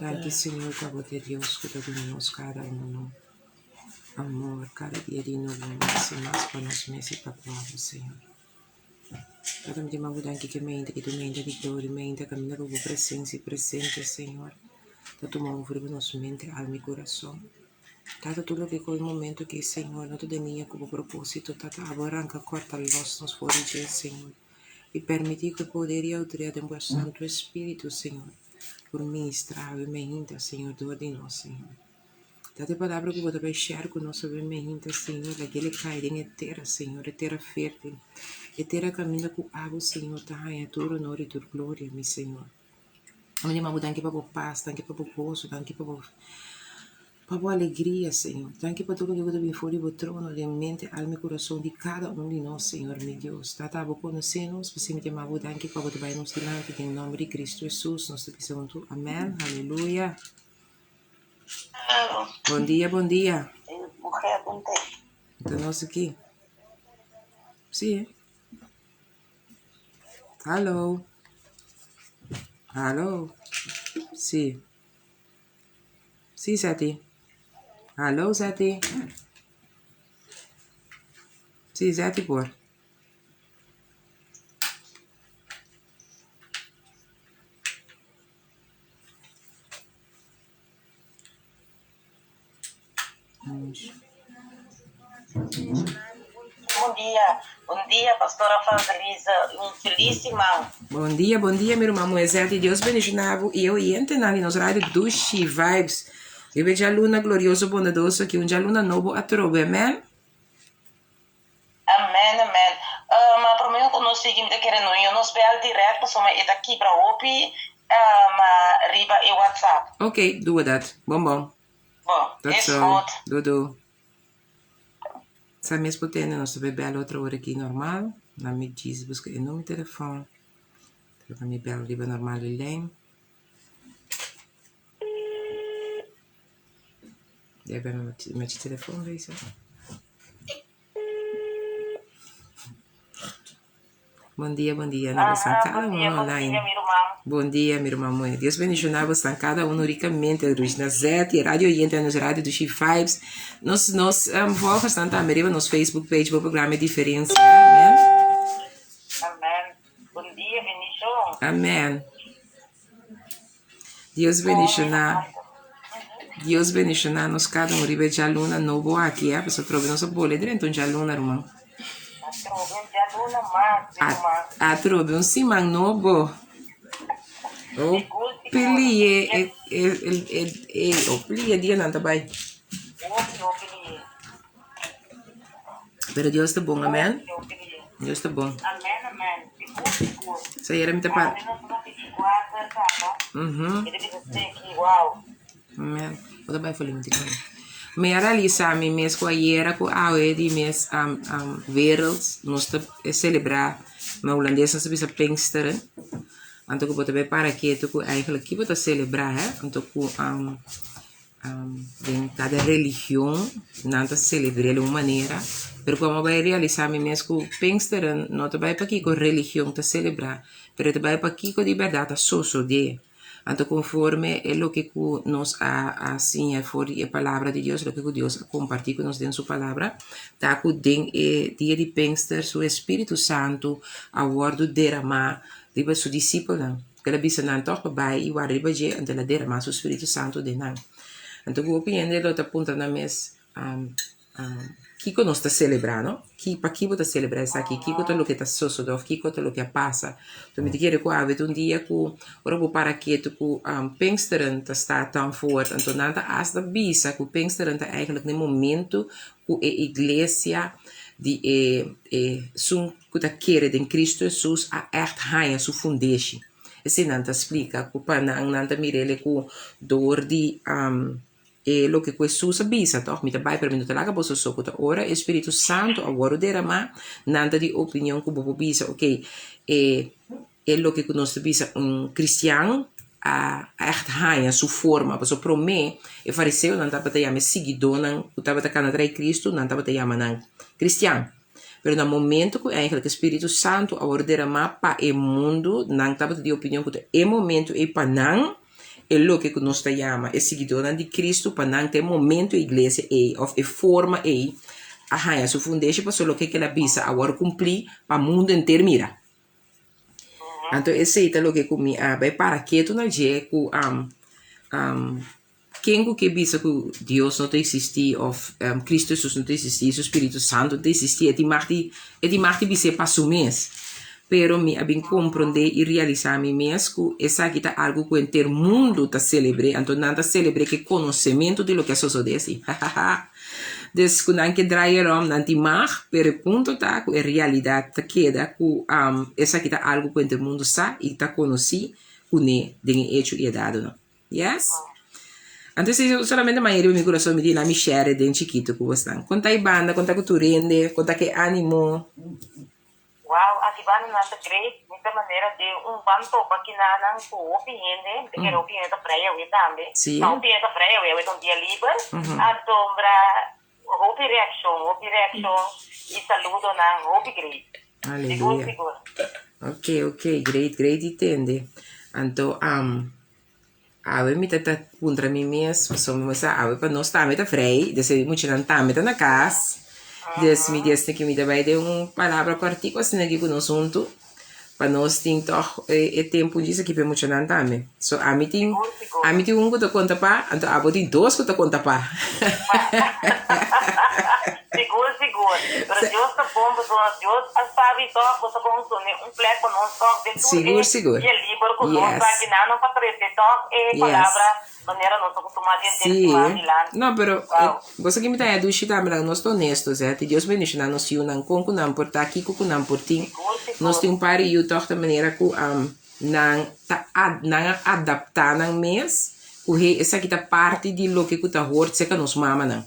Danki Señor ku abo ta e Dios ku ta duna nos kada uno amor kada dia di nobo mas i mas pa nos mes i pa ku abo Señor. Tata mi ta yama bo danki ke mente ke tu mente di gloria mente kaminda ku bo presensia i presente Señor ta tuma over riba nos mente alma i kurason. Tata tur loke ku e momento aki Señor no ta den liña ku bo proposito Tata abo a ranka kòrta lòs nos for di dje Señor. I permití ku e poder i outoridat den bo Santu Espíritu, Señor, por ministrá awe meinta, Señor, dor di nos, Señor. Date e palabra ku bo ta bai share ku nos awe meinta, Señor, laga el kai den e tera, Señor, e tera fértil, e tera kaminda ku abo, Señor, ta haña tur honor i tur gloria, mi Señor. Mi ta yama bo danki pa bo pas, danki pa bo goso, danki pa bo pa bo alegria, Señor. Danki pa tur loke ku ta bin for di bo trono den mente, alma i kurason di kada un di nos, Señor mi Dios. Tata, abo konosé nos, p'esei mi ta yama bo danki pa bo ta bai nos dilanti den nòmber di Kristu Hesus nos ta bisa huntu, amèn. Aleluya. Bon dia, bon dia. Ta nos aki. Sí. Hallo. Hallo. Sí. Sí, Zetty. Hallo, Zetty. Sí, Zetty por. Bon dia, bon dia Pastora Francelisa, un feliz siman. Bon dia, bon dia mi ruman Moisés, Dios bendiciona bo y e oyentenan di nos radio Dushi Vibes. Riba e djaluna glorioso bondadoso aki, un djaluna nobo atrobe, amen. Amen, amen. Uh, ma prome ku nos sigui mi ta kere no yo nos bel direct pasobra e ta kibra hopi uh, ma riba e WhatsApp. Ok, doe dat. Bon bon. Bon, Tot is zo. goed. Doei doei. Sa mes por tende nos ta bay bel otro ora aki normal. Na mi djis buska e numero telefon. Pero mi bel riba normal di lijn. Jij bent met, met je telefoon bezig. Bon dia, bon dia na bosan Ah, cada bon dia, uno bon online. dia, mi ruman. Bon dia, mi ruman moe. Dios bendiciona bosan cada uno ricamente. Rushna Zet, radio oyente nos radio Dushi Vibes. Nos nos um, volgers dan tambe riba nos Facebook page bo programa Diferencia. Amen. Amen. Bon dia, bendicion. Amen. Dios bendiciona. Dios bendiciona nos cada un riba e djaluna nobo aki, eh. Pasobra atrobe nos a bole drenta un djaluna, ruman. Atrobe un djaluna mas, mi ruman. Atrobe un siman nobo. Sigur, sigur. Hopi e, e, e, e, hopi e dianan ta bai. Hopi, hopi lihe. Pero Dios ta bon, amen. Hopi, hopi lihe. Dios ta bon. Amen, amen. Sigur, sigur. Sa yera mi ta pa. Awe nos ta 24 kaba. Mhm. E ta bisa seki, wow. Amen. Bo ta bai for limiti kaba. Mi a realisa mi mes ku ayera ku awe di mes um, um, wereld nos ta celebra, na hulandes nos ta bisa Pinksteren. Anto ku bo ta bai para ketu ku eigenlijk ki bo ta celebra, hè? Anto ku um, Den kada religion nan ta selebr'é di un manera, pero ku amo bai realisá mi mes ku Pinksteren no ta bai pakiko religion ta selebrá, pero e ta bai pakiko di bèrdat ta sosodé. Anto konforme e loke ku nos a a siña for di e palabra di Dios, loke ku Dios a kompartí ku nos den su palabra, ta ku den e dia di Pinkster su Espíritu Santu a wòrdu deramá riba su disipelnan. El a bisa nan tòg pa bai i warda riba dje, anto el a deramá su spiritu santu den nan. Anto ku hopi hende lo ta puntra nan mes, Kiko nos ta selebrá, no? Ki, pakiko bo ta selebrá esaki? Kiko ta loke ta sosodé òf kiko ta loke a pasa? Anto mi ta kere ku awe ta un dia ku ora bo para ketu ku Pinksteren ta sta tan fuert, anto nan ta asta bisa ku Pinksteren ta eigentlik na e momento ku e iglesia di e esun ku ta kere den Kristu Hesus a ègt haña su fundeshi. Esei nan ta splika ku pa nan, nan ta mira el ku dor di e loke ku Hesus a bisa tòg, Mi ta bai, pero mi no ta laga boso so, ku ta ora e Spiritu Santu a wòrdu deramá, nan ta di opinion ku bo por bisa, oke, e e loke ku nos ta bisa un kristian a ègt haña su forma. Pasobra promé e fariseonan tabata yama e siguidónan ku tabata kana tras Kristu, nan tabata yama nan kristian. Pero na momento ku eigenlijk e Spiritu Santu a wòrdu deramá pa e mundu, nan tabata di opinion ku ta e momento ei pa nan, e loke ku nos ta yama e siguidónan di Kristu, pa nan ta e momento e iglesia ei òf e forma ei a haña su fundeshi pasobra loke ku el a bisa a wòrdu kumplí pa mundu henter mira. Anto esei ta loke ku mi a bai para ketu na dje ku Ken ku ke bisa ku Dios no ta eksistí òf Kristu Hesus no ta eksistí, su Spiritu Santu no ta eksistí, e tin mag di e tin mag di bis'é pa su mes. Pero mi a bin komprondé i realisá mi mes ku esaki ta algu ku henter mundu ta selebr'é, anto nan ta selebr'é ku e konosementu di loke a sosodé si. Hahaha! Dus ku nan ke draai erom, nan tin mag, pero e punto ta ku e realidat ta keda ku esaki ta algu ku henter mundu sa i ta konosí kuné den e echo i e dadonan. Yes. Anto si solamente maya riba mi kurason mi di na mi share den chikitu ku bosnan. Kon ta e banda, kon ta ku tur hende, kon ta ku e animo. Wow, aki banda nan ta great, mi ta manera di un ban topa kinanan ku hopi hende, mi ta kere hopi hende ta vrij awe tambe, Sí. ma hopi hende ta vrij awe, awe ta un dia liber, anto bra hopi reakshon, hopi reakshon i saludonan, hopi great. Sigur, Aleluya. sigur. Ok, ok, great, great di tende. Anto, Awe mi ta ta puntra mi mes, pasobra mi sa awe pa nos tambe ta vrij, des e muchanan tambe ta na kas, des mi di esaki mi ta bai den un palabra kòrtiku asina aki ku nos huntu, pa nos tin tòg e tempu djis aki pa e muchanan tambe. So ami tin, ami tin un ku ta konta pa, anto abo tin dos ku ta konta pa. Sigur, sigur. Pero Dios ta bon pasobra Dios a sabi tòg bo ta kon sone un plek pa nos tòg den tur Sigur, e sigur. dia liber ku nos Yes. ta kinan no pa trese tòg e Yes. palabra manera nos ta kustumá di henter Sí. siman dilanti. No, pero Wow. bo sa ki mi ta haña dushi tambe laga nos ta honesto, Zeti. Dios bendishoná nos yunan kon ku nan por ta, kiko ku nan por tin. Sigur, Nos sigur. tin un par di yu tòg ta manera ku nan ta ad nan a adaptá nan mes ku hey esaki ta parti di loke ku ta hort serka nos mamanan.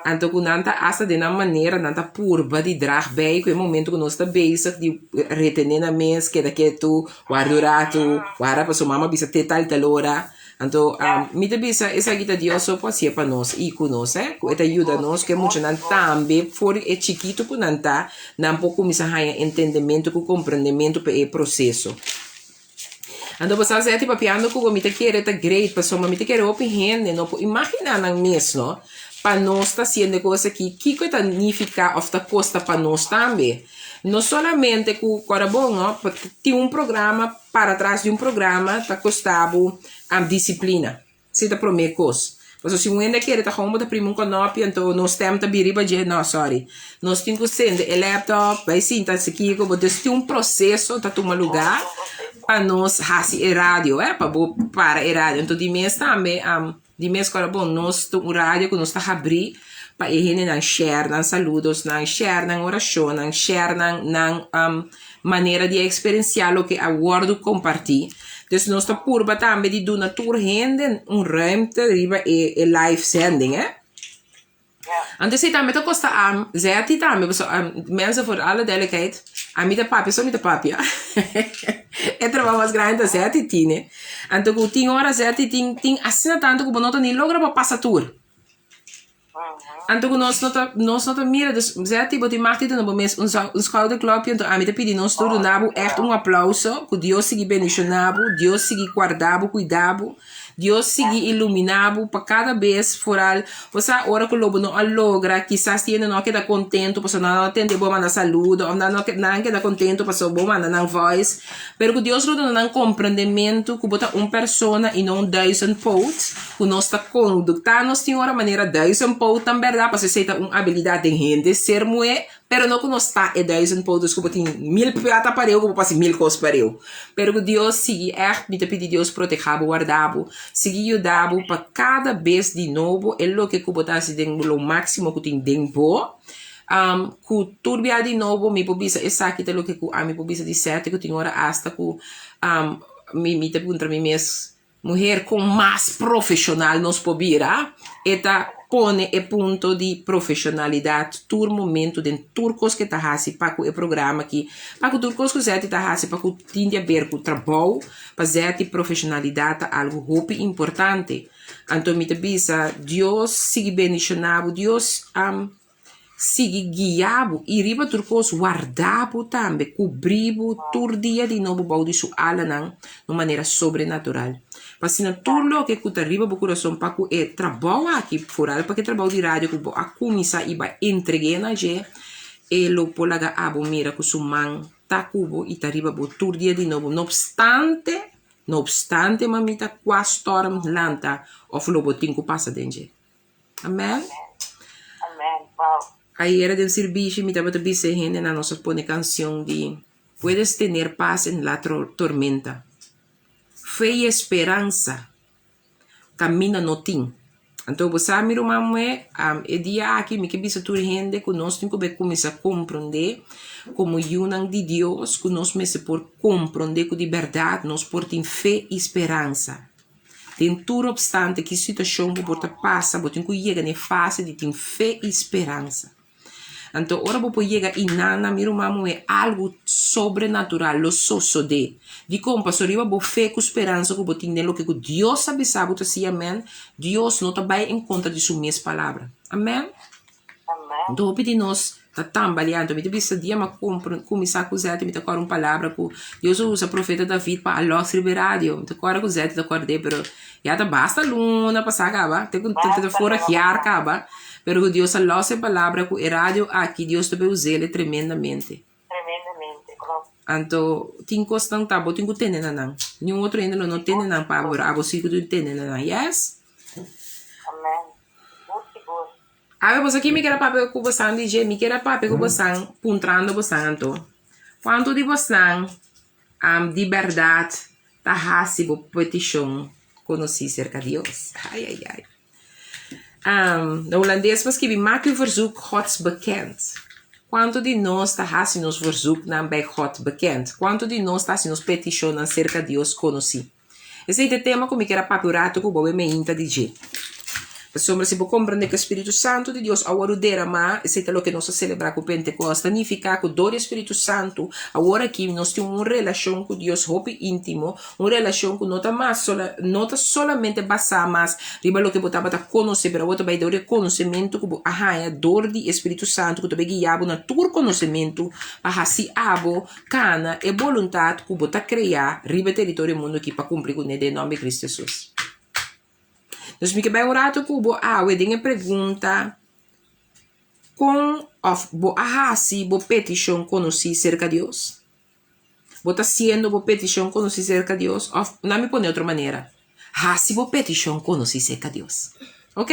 Anto ku nan ta asta den nan manera nan ta purba di drag bij ku e momento ku nos ta bezig di retené nan mes keda ketu, warda un ratu, warda pasobra mama bisa te tal tal ora. Anto mi ta bisa esaki ta Dios so por hasié pa nos i ku nos eh, ku e ta yuda nos ku e muchanan tambe for di e chikitu ku nan ta nan por kuminsá haña entendementu ku komprendementu pa e proseso. Anto bo sa Zetty papiando ku bo mi ta kere ta great pasobra mi ta kere hopi hende no por imaginá nan mes no pa nos ta hasiendo e kos aki kiko e ta nifiká òf ta kosta pa nos tambe. No solamente ku kòrda bon no tin un programa para tras di un programa ta kosta bo disiplina. Esei ta promé kos. Pasobra si un hende a kere ta gewoon bo ta primi un kònòpi anto nos stèm ta bira riba dje, no sòri. Nos tin ku sende e lèptòp, bai sinta hasi kiko, bo dus tin un proseso ta tuma lugá pa nos hasi e radio, eh, pa bo para e radio. Anto di mes tambe, di mes ku ora bon nos ta un radio ku nos ta habrí pa e hendenan share nan saludosnan, share nan orashonnan, share nan nan manera di a eksperensiá loke a wòrdu kompartí. Dus nos ta purba tambe di duna tur hende un ruimte riba e e live zending, eh. Anto esei tambe ta kosta am Zetty tambe pasobra mensen voor alle duidelijkheid ami ta papia so mi ta papia e trabou mas grandi ta Zetty tine. Anto ku tin ora Zetty tin tin asina tantu ku bo no ta ni logra pa pasa tur. Anto ku nos no ta nos no ta mira dus Zetty bo tin mag di duna bo mes un un schouderklopje anto ami ta pidi nos tur duna bo ègt un aplauso ku Dios sigui bendishoná bo Dios sigui guarda bo kuida bo Dios sigui iluminá bo pa kada bes foral bo sa ora ku lo bo no a logra kisas tin hende no a keda kontentu pasobra nan no a tende bo a manda saludo òf nan no nan a keda kontentu pasobra bo manda nan voice pero ku Dios lo duna nan komprendementu ku bo ta un persona i no un duizendpoot. Ku nos ta konduktá nos tin ora manera duizendpoot bèrdat, pasobra esei ta un abilidat den hende ser muhé, pero no ku nos ta e duizendpoot, dus ku bo tin mil plata pareu ku bo por hasi mil kos pareu. Pero ku Dios sigui ègt, mi ta pidi Dios protehá bo, warda bo, sigui yuda bo pa kada bes di nobo e loke ku bo ta hasi den lo máksimo ku tin den bo, ku tur bia di nobo mi por bisa esaki ta loke ku ami por bisa di sète ku tin ora asta ku mi ta puntra mi mes. Muher con mas profesional nos por bira, e ta pone e punto di profesionalidad tur momento den tur cos cu e ta haci pa cu e programa aki, pa cu tur cos cu Zetty ta haci pa cu tin di haber cu trabou, pa Zetty profesionalidad ta algo hopi importante. Anto mi ta bisa Dios sigui bendiciona bo, Dios. sigui guia bo i riba tur kos warda bo tambe, kubri bo tur dia di nobo bou di su alanan na un manera sobrenatural. Pa asina tur loke ku ta riba bo kurason pa ku e trabou aki, foral pa ku e trabou di radio ku bo a kuminsá i bo a entreg'é na dje, e lo por laga abo mira ku su man ta ku bo i ta riba bo tur dia di nobo, no opstante, no opstante mamita kua storm lanta òf lo bo tin ku pasa den dje. Amen. Amen. Wow. Ayera den sirbishi mi tabata bisa e hendenan nos a pone kanshon di Puedes tener paz en la tormenta. Fe i esperansa kaminda no tin. Anto bo sa mi ruman muhé, e dia aki mi ke bisa tur hende ku nos tin ku bai kuminsá komprondé komo yunan di Dios ku nos mester por komprondé ku di bèrdat nos por tin fe i speransa. Den tur opstante ki situashon ku bo ta pasa bo tin ku yega na e fase di tin fe i speransa. Anto ora bo por yega i nan nan mi ruman muhé algu sobrenatural lo sosodé. Dikon? Pasobra riba bo fe ku speransa ku bo tin den loke ku Dios a bisa bo ta si amèn, Dios no ta bai en kontra di su mes palabra. Amèn? Anto hopi di nos ta tambaleá. Anto mi ta bisa dia mi a kuminsá ku Zète mi ta kòrda un palabra ku Dios a usa profeta David pa a lòs riba e radio. Mi ta kòrda ku Zète ta kòrd'é pero ya ta basta luna pasá kaba te ku te forig jaar kaba. Pero ku Dios a lòs e palabra ku e radio aki Dios ta bay us'el tremendamente. Tremendamente, klopt. Anto tin kosnan ta bo tin ku tene na nan. Niun otro hende lo no tene nan pa abo, pero abo si ku tin tene na nan. Yes? Amen. Sigur, sigur. Awe boso aki mi kier a papia ku bosan di dje, mi kier a papia ku bosan puntrando bosan anto, kuantu di bosnan di bèrdat ta hasi bo petishon konosí serka Dios? Ai ai ai. Na hulandes bo skibi maak uw verzoek Gods bekend. Kuantu di nos ta hasi nos verzoeknan bij God bekend? Kuantu di nos ta hasi nos petishonnan serka Dios konosí? Esei ta e tema ku mi kier a papia un ratu ku bo e meinta di dje. Pasobra si bo komprende ku e Spiritu Santu di Dios a wòrdu deramá, esei ta loke nos a selebrá ku Pentekòst, ta nifiká ku dor di e Spiritu Santu awor aki nos tin un relashon ku Dios hopi íntimo, Un relashon ku no ta mas sola no ta solamente basá mas riba loke bo tabata konosé, pero awor ta bai dor di e konosementu ku bo a haña dor di e Spiritu Santu ku ta bai guia bo na tur konosementu pa hasi abo kana e boluntat ku bo ta kreá riba e teritorio mundu aki pa kumpli kuné den nòmber di Kristu Hesus. Dus mi ke bai un ratu ku bo awe den e pregunta kon òf bo a hasi bo petishon konosí serka Dios? Bo ta siendo bo petishon konosí serka Dios? Òf, na mi pone otro manera, hasi bo petishon konosí serka Dios. Ok?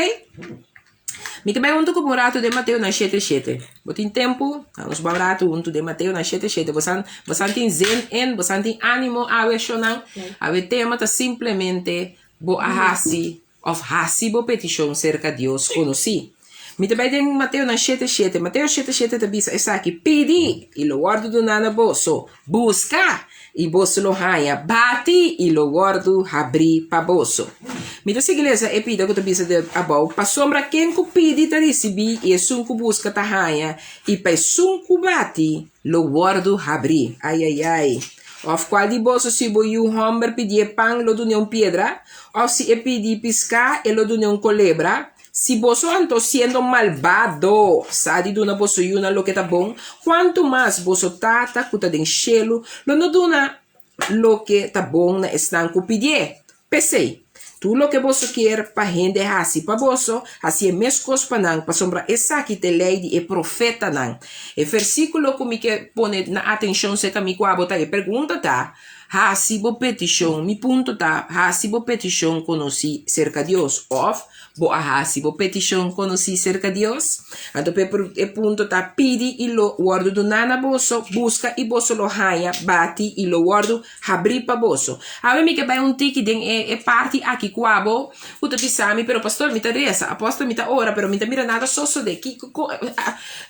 Mi ta bai huntu ku bo un ratu den Mateonan shete shete. Bo tin tempu? Nos bai un ratu huntu den Mateonan shete shete. Bosan, bosan tin zin in? Bosan tin ánimo awe, shonnan? Awe tema ta simplemente bo a hasi Òf hasi bo petishon serka Dios konosí. Mi ta bai den Mateonan shete shete. Mateo shete shete ta bisa esaki, Pidi, i lo wòrdu duná na boso, buska, i boso lo haña, bati, i lo wòrdu habrí pa boso. Mi ta sigui lesa e pida ku ta bisa den abou, Pasobra ken ku pidi ta risibí, i esun ku buska ta haña, i pa esun ku bati lo wòrdu habrí. Ai, ai, ai! Òf kual di boso si bo yu hòmber pidié pan, lo dun'é un piedra? Òf si e pidi piská, e lo dun'é un kolebra? Si boso anto, siendo malbado, sa di duna boso yunan loke ta bon, kuantu mas boso Tata ku ta den shelu lo no duna loke ta bon na esnan ku pidié? P'esei, tur loke boso kier pa hende hasi pa boso, hasié meskos pa nan, pasobra esaki ta e lei di e profetanan. E versíkulo ku mi ke pone na atenshon serka mi ku abo ta e pregunta ta, Hasi bo petishon, mi punto ta, hasi bo petishon konosí serka Dios. Òf, bo a hasi bo petishon konosí serka Dios? Anto e punto ta, pidi i lo wòrdu duná na boso, buska i boso lo haña, bati i lo wòrdu habrí pa boso. Awe mi ke bai un tiki den e parti aki ku abo ku ta bisa mi, pero pastor mi ta resa, apòstel mi ta ora, pero mi ta mira nada sosodé. Kiko,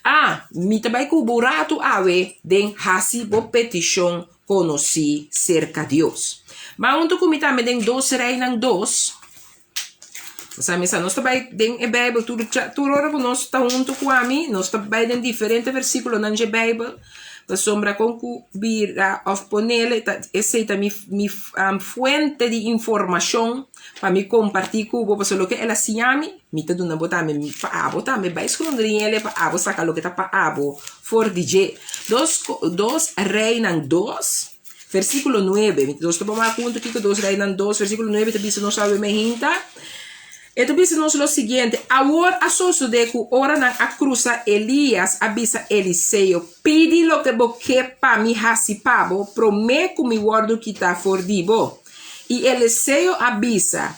ah, mi ta bai ku bo un ratu awe den hasi bo petishon konosí serka Dios. Ma huntu ku mi tambe den Dos Reinan dos, Sa mi sa nos ta bai den e Bijbel tur tur ora ku nos ta huntu ku ami, nos ta bai den diferente versíkulonan dje Bijbel. Pasobra kon ku bira òf ponele ta esei ta mi mi fuente di informashon pa mi kompartí ku bo pasobra loke el a siña mi, mi ta duna bo tambe pa abo tambe bai skondriñ'el pa abo saka loke ta pa abo for di dje. Dos dos Reinan dos versíkulo nuebe nos ta por wak huntu kiko dos Reinan dos versíkulo nuebe ta bisa nos awe mehinta. E ta bisa nos lo siguiente, Awor a sosodé ku ora nan a krusa Elías a bisa Eliseo, Pidi loke bo ke pa mi hasi pa bo promé ku mi wòrdu kitá for di bo. I Eliseo a bisa,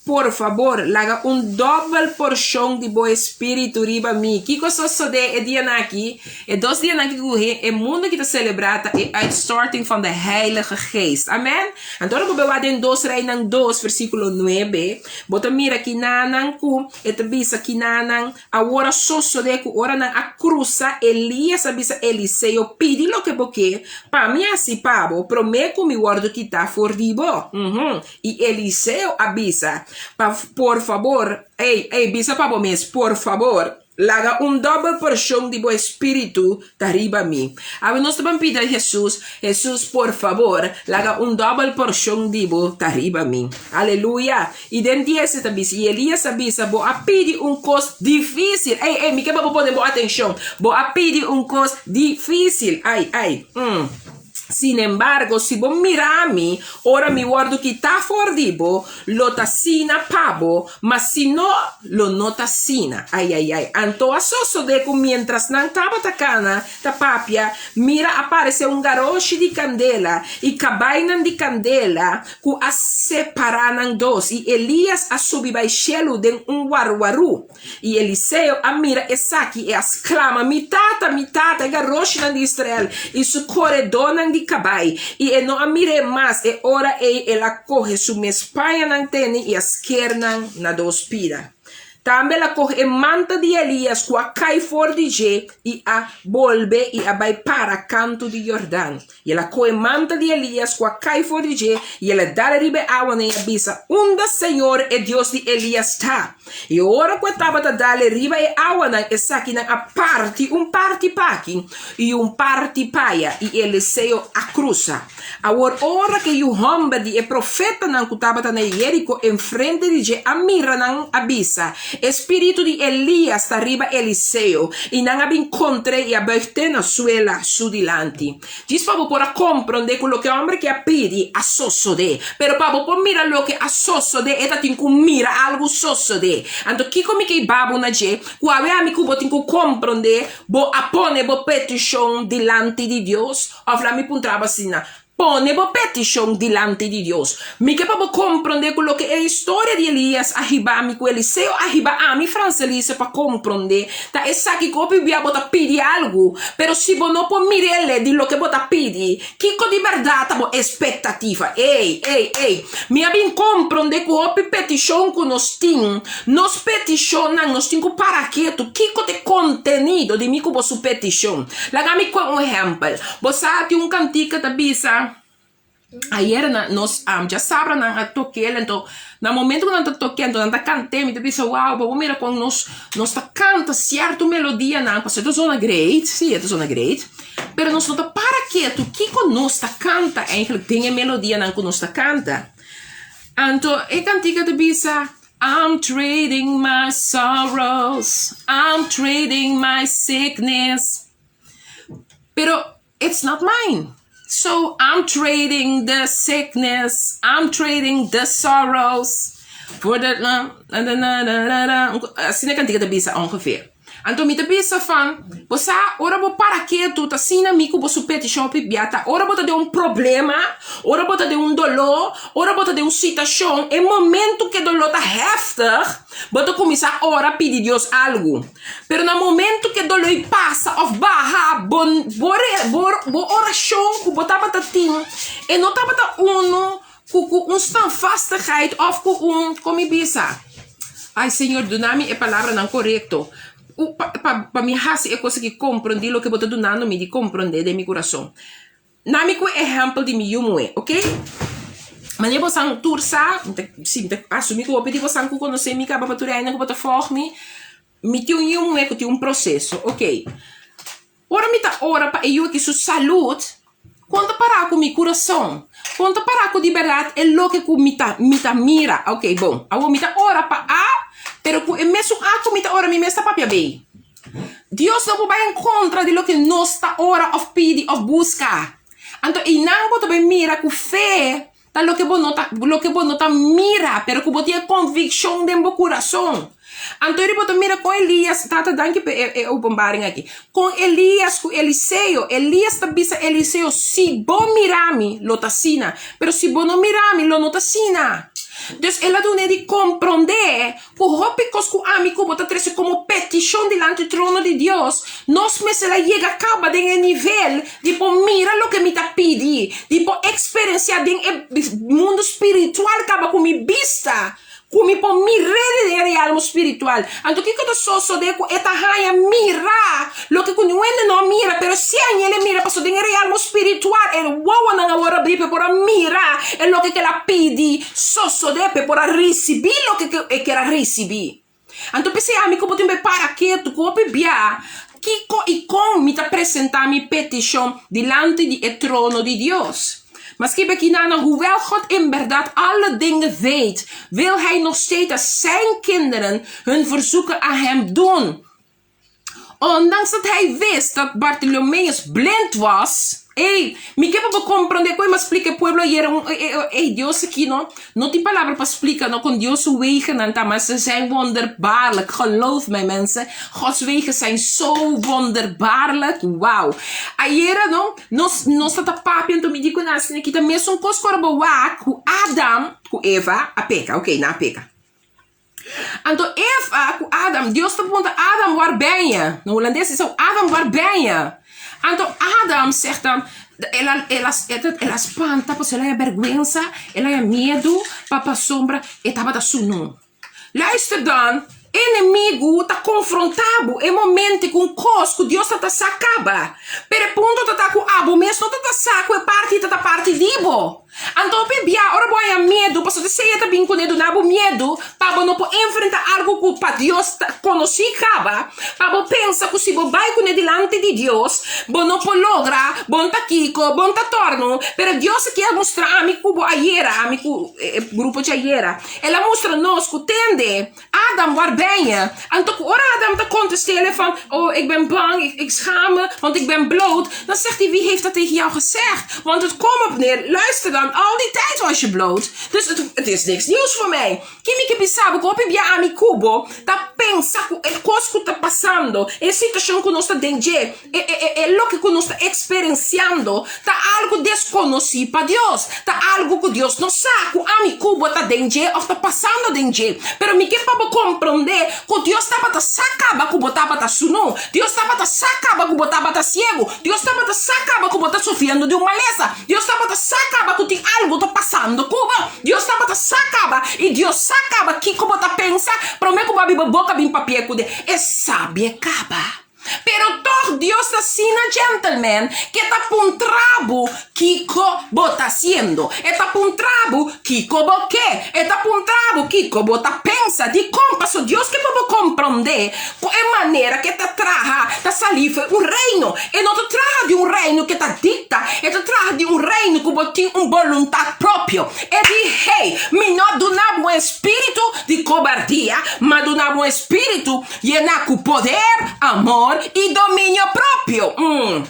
Por fabor, laga un dòbel porshon di bo espíritu riba mi. Kiko sosodé e dianan akí? E dos dianan akí ku e mundu aki ta selebrá ta e uitstorting van de Heilige Geest. Amèn? Anto ora bo bai wak den Dos Reinan dos, versíkulo nuebe, bo ta mira kinanan ku e ta bisa kinanan, Awor a sosodé ku ora nan a krusa, Elías a bisa Eliseo, Pidi loke bo ke, pa mi hasi pa bo, promé ku mi wòrdu kitá for di bo. Uhum. I Eliseo a bisa, Pa, por fabor, ei, ei, bisa pa bo mes, por fabor, laga un dòbel porshon di bo espíritu ta riba mi. Awe nos ta ban pidi a Hesus, Hesus, por fabor, laga un dòbel porshon di bo ta riba mi. Aleluya! I den dies e ta bisa, I Elias a bisa, Bo a pidi un kos difísil. Ei, ei, mi ke pa bo pone bo atenshon. Bo a pidi un kos difísil. Ai, ai, mm. Sinembargo, si bo mira mi ora mi wòrdu kitá for di bo, lo ta asina pa bo, ma si no, lo no ta asina. Ai, ai, ai. Anto a sosodé ku miéntras nan tabata kana ta papia, mira a paresé un garoshi di kandela i kabainan di kandela ku a separá nan dos, i Elías a subi bai shelu den un warwarú. I Eliseo a mira esaki i a sklama, Mi tata, mi tata, e garoshinan di Israel i su koredónan di kabai! I e no a mir'é mas. E ora ei el a kohe su mes pañanan tene i a sker nan na dos pida. Tambe el a kohe e manta di Elías ku a kai for di dje i a bolbe i a bai para kantu di Yordan. I el a kohe manta di Elías ku a kai for di dje, i el a dal riba e awanan i a bisa, Unda señor, e Dios di Elías, ta? I ora ku e tabata dal riba e awanan, esakinan a parti un parti p'aki i un parti p'aya, i Eliseo a krusa. Awor ora ku e yu hòmber di e profetanan ku tabata na Jeriko enfrente di dje a mira nan, a bisa, E spiritu di Elías ta riba Eliseo, i nan a bin kontr'é i a bùig te na suela su dilanti. Djis pa bo por a komprondé ku loke hòmber ke a pidi a sosodé. Pero pa bo por mira loke a sosodé, e ta tin ku mira algu sosodé. Anto kiko mi ke hiba bo na dje? Ku awe ami ku bo tin ku komprondé, bo a pone bo petishon dilanti di Dios? Òf laat mi puntra bo asina, Pone bo petishon dilanti di Dios. Mi ke pa bo komprondé ku loke e historia di Elias a hiba mi ku Eliseo a hiba ami, Francelise, pa komprondé, ta esaki ku hopi bia bo ta pidi algu, pero si bo no por mir'el di loke bo ta pidi, kiko di bèrdat ta bo espektativa? Ey, ey, ey! Mi a bin komprondé ku hopi petishon ku nos tin, nos petishonnan, nos tin ku para ketu, kiko ta e kontenido di mi ku bo su petishon? Laga mi kue un ehèmpel. Bo sa tin un kantika ta bisa, ayer na nos djasabra nan a tokel anto na momento ku nan ta tokel anto nan ta kant'é mi ta bisa wow bo por mira kon nos nos ta kanta sierto melodianan pasobra e ta zona great si e ta zona great pero nos no ta para ketu kiko nos ta kanta eigenlijk den e melodianan ku nos ta kanta anto e kantika ta bisa I'm trading my sorrows I'm trading my sickness. Pero it's not mine. So I'm trading the sickness, I'm trading the sorrows for the na na na na na na. Asina e kantika ta bisa ongeveer. Anto mi ta bisa van, bo sa ora bo para ketu ta asina mi ku bo su petishon hopi bia ta ora bo ta den un problema, ora bo ta den un doló, ora bo ta den un situashon, e momento ku e doló ta heftig, bo ta kuminsá ora pidi Dios algu. Pero na momento ku e doloi pasa òf baha, bo bo bo bo orashon ku bo tabata tin e no tabata unu ku ku un standvastigheid òf ku un, kon mi bisa? Ai Señor, duna mi e palabranan korekto ku pa pa mi hasi e kos aki komprondí loke bo ta dunando mi di komprondé den mi kurason. Na mi ku e ehèmpel di mi yu muhé, oke? Manera bosan tur sa, mi ta, si, mi ta asumí ku hopi di bosan ku konosé mi kaba pa tur e añanan ku bo ta fòg mi, mi tin un yu muhé ku tin un proseso, oke. Ora mi ta ora pa e yu aki su salud, kon ta para ku mi kurason? Kon ta para ku di bèrdat e loke ku mi ta mi ta mira? Ok, bon, awor mi ta ora pa A, pero ku e mesun A ku mi ta ora mi mes ta papia B. Dios no por bai en kontra di loke nos ta ora òf pidi òf buska. Anto einan bo ta bai mira ku fe Ta loke bo no ta, loke bo no ta mira, pero ku bo tin e konvikshon den bo kurason. Anto eri bo ta mira kon Elias, Tata danki pa e e openbaring aki, kon Elias ku Eliseo, Elias ta bisa Eliseo, si bo mira mi, lo ta asina, pero si bo no mira mi, lo no ta asina. Dus el a dun'é di komprondé Ku hopi kos ku ami ku bo ta trese komo petishon dilanti trono di Dios, nos mester a yega kaba den e nivel di por mira loke mi ta pidi, di por eksperensiá den e mundu spiritual kaba ku mi bista, ku mi por mir'é den e realmo spiritual. Anto kiko ta sosodé ku e ta haña mira loke ku niun hende no a mira, pero si aña el a mira pasobra den e realmo spiritual e wowonan a wòrdu abrí pa e por a mira e loke ku el a pidi. Sosodé p'e por a risibí loke ku e kier a risibí. Anto p'esei ami ku bo tin bai para ketu ku hopi bia kiko i kon mi ta presentá mi petishon dilanti di e trono di Dios. Maske bekinana, hoewel God in berdad alle dingen weet, wil Hij nog steeds dat Zijn kinderen hun verzoeken aan Hem doen. Ondanks dat hij wist dat Bartolomeus blind was, Ey, mi ke pa bo komprondé ku e mas splika e pueblo ayer un ey Dios aki no, no tin palabra pa splika no kon Dios su wegennan ta, maar ze zijn wonderbaarlijk, geloof mij mensen, Gods wegen zijn zo wonderbaarlijk, wow. Ayera no, nos nos ta ta papia anto mi di ku nan asina ki ta mesun kos ku ora bo wak ku Adam ku Eva a peka, oké nan a peka. Anto Eva ku Adam, Dios ta puntra Adam waar ben je? Na Holandes is zo, Adam waar ben je? Anto Adam zegt dan, el a, el a, el a spanta pasobra el a haña bèrgwensa, el a haña miedu pa pasobra e tabata sunú. Luister dan, enemigu ta konfrontá bo e momento ku un kos ku Dios ta ta sa kaba, pero e punto ta ta ku abo mes no ta ta sa ku e parti ta ta parti di bo. Anto hopi bia ora bo haña miedu, pasobra esei e ta bin kuné duna bo miedu pa bo no por enfrentá algu ku pa Dios ta konosí kaba, pa bo pensa ku si bo bai kuné dilanti di Dios, bo no por logra, bo no ta kiko, bo no ta tòrnu. Pero Dios a kier mustra ami ku bo ayera, ami ku e grupo djayera, el a mustra nos ku tende Adam, waar ben je? Anto ku ora Adam ta kontest'é van, Oh, ik ben bang, ik, ik schaam me, want ik ben bloot. Dan zegt hij, wie heeft dat tegen jou gezegd? Want het kom op neer, luister dan, al die tijd was je bloot. Dus het, het is niks nieuws voor mij. Ki mi ke bisa bo ku hopi bia ami ku bo ta pensa ku e kos ku ta pasando, e situashon ku nos ta den dje, E, e, e, e loke ku nos ta eksperensiando ta algu deskonosí pa Dios. Ta algu ku Dios no sa ku ami ku bo ta den dje òf ta pasando den dje. Pero mi ke pa bo komprondé ku Dios tabata sa kaba ku bo tabata sunú. Dios tabata sa kaba ku bo tabata siegu. Dios tabata sa kaba ku bo ta sufriendo di un malesa. Dios tabata sa kaba ku tin algu ta pasando ku bo. Dios tabata sa kaba i Dios sa kaba kiko bo ta pensa promé ku bo a biba boka bin papia ku de. E sabia kaba. Pero tog Dios ta asina gentleman ke ta puntra bo kiko bo ta hasiendo, e ta puntra bo kiko bo ke, e ta puntra bo kiko bo ta pensa. Dikon? Pasobra Dios ke pa bo komprondé ku e manera ke ta traha ta salí for un reino. E no ta traha di un reino ke ta dikta, e ta traha di un reino ku bo tin un boluntat propio. E di, Hey, mi no a duna bo un espíritu di kobardia, ma duna bo un espíritu Yená ku poder, amor i dominio propio. Mm.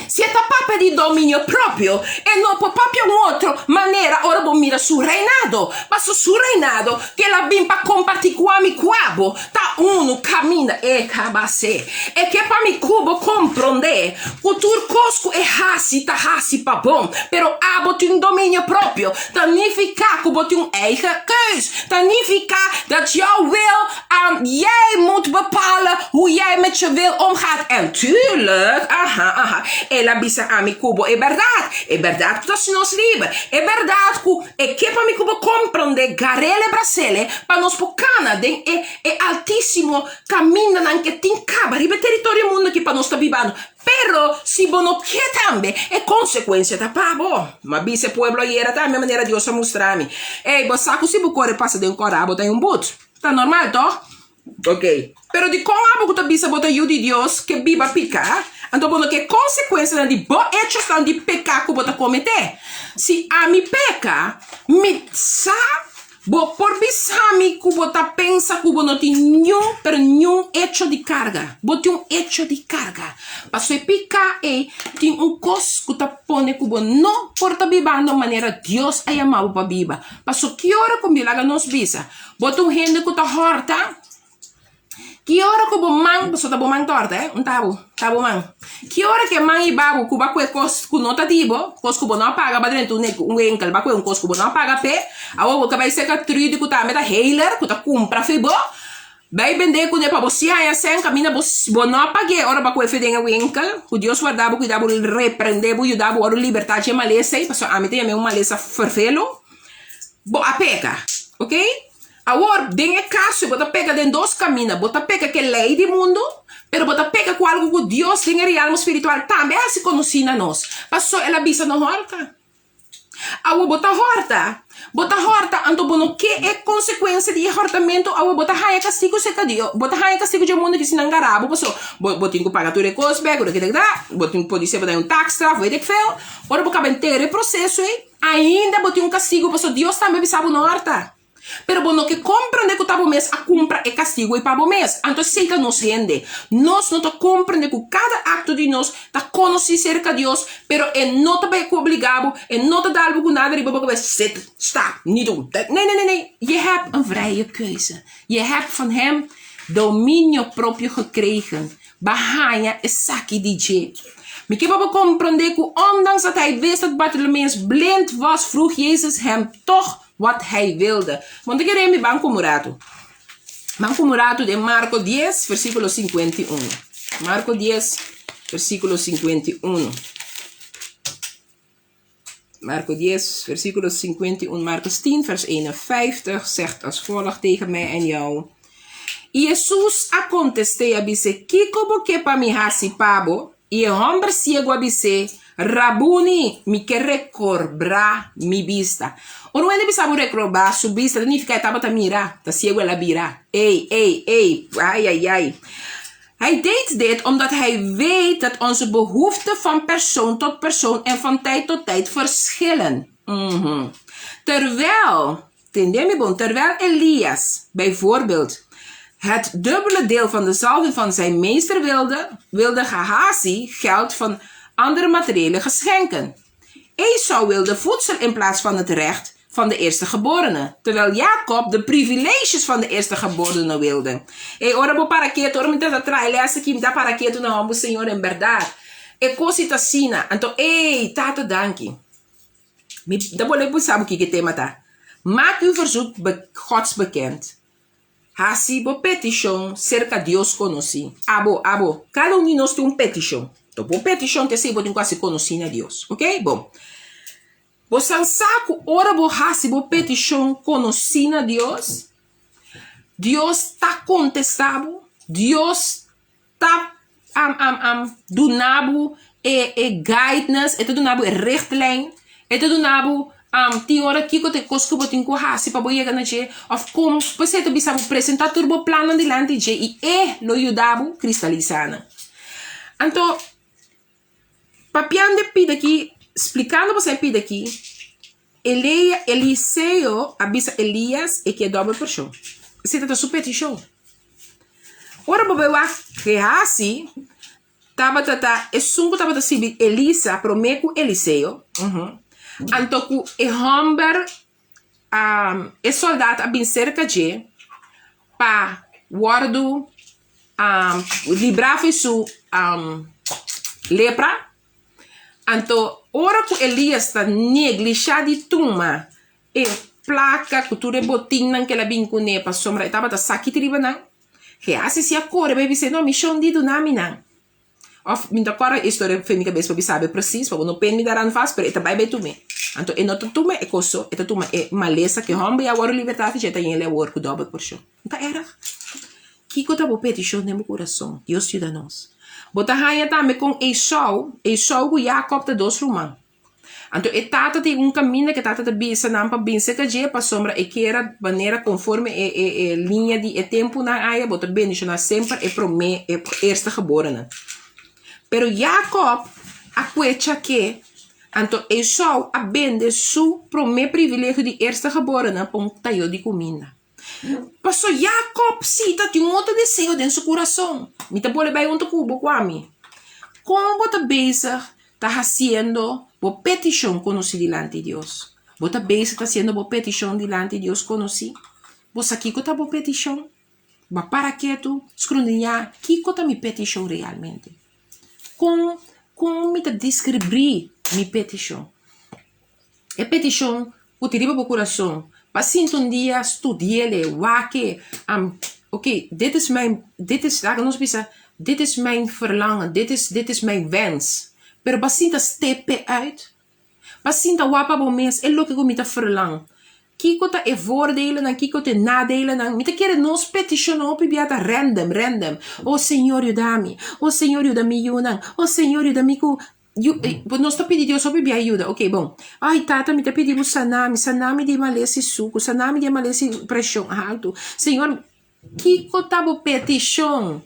Si e ta papia di dominio propio, e no por papia un otro manera ora bo mira su reinado. Paso su reinado ku el a bin pa kompartí ku ami ku abo ta unu kaminda e kabasé. E ke pa mi ku bo komprondé ku tur kos ku e hasi ta hasi pa bon. Pero abo tin dominio propio ta nifiká ku bo tin un eigen keus. Ta nifiká dat jou wil Am, jij moet bepalen hoe jij met je wil omgaat. En tuurlijk, aha, aha, el a bisa ami ku bo e bèrdat. E bèrdat ku ta hasi nos liber. E bèrdat ku e ke pa mi ku bo komprondé garele brasele pa nos por kana den e e altísimo kamindanan ke tin kaba riba e teritorio mundu aki pa nos ta bibando. Pero si bo no ke tambe, e konsekuensia ta pa bo. Mi a bisa e pueblo ayera tambe manera Dios a mustra mi. Ey, bo sa ku si bo kore pasa den kòrá bo ta un but. Ta normal, toch? Ok. Pero dikon abo ku ta bisa bo ta yu di Dios ke biba piká? Anto bo no ke konsekuensianan di bo echosnan di peka ku bo ta kometé. Si ami peka, mi sa Bo por bisa mi ku bo ta pensa ku bo no tin niun, pero niun echo di karga. Bo tin un echo di karga. Pasobra e piká ei tin un kos ku ta pone ku bo no por ta bibando manera Dios a yama bo pa biba. Pasobra ki ora ku mi laga nos bisa, bo ta un hende ku ta hòrta? Ki ora ku bo man, pasobra ta bo man tòrta eh, un ta bo, ta bo man. Ki ora ku e man hiba bo ku bo a kue kos ku no ta di bo, kos ku bo no a paga, bo a drenta un un winkel, bo a kue un kos ku bo no a paga p'e, awor bo ta bai serka Trudy ku tambe ta heiler, ku ta kumpra fi bo, bai bend'é kuné pa bo si haña sèn kaminda bo bo no a pag'é ora bo a kue fi den e winkel. Ku Dios warda bo, kuida bo, reprendé bo, yuda bo wòrdu libertá dje malesa ei, pasobra ami ta yam'é un malesa fervelo. Bo a peka, ok. Awor, den e kaso bo ta peka den dos kaminda, bo ta peka ku e lei di mundu, pero bo ta peka ku algu ku Dios den e realmo spiritual tambe a hasi konosí na nos. Paso el a bisa no hòrta. Awor bo ta hòrta, bo ta hòrta, anto bo no ke e konsekuensia di e hòrtamentu, awor bo ta haña kastigu serka Dios, bo ta haña kastigu dje mundu ki si nan gara bo, paso bo bo tin ku paga tur e kos bèk, bo tin por di ser bo ta haña un taakstraf, weet ik veel. Ora bo kaba henter e proseso ei, ainda bo tin un kastigu, paso Dios tambe a bisa bo no hòrta. Pero bo no ke komprende ku ta bo mes a kumpra e kastigu ei pa bo mes. Anto esei ta nos hende. Nos no ta komprende ku kada akto di nos ta konosí serka Dios, pero e no ta bai ku obligá bo, e no ta dal bo ku nada riba bo kabes, sit, sta, niet doen. Nee, nee, nee, nee. Je hebt een vrije keuze. Je hebt van Hem dominio propio gekregen. Bo a haña esaki di dje. Mi ke pa bo komprende ku ondanks dat Hij wist dat Bartolomeus blind was, vroeg Jezus hem toch wat hij wilde. Bo ta kere mi ban ku un ratu. Ban ku un ratu den Marko dies, versíkulo 51. Marko dies, versíkulo 51. Marko dies, versíkulo 51, Marcus 10, vers 51, zegt als volgt tegen mij en jou. I Hesus a kontest'é i a bis'é, Kiko bo ke pa mi hasi pa bo? I e hòmber siegu a bis'é, Rabuni, mi ke rekobrá mi bista. Ora un hende bisa bo rekobrá su bista, ta nifiká e tabata mira, ta siegu el a bira. Ey, ey, ey, ai, ai, ai. Hij deed dit omdat hij weet dat onze behoeften van persoon tot persoon en van tijd tot tijd verschillen. Mhm. Terwijl, tende mi bon, terwijl Elias bijvoorbeeld het dubbele deel van de zalving van zijn meester wilde, wilde Gehazi geld van andere materiële geschenken. Esau wilde voedsel in plaats van het recht van de eerste geborene, terwijl Jacob de privileges van de eerste geborene wilde. Ey, ora bo para ketu, ora mi ta traha e les aki, mi ta para ketu na homber, Señor, en berdad, e cos ta asina. Anto, ey, Tata, danki. Mi ta bolbe bisa bo kiko e tema ta. Maak uw verzoek Gods bekend. Hasi bo petishon serka Dios konosí. Abo, abo, kada un di nos tin un petishon. To bo petishon ta esei bo tin ku hasi konosí na Dios. Oke? Bon. Bo san sa ku ora bo hasi bo petishon konosí na Dios, Dios ta kontestá bo, Dios ta am am am duna bo e e guidance, e ta duna bo e richtlijn, e ta duna bo am tin ora kiko ta e kos ku bo tin ku hasi pa bo yega na dje òf kon p'esei e ta bisa bo presentá tur bo plannan dilanti dje i e lo yuda bo kristalisá nan. Anto papiando e pida aki, splikando boso e pida aki, Elea Eliseo a bisa Elias e ke dòbel porshon. Esei ta ta su petishon. Ora bo bai wak Gehazi tabata ta esun ku tabata sirbi Elisa promé ku Eliseo. Anto ku e hòmber e sòldat a bin serka dje pa wòrdu librá for su lepra. Anto, ora ku Elías ta neglishá di tuma e plaka ku tur e botinnan ku el a bin kuné pasobra e tabata sa kit riba nan, Gehazi si a kore bai bis'é, No, mi shon di duna mi nan. Òf, mi no ta kòrda e historia fen mi kabes pa bisa bo presis, pa bo no pen mi daran vast, pero e ta bai bai tum'é. Anto e no ta tuma e kos so, e ta tuma e malesa ku e hòmber ya wòrdu libertá di dje, e ta yende awor ku dòbel porshon. No ta erg? Kiko ta bo petishon den bo kurason? Dios yuda nos. Bo ta haña tambe kon Esau, Esau ku Jakòb ta dos ruman. Anto e tata tin un kaminda ku e tata ta bisa nan pa bin serka dje pasobra e kier a manera konforme e e e liña di e tempunan aya bo ta bendishoná semper e promé e eerste geborenan. Pero Jakòb a kuecha ke, anto Esou a bende su promé privilegio di eerstegeborene pa un tayó di kuminda. Paso Jakòb sí ta tin un otro deseo den su kurason. Mi ta bole bai huntu ku bo ku ami. Kon bo ta bezig ta hasiendo bo petishon konosí dilanti Dios? Bo ta bezig ta hasiendo bo petishon dilanti Dios konosí? Bo sa kiko ta bo petishon? Bo a para ketu skrundiñá kiko ta mi petishon realmente? Kon kon mi ta deskribí mi petishon? E petishon ku tin riba bo kurason pa sinta un dia studi'el, wak e, ok, dit is mijn, dit is, laga nos bisa, dit is mijn verlangen, dit is, dit is mijn wens. Pero bo a sinta step e uit? Bo a sinta wak pa bo mes e loke ku mi ta verlang? Kiko ta e voordelennan, kiko ta e nadelennan? Mi ta kere nos petishonnan hopi bia ta random, random. Oh Señor yuda mi, oh Señor yuda mi yunan, oh Señor yuda mi ku Yu, bo nos ta pidi Dios hopi bia yuda. Ok, bon. Ay, Tata, mi ta pidi bo sana mi, sana mi di malesa i suku, sana mi di e malesa i preshon haltu. Señor, kiko ta bo petishon?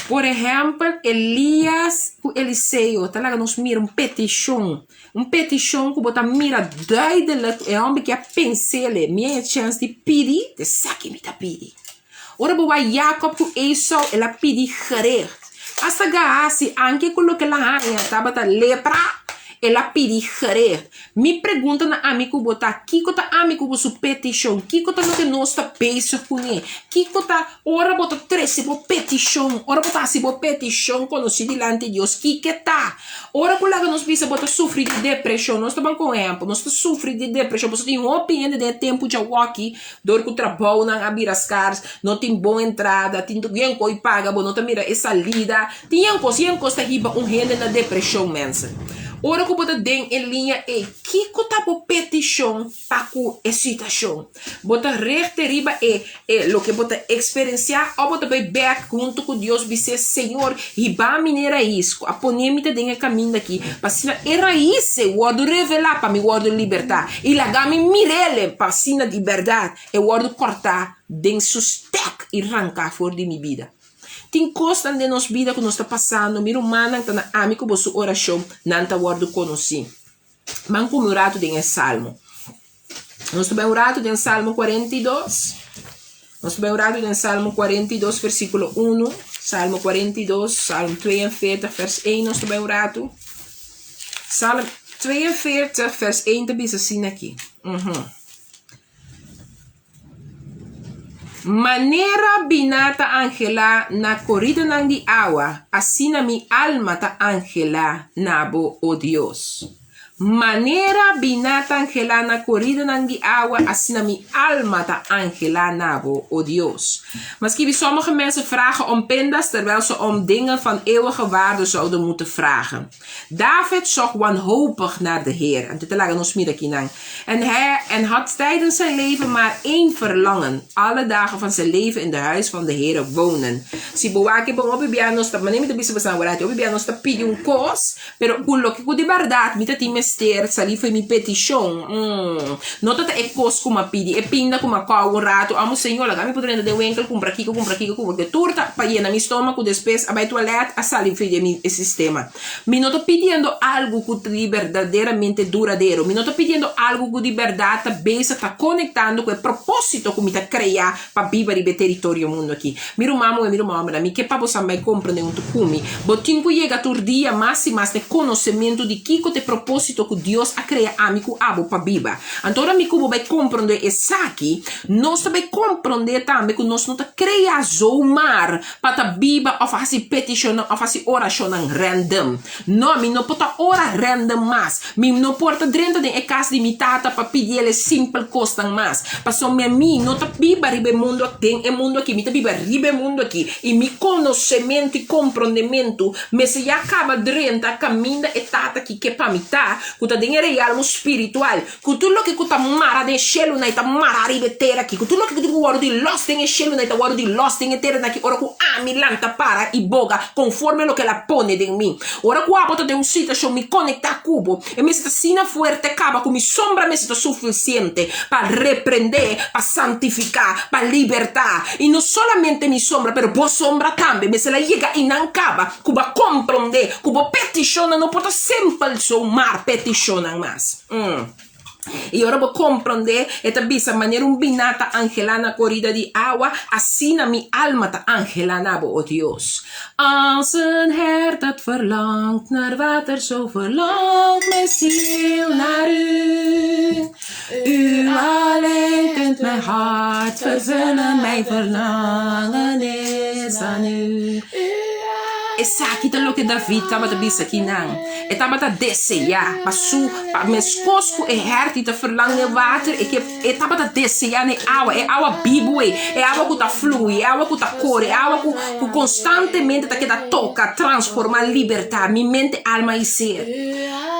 Por ehèmpel, Elías ku Eliseo ta laga nos mira un petishon, un petishon ku bo ta mira duidelijk ku e hòmber ke a pens'é, mi a e chèns di pidi, ta esaki mi ta pidi. Ora bo wak Jakob ku Esau, el a pidi gerecht. Asta Gahasi, anke ku loke el a haña tabata lepra, el a pidi gerecht. Mi pregunta na ami ku bo ta, Kiko ta ami ku bo su petishon? Kiko ta loke nos ta bezig kuné? Kiko ta ora bo ta trese bo petishon, ora bo ta hasi bo petishon konosí dilanti Dios, kiko ta? Ora ku laga nos bisa bo ta sufri di depreshon, nos ta ban ku un ehèmpel, nos ta sufri di depreshon pasobra tin hopi hende den e tempu djawoki Dor ku trabounan a bira skars, no tin bon entrada, tin yen koi paga, bo no ta mira e salida. Tin yen kos, yen kos ta hiba un hende na depreshon, mensen. Ora ku bo ta den e liña ei, kiko ta bo petishon pa ku e situashon? Bo ta rechte riba e e loke bo ta eksperensiá òf bo ta bai bèk huntu ku Dios bis'é, Señor, hiba mi na e rais ku a pone mi ta den e kaminda aki, pa asina e rais ei wòrdu revelá pa mi wòrdu libertá. I laga mi mir'el pa asina di bèrdat e wòrdu kòrtá den su stèk i ranká for di mi bida. Tin kosnan den nos bida ku nos ta pasando, mi rumannan ta na ami ku boso orashon nan ta wòrdu konosí. Ban kume un ratu den e salmo. Nos ta bai un ratu den Salmo 42. Nos ta bai un ratu den Salmo 42 versíkulo 1. Salmo 42, Salmo 42 vers 1 nos ta bai un ratu. Salm 42 vers 1 ta bisa asina aki. Uhum. Manera biná ta anhelá na koridanan di awa, asina mi alma ta anhelá na bo, o Dios. Manera biná ta anhelá na koridanan di awa, asina mi alma ta anhelá na bo, o Dios. Ma skibi sommige mensen vragen om pinda's, terwijl ze om dingen van eeuwige waarde zouden moeten vragen. David zocht wanhopig naar de Heer. Anto ta laga nos mira kinan. En hij en had tijdens zijn leven maar één verlangen, alle dagen van zijn leven in de huis van de Heere wonen. Si bo wak e bon hopi bia nos ta, manera mi ta bisa boso awor aki, hopi bia nos ta pidi un kos, pero ku loke ku di bèrdat mi ta tin mester sali fo'i mi petishon, mm, no ta ta e kos ku m'a pidi, e pinda ku m'a kòu un ratu, amo Señor, laga mi por drenta den winkel kumpra kiko, kumpra kiko, kumpra kiko, tur ta pa yena mi stoma ku despues a bai tualèt a sali fo'i den mi sistema. Mi no ta pidiendo algu ku ta di berdaderamente duradero. Mi no ta pidiendo algu ku di bèrdat ta bezig ta konektando ku e propósito ku mi ta krea pa biba riba e teritorio mundu aki. Mi ruman muhé, mi ruman hòmbernan, mi ke pa bo sa bai komprendé huntu ku mi. Bo tin ku yega tur dia mas i mas na e konosementu di kiko ta e propósito ku Dios a krea ami ku abo pa biba. Anto ora mi ku bo bai komprendé esaki, nos ta bai komprendé tambe ku nos no ta krea zomaar pa ta biba òf hasi petishonnan òf hasi orashonnan random. No, mi no por ta ora random mas. Mi no por ta drenta den e kas di mi tata pa pidi el e simpel kosnan mas. Pasobra mi no ta biba riba e mundu aki, den e mundu aki, mi ta biba riba e mundu aki. I mi konosementu i komprondementu mester ya kaba drenta kaminda e tata aki ke pa mi ta. ku ta den e realmo spiritual, ku tur loke ku ta mara den e shelunan e ta mara riba e tera aki, ku tur loke ku tin ku wòrdu di lòs den e shelunan e ta wòrdu di lòs den e teranan aki ora ku ami lanta para i boga konforme loke el a pone den mi. Ora ku abo ta den un situashon mi konektá ku bo, e mester ta asina fuerte kaba ku mi sombra mester ta sufisiente pa reprendé, pa santifiká, pa libertá. I no solamente mi sombra, pero bo sombra tambe mester a yega einan kaba ku bo a komprondé ku bo petishonnan no por ta simpel zomaar petishonnan mas. I ora bo komprondé, e ta bisa, Manera un biná ta anhelá na korida di awa, asina mi alma ta anhelá na bo, o Dios. Als een hert dat verlangt naar water, zo verlangt mijn ziel naar u. U alleen kunt mijn hart vervullen, mijn verlangen is aan u. Esaki ta loke David tabata bisa kinan. E tabata deseá pa su, pa meskos ku e hèrti ta ferlang n'e water, e ke, e tabata deseá n'e awa, e awa bibu ei, e awa ku ta flui, e awa ku ta kore, e awa ku, ku konstantemente ta keda toka, transformá, libertá mi mente, alma i ser.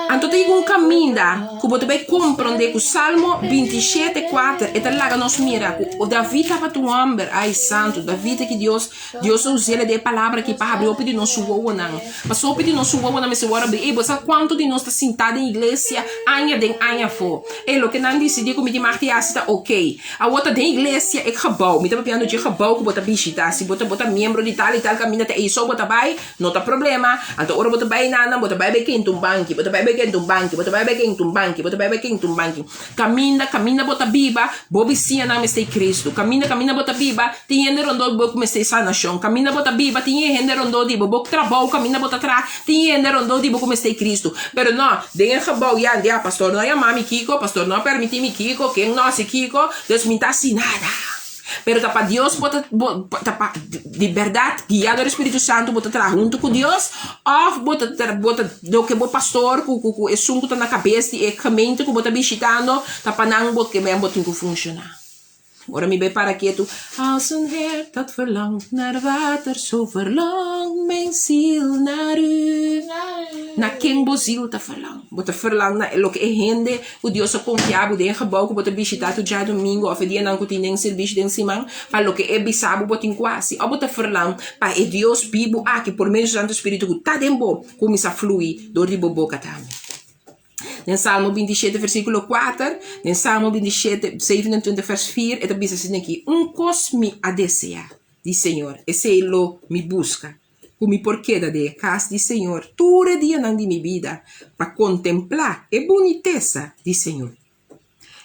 Anto ta yega un kaminda ku bo ta bai komprondé ku Salmo 27, 4, e ta laga nos mira ku David tabata un hòmber, ai santu, David aki Dios, Dios a us'el den e palabra aki pa habri hopi di nos wowonan. Pasobra hopi di nos wowonan mester wòrdu abrí. Ey, bo sa kuantu di nos ta sintá den iglesia aña den aña afó? Ey, loke nan disidí ku mi tin mag di hasi ta okey. Awor ta den iglesia e gebou. Mi ta papiando dje gebou ku bo ta bishitá. Si bo ta bo ta miembro di tal i tal kaminda ta ey so bo ta bai, no ta problema. Anto ora bo ta bai nan, bo ta bai bai kenta un banki, bo ta bai bai kenta un banki, bo ta bai bai kenta un banki, bo ta bai bai kenta un banki. Kaminda, kaminda bo ta biba, bo bisiñanan mester e Cristo. Kaminda, kaminda bo ta biba, tin hende rondó di bo ku mester e sanashon. Kaminda bo ta biba, tin e hende rondó di bo. Bo trabou, kaminda bo ta traha, tin e hende rondó di bo ku mester e Cristo. Pero no, den e gebou ya, ya, pastor no a yama mi kiko, pastor no a permití mi kiko, ken no hasi kiko, dus mi ta hasi nada. Pero ta pa Dios bo ta, bo ta pa di bèrdat guiá dor e Spiritu Santu bo ta traha huntu ku Dios òf bo ta bo ta loke bo pastor ku ku ku esun ku ta na kabes di e gemeente ku bo ta bishitando ta pa nan bo ke men bo tin ku funshoná. Ora mi bai para ketu, Als een hert dat verlangt naar water, zo verlangt mijn ziel naar u. Na ken bo ziel ta verlang? Bo ta verlang na loke e hende Ku Dios a konfia bo den e gebou ku bo ta bishitá tur djadumingu òf e dianan ku tin den sirbishi den siman, pa loke e bisa bo bo tin ku hasi. Òf bo ta ferlan pa e Dios bibu aki por medio di su Santu Spiritu ku ta den bo kuminsá flui dor di bo boka tambe. Den Salmo 27 versíkulo 4, den Salmo 27, 27 vers 4 e ta bisa asina aki, Un kos mi a deseá di Señor, esei lo mi buska. ku mi por keda den e kas di Señor tur e dianan di mi bida pa kontemplá e bunitesa di Señor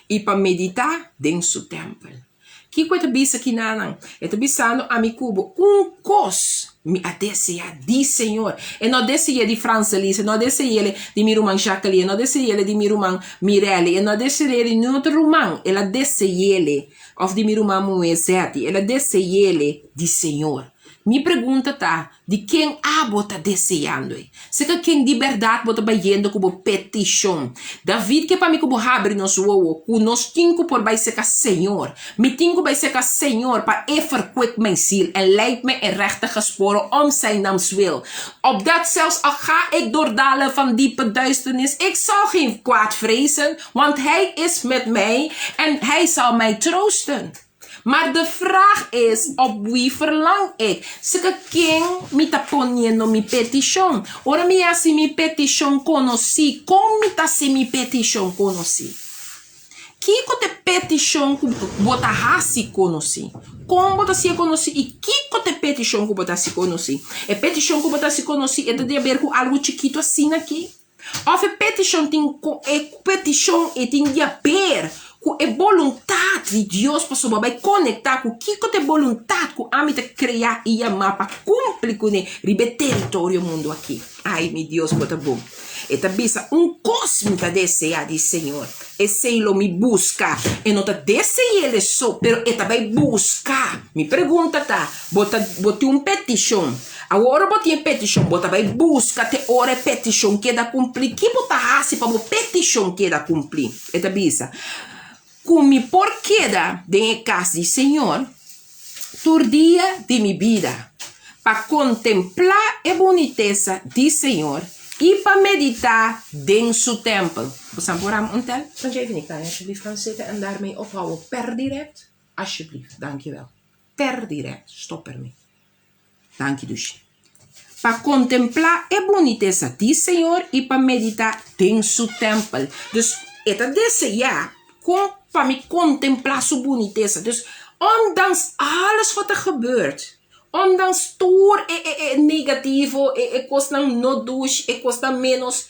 i pa meditá den su tèmpel. Kiko e ta bisa kinanan? E ta bisando ami ku bo, Un kos mi a deseá di Señor. E no dese'é di Francelis, e no dese'é di mi ruman Jacqueline, e no dese'é di mi ruman Mirelly, e no dese'é di niun otro ruman, el a dese'é òf di mi ruman muhé Zetty, el a dese'é di Señor. Mi pregunta ta, di ken abo ta deseando e? Serka ken di bèrdat bo ta bayendo ku bo petishon? David ke pa mi ku bo habri nos wowo, ku nos tin ku por bai serka Señor. Mi tin ku bai serka Señor pa E verkwik mijn ziel en leidt mij in rechtige sporen om Zijn naams wil. Opdat zelfs al ga ik door dalen van diepe duisternis, ik zal geen kwaad vrezen, want Hij is met mij en Hij zal mij troosten. Maar de vraag is, op wie verlang ik? Serka ken mi ta poniendo mi petishon? Ora mi hasi mi petishon konosí, kon mi ta hasi mi petishon konosí? Kiko ta e petishon ku bo ta hasi konosí? Kon bo ta hasié konosí i kiko ta e petishon ku bo ta hasi konosí? E petishon ku bo ta hasi konosí e ta di haber ku algu chikitu asina aki? Òf e petishon tin ku e petishon e tin di haber ku e boluntat di Dios pasobra bo bai konektá ku kiko ta e boluntat ku ami ta kreá i yamá pa kumpli kuné riba e teritorio mundu aki. Ai, mi Dios, bo ta bon. E ta bisa, Un kos mi ta deseá di Señor, esei lo mi buska. E no ta dese'el so, pero e ta bai buska. Mi pregunta ta, bo ta bo tin un petishon? Awor ora bo tin e petishon, bo ta bai buska te ora e petishon keda kumplí. Ki bo ta hasi pa bo petishon keda kumplí? E ta bisa, Ku mi por keda den e kas di Señor tur dia di mi bida, pa kontemplá e bunitesa di Señor. I pa meditá den su tèmpel. Bosan por ram un tel? Sanjevini, kan je alsjeblieft gaan zitten en daarmee ophouden per direct? Alsjeblieft, dankjewel. Per direct, stop ermee. Danki dushi. Pa kontemplá e bunitesa di Señor i pa meditá den su tèmpel. Dus, e ta deseá kon pa mi kontemplá su bunitesa. Dus, ondanks alles wat er gebeurt, Ondanks tur e e e negativo, e e kosnan no dushi, e kosnan ménos,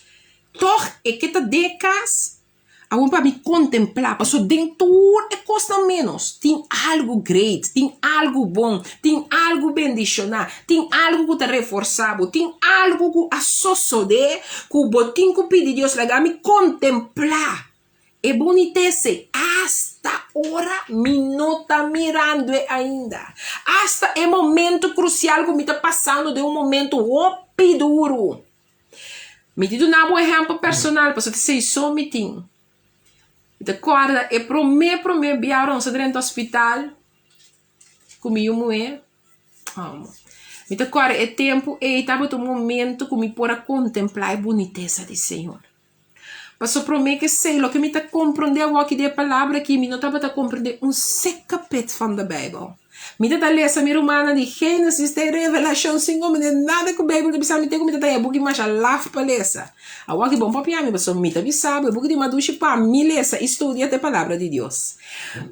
tòg e ke ta den e kas awor pa mi kontemplá, pasobra den tur e kosnan ménos tin algu great, tin algu bon, tin algu bendishoná, tin algu ku ta reforsá bo, tin algu ku a sosodé ku bo tin ku pidi Dios laga mi kontemplá. E bunitese asta ora mi no ta mirando e ainda. Asta e momento crucial cu mi ta pasando den un momento hopi duru. Mi tin duna bo un ehempel personal pasobra ta esey so mi tin. Mi ta corda e prome prome bia ora nos a drenta hospital cu mi yu muhe. Mi ta corda e tempo ey tabata un momento cu mi por a contempla e bunitesa di Señor. Paso promé ke esei, loke mi ta komprondé awoki di e palabra akí, mi no tabata komprondé un sekapet van de Beibel. Mi ta ta lesa mi rumannan di Génesis te Revelashon sin komprendé nada ku Beibel ta bisa mi, te ku mi ta ta e buki masha laf pa lesa. Awoki bon papia mi, pasobra mi ta bisa bo e buki di madushi pa mi lesa i studia ta e Palabra di Dios.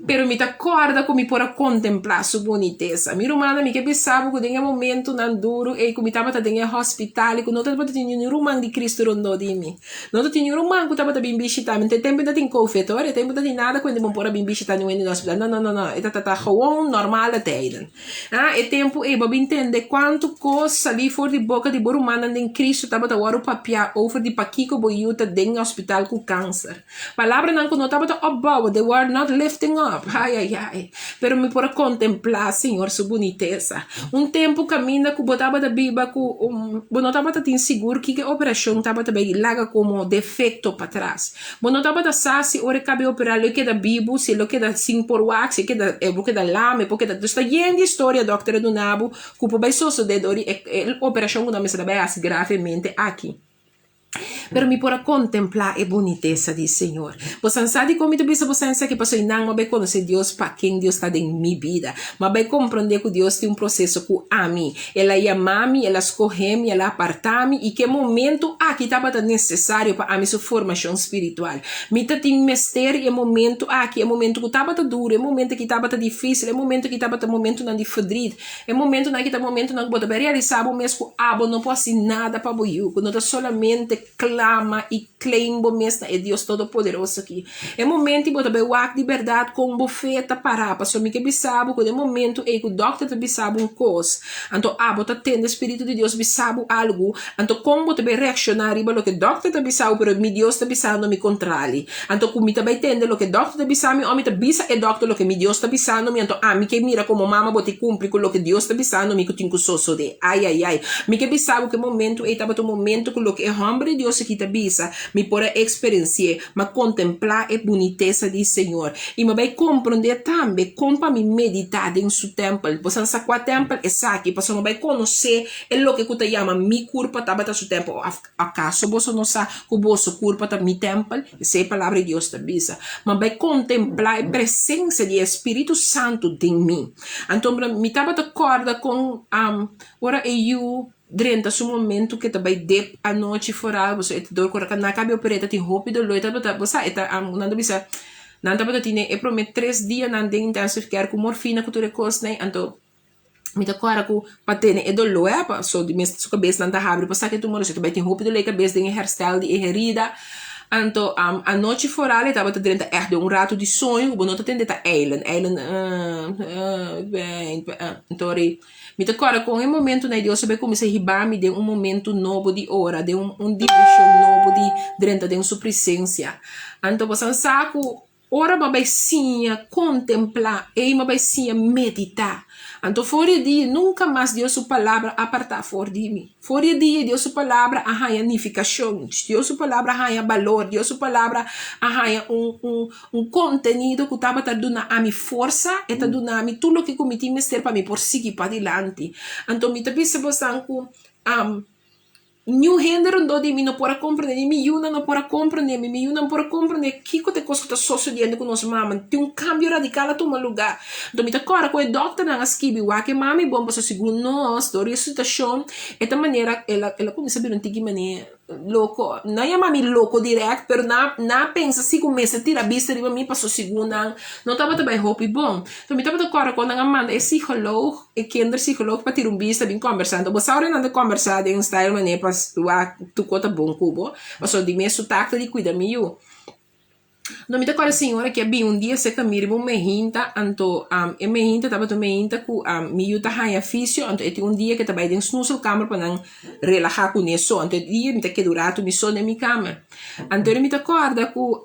Pero mi ta kòrda ku mi por a kontemplá su bunitesa. Mi rumannan, mi ke bisa bo ku den e momentunan duru ei ku mi tabata den e hospital i ku no tabata tin niun ruman di Cristo rondó di mi. No ta tin niun ruman ku tabata bin bishitá mi. E tempu no tin covid hoor, e tempu no tin nada ku hende bon por a bin bishitá niun hende den hospital. No, no, no, no, e tabata gewoon normale tijden. Ah, e tempu ei bo bin tende kuantu kos salí for di boka di bo rumannan den Cristo tabata wòrdu papiá over di pakiko bo yu ta den hospital ku kanser. Palabranan ku no tabata opbouwen, they were not lifting up, ai ai ai, pero mi por a kontemplá Señor su bunitesa. Un tempu kaminda ku bo tabata biba ku bo no tabata tin sigur kiko e operashon tabata bai laga komo defekto patras. Bo no tabata sa si ora e kabe operá lo e keda bibu, si lo keda sin por wak, si e keda e por keda lama, e por keda, dus ta yen di historia dòkter a duna bo ku por bai sosodé dor di e operashon ku nan mester a bai hasi gravemente aki. Pero mi por a kontemplá e bunitesa di Señor. Bosan sa dikon mi ta bisa bosan esaki? Pasobra nan a bai konosé Dios pa ken Dios ta den mi bida. Mi a bai komprondé ku Dios tin un proseso ku ami. El a yama mi, el a skohé mi, el a apartá mi i ku e momentu aki tabata nesesario pa ami su formashon spiritual. Mi ta tin mester i e momentu aki, e momentu ku tabata duru, e momentu aki tabata difísil, e momentu aki tabata momentunan di ferdriet, E momentunan aki ta momentunan ku bo ta bai realisá bo mes ku abo no por hasi nada pa bo yu, ku no ta solamente klama i claim bo mes na e Dios Todopoderoso aki. E momento ei bo ta bai wak di bèrdat kon bo fe ta pará, pasobra mi ke bisa bo ku den e momento ei ku dòkter ta bisa bo un kos, anto abo ta tende Spiritu di Dios bisa bo algu, anto kon bo ta bai reakshoná riba loke dòkter ta bisa bo, pero mi Dios ta bisando mi kontrali. Anto ku mi ta bai tende loke dòkter ta bisa mi òf mi ta bisa e dòkter loke mi Dios ta bisando mi, anto ami ke mira komo mama bo tin kumpli ku loke Dios ta bisando mi ku tin ku sosodé. Ai, ai, ai. Mi ke bisa bo ku e momentu ei tabata un momentu ku loke e hòmber di Dios aki ta bisa, mi por a eksperensi'é, m'a kontemplá e bunitesa di Señor. I m'a bai komprondé tambe kon pa mi meditá den Su tèmpel. Bo sa sa kua tèmpel? Esaki, pasobra m'a bai konosé e loke ku ta yama mi kurpa tabata Su tèmpel. Akaso boso no sa ku boso kurpa ta mi tèmpel? Esei e palabra di Dios ta bisa. Ma bai kontemplá e presensia di e Spiritu Santu den mi. Anto mi tabata kòrda kon ora e yu drenta su momentu ku e ta bai dep anochi foral, pasobra e ta dor ku ora nan a kabi oper'é e ta tin hopi doló, e tabata, bo sa, e ta, nan ta bisa, nan tabata tene e promé tres dianan den intensive care ku morfina ku tur e kosnan, anto. Mi ta kòrda ku pa tene e doló e paso di mes su kabes nan ta habri pa saka e tumor ta bai tin hopi doló e kabes den e herstel di e herida anto anochi foral e tabata drenta ègt den un ratu di soño ku bo no ta tende ta eilen eilen anto mi ta kòrda kon e momentunan Dios a bai kuminsá hiba mi den un momento nobo di ora den un dimenshon nobo di drenta den su presensia anto bo sa ku Ora bo a bai siña kontemplá, ei bo a bai siña meditá. Anto for di e dia nunka mas Dios su palabra a apartá for di mi. For di e dia Dios su palabra a haña nifikashon, Dios su palabra a haña balor, Dios su palabra a haña un un un kontenido ku tabata duna ami forsa, e ta duna mi tur loke ku mi tin mester pa mi por sigui padilanti. Anto mi ta bisa bosan ku. Niun hende rondó di mi no por a komprendé, ni mi yunan no por a komprendé mi, mi yunan por a komprendé kiko ta e kos ku ta sosodiendo ku nos mama. Tin un kambio radikal a tuma lugá. Anto mi ta kòrda ku e dòkternan a skibi wak e mami bon pasobra segun nos dor di e situashon e ta manera el a el a kuminsá bira un tiki manera loko. No a yama mi loko dirèkt pero nan nan a pensa si ku mester tira bista riba mi pasobra segun nan no tabata bai hopi bon. Anto mi tabata kòrda ku nan a manda e psikoloog E kinderpsycholoog pa tira un bista bin kombersá. Anto bo sa ora nan ta kombersá den un style manera pa wak tur kos ta bon ku bo. Pasobra di mes su takta di kuida mi yu. Anto mi ta kòrda e señora ke a bin un dia serka mi riba un mehinta anto e mehinta tabata un mehinta ku mi yu ta haña fisio anto e tin un dia ke ta bai den snoezelkamer pa nan relahá kuné so. Anto e dia mi ta keda un ratu mi so den mi kamer. Anto mi ta kòrda ku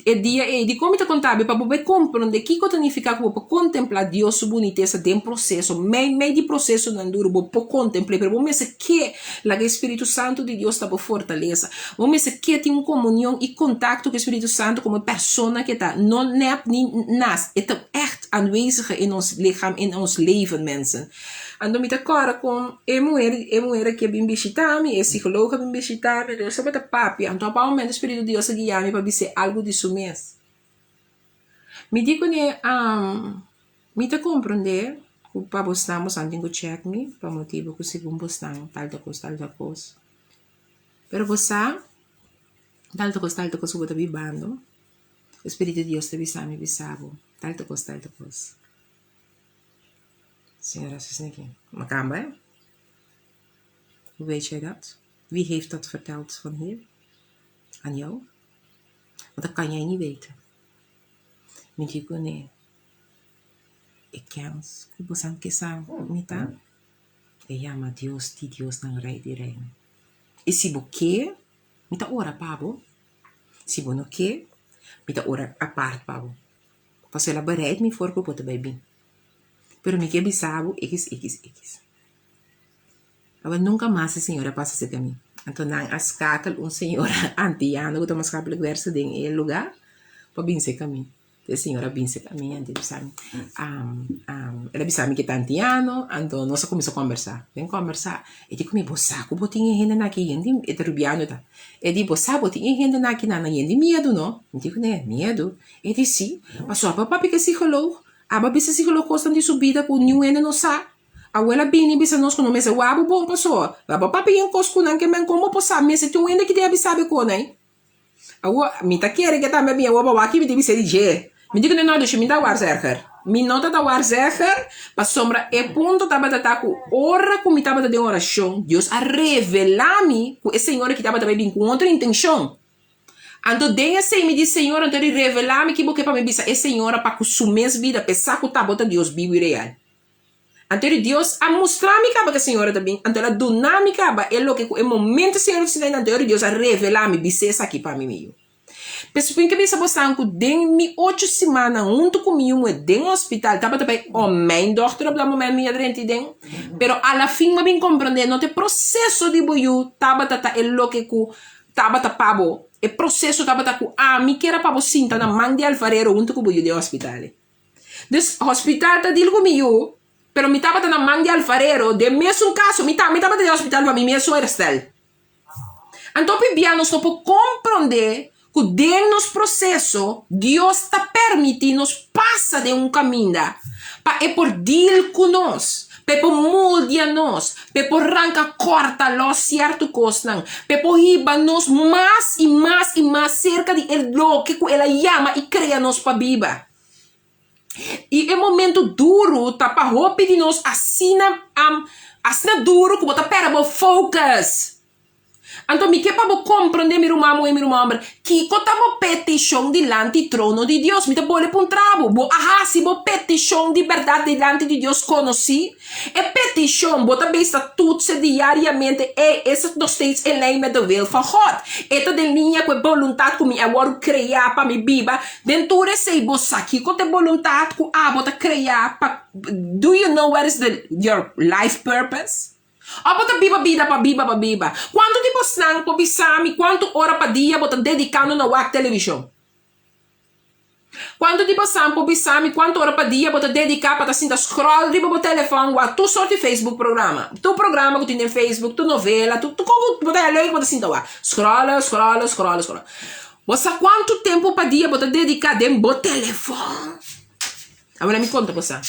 E dia ei, dikon mi ta konta bo? Pa bo bai komprondé kiko ta nifiká ku bo por kontemplá Dios su bunitesa den proseso. Mei mei di prosesonan duru bo por kontempl'é, pero bo mester ke laga e Spiritu Santu di Dios ta bo fortalesa. Bo mester ke tin un komunion i kontakto ku e Spiritu Santu komo e persona ku e ta, no nèp ni nas. E ta ègt aanwezige in ons lichaam, in ons leven, mensen. Anto mi ta kòrda kon e muher e muher aki a bin bishitá mi, e psikoloog a bin bishitá mi, nos tabata papia. Anto op un momento e Spiritu di Dios a guia mi pa bis'é algu di su mes. Mi di kuné, Mi ta komprondé ku pa bosnan bosan tin ku chèk mi pa motibu ku segun bosnan tal ta kos tal ta kos. Pero bo sa tal ta kos tal ta kos ku bo ta bibando, e Spiritu di Dios ta bisa mi bisa bo tal ta kos tal ta kos. Señora Sisniki, Makamba hè? Hoe weet jij dat? Wie heeft dat verteld van hier? Aan jou? Want dat kan jij niet weten. Mi di kuné, e kèns ku bosan ke sa mi ta, e yama Dios di diosnan, Rei di reinan. I si bo ke, mi ta ora pa bo. Si bo no ke, mi ta ora apart pa bo. Pasobra el a bereid mi for ku bo ta bai bin. Pero mi ke bisa bo x x x. Awor nunka mas e señora a pasa serka mi. Anto nan a skakel un señora antiano ku ta maatschappelijk werkster den e lugá pa bin serka mi. E señora a bin serka mi anto e bisa mi, el a bisa mi ke ta antiano, anto nos a kuminsá kombersá. Den kombersá e di ku mi, bo sa ku bo tin e hendenan aki yen di, e ta rubiano ta, e di bo sa bo tin e hendenan aki nan yen di miedu no. Mi di kuné, miedu? E di si, pasobra bo papia ku e psikoloog. Aba bisa si lo kosnan di su bida ku niun hende no sa. Awel a bini bisa nos ku no mester wak bo bon paso. La bo papia yen kos ku nan ke men kon bo por sa mester tin un hende ki debe sabi kon ei. Awor mi ta kere ke tambe mi awor bo wak mi tin bisa di dje. Mi di ku no no mi ta waarzegger. Mi no ta ta waarzegger pasobra e punto tabata ta ku ora ku mi tabata den orashon Dios a revela mi ku e señora ki tabata bai bin ku un otro intenshon. Anto den esei mi di, Señor, anto di revelá mi ki bo ke pa mi bisa e señora pa ku su mes bida p'e sa ku ta bo ta Dios bibu i real. Anto di Dios a mustra mi kaba ku e señora ta bin, anto el a duna mi kaba e loke ku e momento e señora ta sinta ei, anto di Dios a revelá mi, bis'é esaki pa mi, mi yu. P'esei mi ke bisa bosan ku den mi ocho simannan huntu ku mi yu muhé den hospital tabata bai o mijn dòkter op dat moment mi a drenta ei den, pero alafin mi a bin komprondé no ta e proseso di bo yu tabata ta e loke ku Tabata pa bo. E proseso tabata ku ami kier a pa bo sinta na man di alfarero huntu ku bo yu den hospital. Dus hospital ta deal ku mi yu, pero mi tabata na man di alfarero den mesun kaso. Mi tambe tabata den hospital pa mi mesun herstel. Anto pibia nos no por komprondé ku den nos proseso Dios ta permití nos pasa den un kaminda pa e por deal ku nos, pa e por moldia nos, pa e por ranka kòrta lòs sierto kosnan, pa e por hiba nos mas i mas i mas serka di e loke ku el a yama i krea nos pa biba. I e momento duru ta pa hopi di nos asina asina duru ku bo ta pèrdè bo focus. Anto mi ke pa bo komprondé, mi ruman muhé, mi ruman hòmber, kiko ta bo petishon dilanti trono di Dios. Mi ta bole puntra bo, bo a hasi bo petishon di bèrdat dilanti di Dios konosí? E petishon bo ta bes ta tutse diariamente, ey, is het nog steeds in lijn met de wil van God? E ta den liña ku e boluntat ku mi a wòrdu kreá pa mi biba? Den tur esei bo sa kiko ta e boluntat ku abo ta kreá pa, do you know what is the your life purpose? Of bo ta biba bida pa biba pa biba? Kuantu di bosnan por bisa mi kuantu ora pa dia bo ta dedikando na wak televishon? Kuantu di bosan por bisa mi kuantu ora pa dia bo ta dediká pa ta sinta scroll riba bo telefòn wak tur sort di Facebook programa, tur programa ku tin den Facebook, tur novela, tur tur kon ku bo ta haña leuk bo ta sinta wak. Scroll, scroll, scroll, scroll. Bo sa kuantu tempu pa dia bo ta dediká den bo telefòn? Awor mi konta bosa.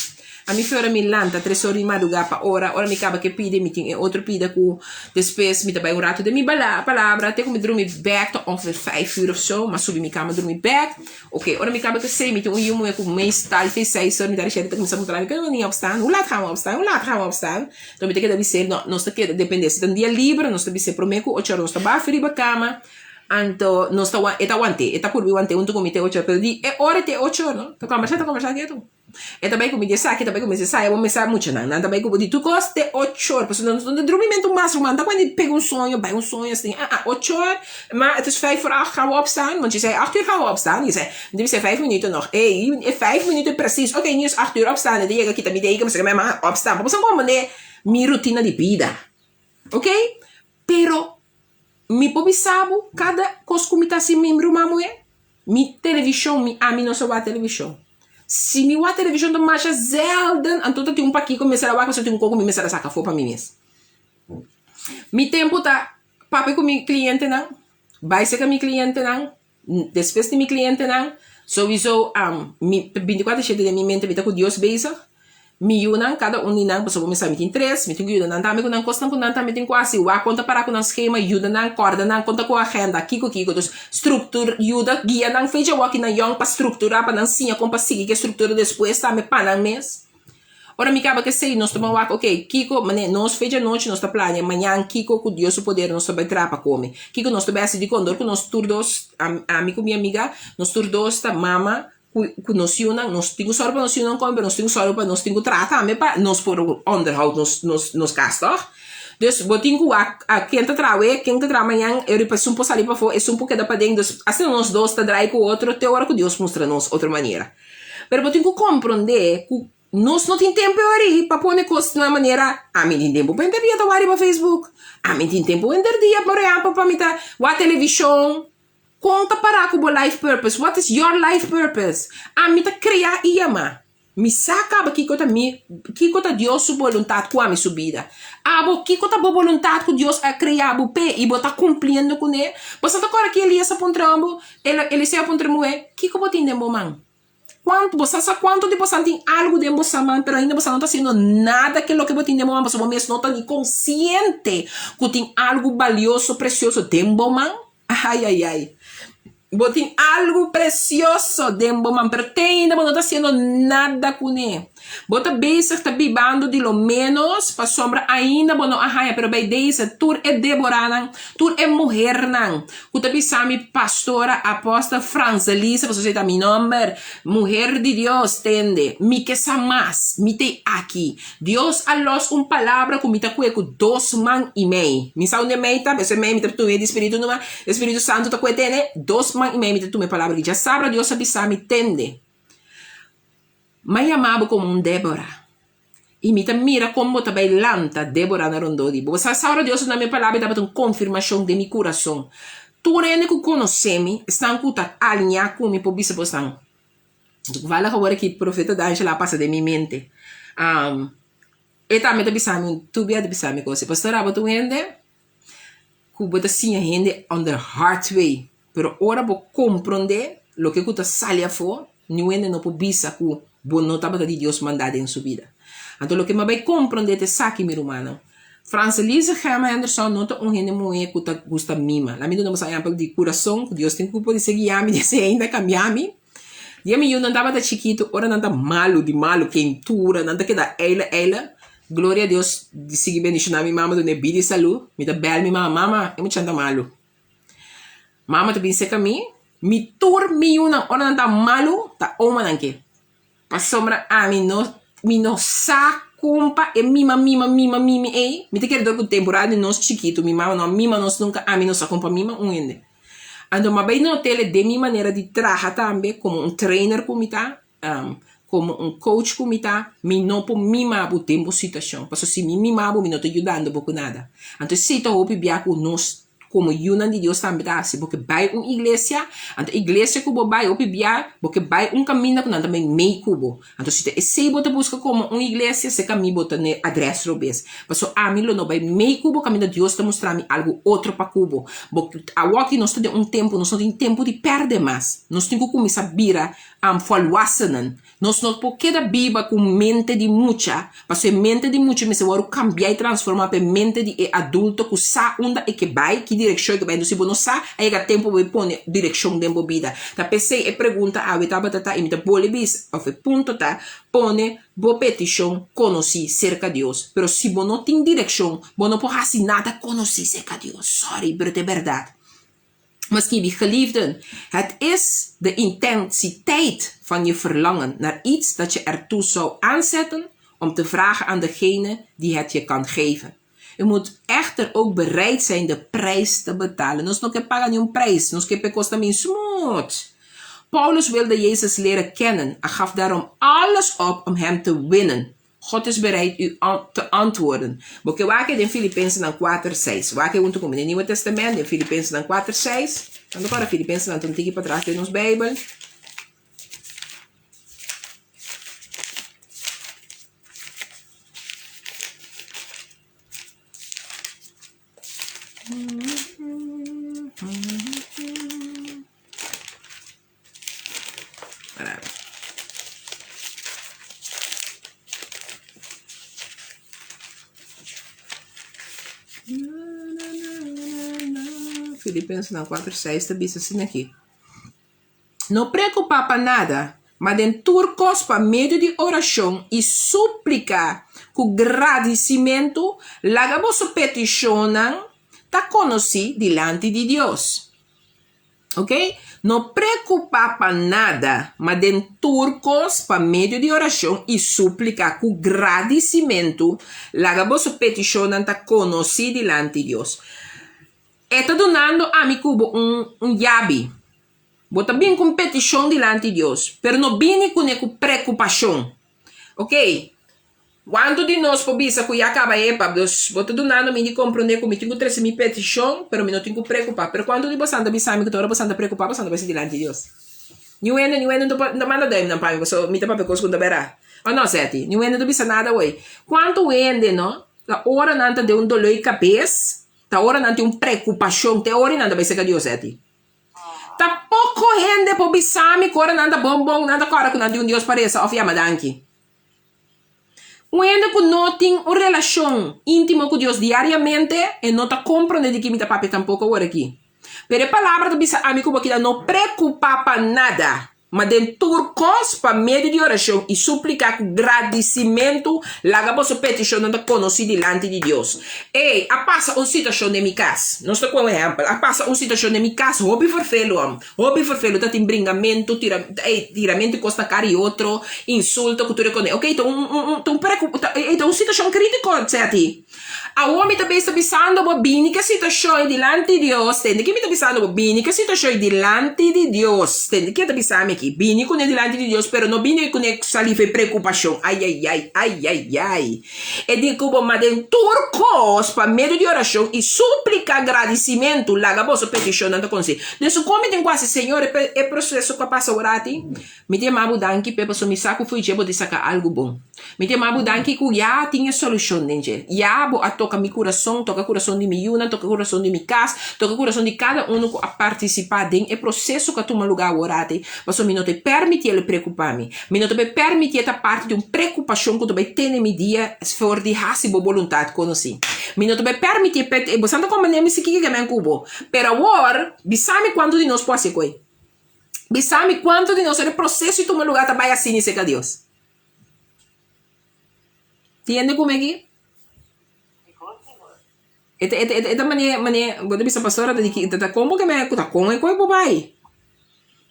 Ami fe ora mi lanta tres ora di madrugá pa ora, ora mi kaba ke pida mi tin e otro pida ku despues mi ta bai un ratu den mi palabra te ku mi drumi bèk ta ongeveer vijf uur of so, m'a subi mi kama drumi bèk. Oké, ora mi kaba ke esei mi tin un yu muhé ku meestal te seis ora mi ta rishete ta kuminsá puntra mi, Kunnen we niet opstaan? Hoe laat gaan we opstaan? Hoe laat gaan we opstaan? Enton mi ta keda bis'é, no, nos ta keda dependé si ta un dia liber nos ta bis'é promé ku ocho ora nos ta bafi riba kama. Anto nos ta e ta want'é, e ta purbi want'é huntu ku mi te ocho ora, pero di e ora te ocho ora no, ta kòmbersá, ta kòmbersá ketu. E ta bai ku mi di esaki, e ta bai ku mi di esaya, bo mester muchanan, nan ta bai ku bo di tur kos te ocho ora, pasobra nos no ta drumimentu mas ruman, ta kuando pega un soño, bai un soño asina, ah ah, ocho ora, ma het is vijf voor acht gaan we opstaan, want je zei acht uur gaan we opstaan, je zei, mi ta bisa vijf minuten nog, ey, e vijf minuten precies, oké, nu is acht uur, opstaan, e ta yega kita mi deken, mi sa mama, opstaan, pa bo sa komprende mi rutina di bida, oké, pero. Mi por bisa bo kada kos ku mi ta hasi mi ruman muhé, mi televishon, mi ami no sa wak televishon. Si mi wak televishon ta masha zelden, anto ta tin un pakiko mi mester a wak pasobra tin un kos ku mi mester a saka afó pa mi mes. Mi tempu ta papia ku mi klientenan, bai serka mi klientenan, despues di mi klientenan, souiso mi bintikuater shete den mi mente mi ta ku Dios bezig. Mi yunan, kada un di nan, pasobra bo mi sa mi tin tres, mi tin ku yuda nan tambe ku nan kosnan ku nan tambe tin ku hasi, wak kon ta para ku nan skema, yuda nan, kòrda nan kon ta ku agenda, kiko kiko. Dus struktur, yuda, guia nan fecha awor ki nan yòn pa strukturá, pa nan siña kon pa sigui ku e struktura despues tambe pa nan mes. Ora mi kaba ku esei, nos ta ban wak, oke, kiko, manera nos fecha anochi nos ta plania mañan kiko ku Dios su poder nos ta bai traha pa kome, kiko nos ta bai hasi dikon, dor ku nos tur dos, ami ku mi amiga, nos tur dos ta mama ku ku nos yunan, nos tin ku sòru pa nos yunan kome, pero nos tin ku sòru pa nos tin ku traha tambe pa nos por onderhoud nos nos nos kas tòg. Dus bo tin ku wak a ken ta traha awe, ken ta traha mañan, e riba esun por sali pafó, esun por keda paden, dus asina nos dos ta drai ku otro te ora ku Dios mustra nos otro manera. Pero bo tin ku komprondé ku nos no tin tempu ahori pa pone kos na manera, ami tin tempu pa henter dia ta wak riba Facebook, ami tin tempu henter dia por ehèmpel pa mi ta wak televishon. Kon ta pará ku bo life purpose? What is your life purpose? Ami ta kreá i yamá. Mi sa kaba kiko ta mi, kiko ta Dios su boluntat ku ami su bida. Abo, kiko ta bo boluntat ku Dios a kreá bo p'e i bo ta kumpliendo kuné? Bo sa ta kòrda ki Elias a puntra bo, Eliseo a puntra e muhé, Kiko bo tin den bo man? Kuantu, bo sa sa kuantu di bosan tin algu den bosa man, pero ainda bosan no ta hasiendo nada ke loke bo tin den bo man, pasobra bo mes no ta ni konsiente ku tin algu balioso, presioso den bo man? Ayayay. Bo tin algu presioso den bo man, pero te ainda bo no ta hasiendo nada kuné. Bo ta bezig ta bibando di lo ménos pasobra ainda bo no a haña, pero bay deze tur e Deboranan, tur e muhernan ku ta bisa mi pastora apostel Franselisa, pasobra esei ta mi nomber, muher di Dios, tende, mi ke sa mas, mi t'ei aki. Dios a los un palabra ku mi ta kue ku dos man i mei. Mi sa unda e mei ta, pasobra e mei mi ta tum'é di Spiritu numa, e Spiritu Santu ta kue tene, dos man i mei mi ta tuma e palabra aki. Djasabra Dios a bisa mi, tende. M'a yama bo komo un Débora, i mi ta mira kon bo ta bai lanta Débora na rondó di bo. Bo sa, ora Dios a duna mi e palabra, e tabata un konfirmashon den mi kurason. Tur hende ku konosé mi, esnan ku ta aliñá ku mi por bisa bo esnan. Toevallig awor aki profeta D'Angelo a pasa den mi mente. E tambe ta bisa mi, tur bia ta bisa mi kos. Pastor, abo ta un hende ku bo ta siña hende on the hard way, pero ora bo komprondé loke ku ta sali afó, niun hende no por bisa ku bo no tabata di Dios mandá den su bida. Anto loke mi a bai komprondé ta esaki, mi rumannan, Franselise Gemma Henderson no ta un hende muhé ku ta gusta mima. Lamintu no bo sa ehèmpel di kurason ku Dios tin ku por di guia mi, di esei ainda kambia mi. Dia mi yunan tabata chikitu, ora nan ta malu di malu, keintura, nan ta keda eila eila. Gloria a Dios di sigui bendiciona mi mama dun'e bida y salud. Mi ta bel mi mama, mama e muchanan ta malu. Mama ta bin cerca mi, mi tur mi yunan ora nan ta malu ta oma nan ke. Pasobra ami no mi no sa con pa e mima mima mima mimi ey. Mi ta kere dor cu temporada di nos chikitu mi mama no a mima nos nunca ami no sa con pa mima un hende. Anto mi a bay not'el den mi manera di traha tambe como un trainer cu mi ta. Komo un coach ku mi ta, mi no por mima bo den bo situashon. Pasobra si mi mima bo, mi no ta yudando bo ku nada. Anto esei ta hopi bia ku nos komo yunan di Dios tambe ta hasi. Bo ke bai un iglesia, anto e iglesia ku bo bai hopi bia bo ke bai un kaminda ku nan ta bai mei ku bo. Anto si ta esei bo ta buska komo un iglesia, se kami bo ta n'e adrès robes. Pasobra ami lo no bai mei ku bo kaminda Dios ta mustra mi algu otro pa ku bo. Bo awoki nos ta den un tempu, nos no tin tempu di pèrdè mas. Nos tin ku kuminsá bira volwassenen. Nos no por keda biba ku mente di mucha, pasobra e mente di mucha mester wòrdu kambiá i transformá pa e mente di e adulto ku sa unda e ke bai, ki direkshon e ke bai. Entonces si bo no sa, a yega tempu bo pone direkshon den bo bida. Ta p'esei e pregunta awe tabata ta, i mi ta bolbe bisa, òf e punto ta, pone bo petishon konosí serka Dios. Pero si bo no tin direkshon, bo no por hasi nada konosí serka Dios. Sorry, pero ta e bèrdat. Ma skibi, Geliefden, het is de intensiteit van je verlangen naar iets dat je ertoe zou aanzetten om te vragen aan degene die het je kan geven. U moet echter ook bereid zijn de prijs te betalen. Nos no ke paga niun prijs, nos ke p'e kosta min smut. Paulus wilde Jezus leren kennen en gaf daarom alles op om hem te winnen. God is bereid u te antwoorden. Bo ke wak e den Filipensenan kuater seis. Wak e huntu ku mi den Nieuwe Testament, den Filipensenan kuater seis. Tantu kòrda Filipensenan ta un tiki patras den nos Beibel. Filipensenan kuater seis ta bisa asina aki, No preokupá pa nada, ma den tur kos pa medio di orashon i súplika ku gradisimentu laga boso petishonnan ta konosí dilanti di Dios. Ok, no preocupa pa nada, ma den tur cos pa medio di oracion y suplica cu gradicimentu, laga boso peticionnan ta conoci dilanti Dios. E ta dunando ami cu bo un un yabi. Bo ta bin cu un peticion dilanti Dios, pero no bini cune cu preocupacion. Ok, Kuantu di nos por bisa ku ya kaba epa, dus bo ta dunando mi di komprondé ku mi tin ku trese mi petishon, pero mi no tin ku preokupá. Pero kuantu di bosan ta bisa mi ku ta ora bosan ta preokupá bosan ta bai dilanti di Dios? Niun hende, niun hende no ta manda duimnan pa mi pasobra mi ta papia kos ku no ta bèrdat. O no, Seti? Niun hende no ta bisa nada awor. Kuantu hende, no, ta ora nan ta den un doló di kabes, ta ora nan tin un preokupashon, te ora nan ta bai serka Dios, Seti. Ta poko hende por bisa mi ku ora nan ta bon bon, nan ta kòrda ku nan tin un Dios pa resa òf yama danki. Un hende ku no tin un relashon íntimo ku Dios diariamente, e no ta komprondé di ki mi ta papia tampoko awor aki. Pero e Palabra ta bisa ami ku bo keda no preokupá pa nada, ma den tur kos, pa medio di orashon i súplika ku gradisimentu, laga boso petishonnan ta konosí dilanti di Dios. Ey, a pasa un situashon den mi kas. Nos ta kue un ehèmpel. A pasa un situashon den mi kas hopi ferfelu, hòm. Hopi ferfelu ta tin bringamentu, tira, ey, tiramentu di kos na kara di otro, insulto ku tur e kos. Oké, ta un, un, un, ta un preku, ta, ey, ta un situashon kritiko, Seti. Awor mi ta bes ta bisando bo, bini ku e situashon ei dilanti di Dios. Tende ke mi ta bisando bo, bini ku e situashon ei dilanti di Dios. Tende ke ta bisa mi aki, bini kuné dilanti di Dios, pero no bini kuné sali for e preokupashon. Ayayay, ayayay. E di ku bo ma den tur kos pa medio di orashon i súplika gradisimentu laga boso petishonnan ta konsí. Den su kon mi tin ku hasi, Señor, e proseso ku a pasa ora ati? Mi ta yama bo danki p'e pasobra mi sa ku fo'i dje bo tin saka algu bon. Mi ta yama bo danki ku ya tin e solushon den dje. Ya bo a toka mi kurason, toka kurason di mi yunan, toka kurason di mi kas, toka kurason di kada unu ku a partisipá den e proseso ku a tuma lugá awor ati, pasobra mi no ta permití el preokupá mi. Mi no ta bai permití e ta parti di un preokupashon ku ta bai tene mi dia for di hasi bo boluntat konosí. Mi no ta bai permití e pet, bo sa ta komprendé mi si kiko ke men ku bo. Pero awor, bisa mi kuantu di nos por hasi koe. Bisa mi kuantu di nos ora e proseso i tuma lugá ta bai asina i serka Dios. Tiende ku mi aki? E ta, e ta, e ta mane, mane, bo ta bisa pastor ta di ki, ta kon bo ke me, ta kon e koe bo bai?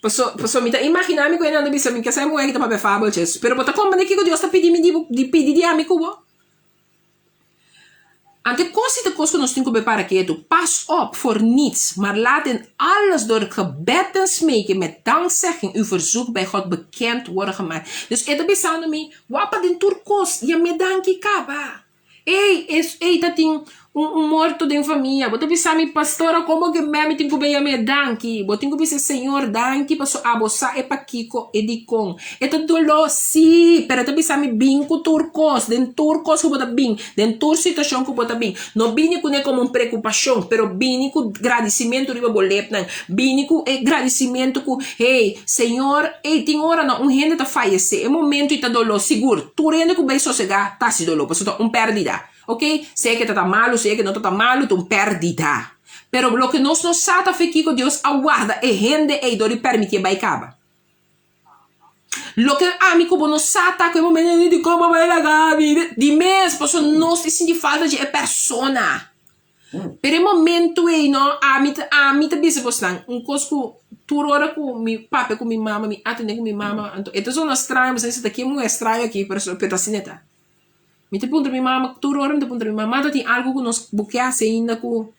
Paso, paso mi ta imagina mi ku e nan ta bisa mi, kesa e muhé aki ta papia fabeltjes, pero bo ta komprende kiko Dios ta pidi mi di bo, di pidi di ami ku bo? Anto e kos i ta kos ku nos tin ku bai para ketu, pas op voor niets, maar laat in alles door gebed en smeken met dankzegging uw verzoek bij God bekend worden gemaakt. Dus e ta bisando mi, wapa den tur kos, yam'é danki kaba. Ey, es, ey ta tin. Un un morto den famia. Bo ta bisa mi, Pastora, komo ke mei mi tin ku bai yam'é danki? Bo tin ku bisa Señor danki paso abo sa e pakiko e dikon. E ta doló, sí, pero e ta bisa mi bin ku tur kos, den tur kos ku bo ta bin, den tur situashon ku bo ta bin. No bini kuné komo un preokupashon, pero bini ku gradisimentu riba bo lepnan. Bini ku e gradisimentu ku, hey, Señor, ey, tin ora no un hende ta fayesé, e momentu i ta doló, sigur, tur hende ku bai sosegá ta hasi doló, pasobra ta un pèrdida. Ok, sea ke ta ta malu, sea ke no ta ta malu, ta un pèrdida. Pero loke nos no sa ta fe kiko Dios a warda e hende ei dor di pèrmitié bai kaba. Loke ami ku bo no sa ta ku e momento ei dikon bo bai laga mi? Di mes, pasobra nos ta sinti falta dje e persona. Pero e momento ei no, ami ta ami ta bisa bosnan un kos ku tur ora ku mi papia ku mi mama, mi atendé ku mi mama, anto e ta zona straño, bo sa ta ke muhé straño aki, pero ta asina e ta. Mi ta puntra mi mama, tur ora mi ta puntra mi mama, mama ta tin algu ku nos bo ke hasi ainda ku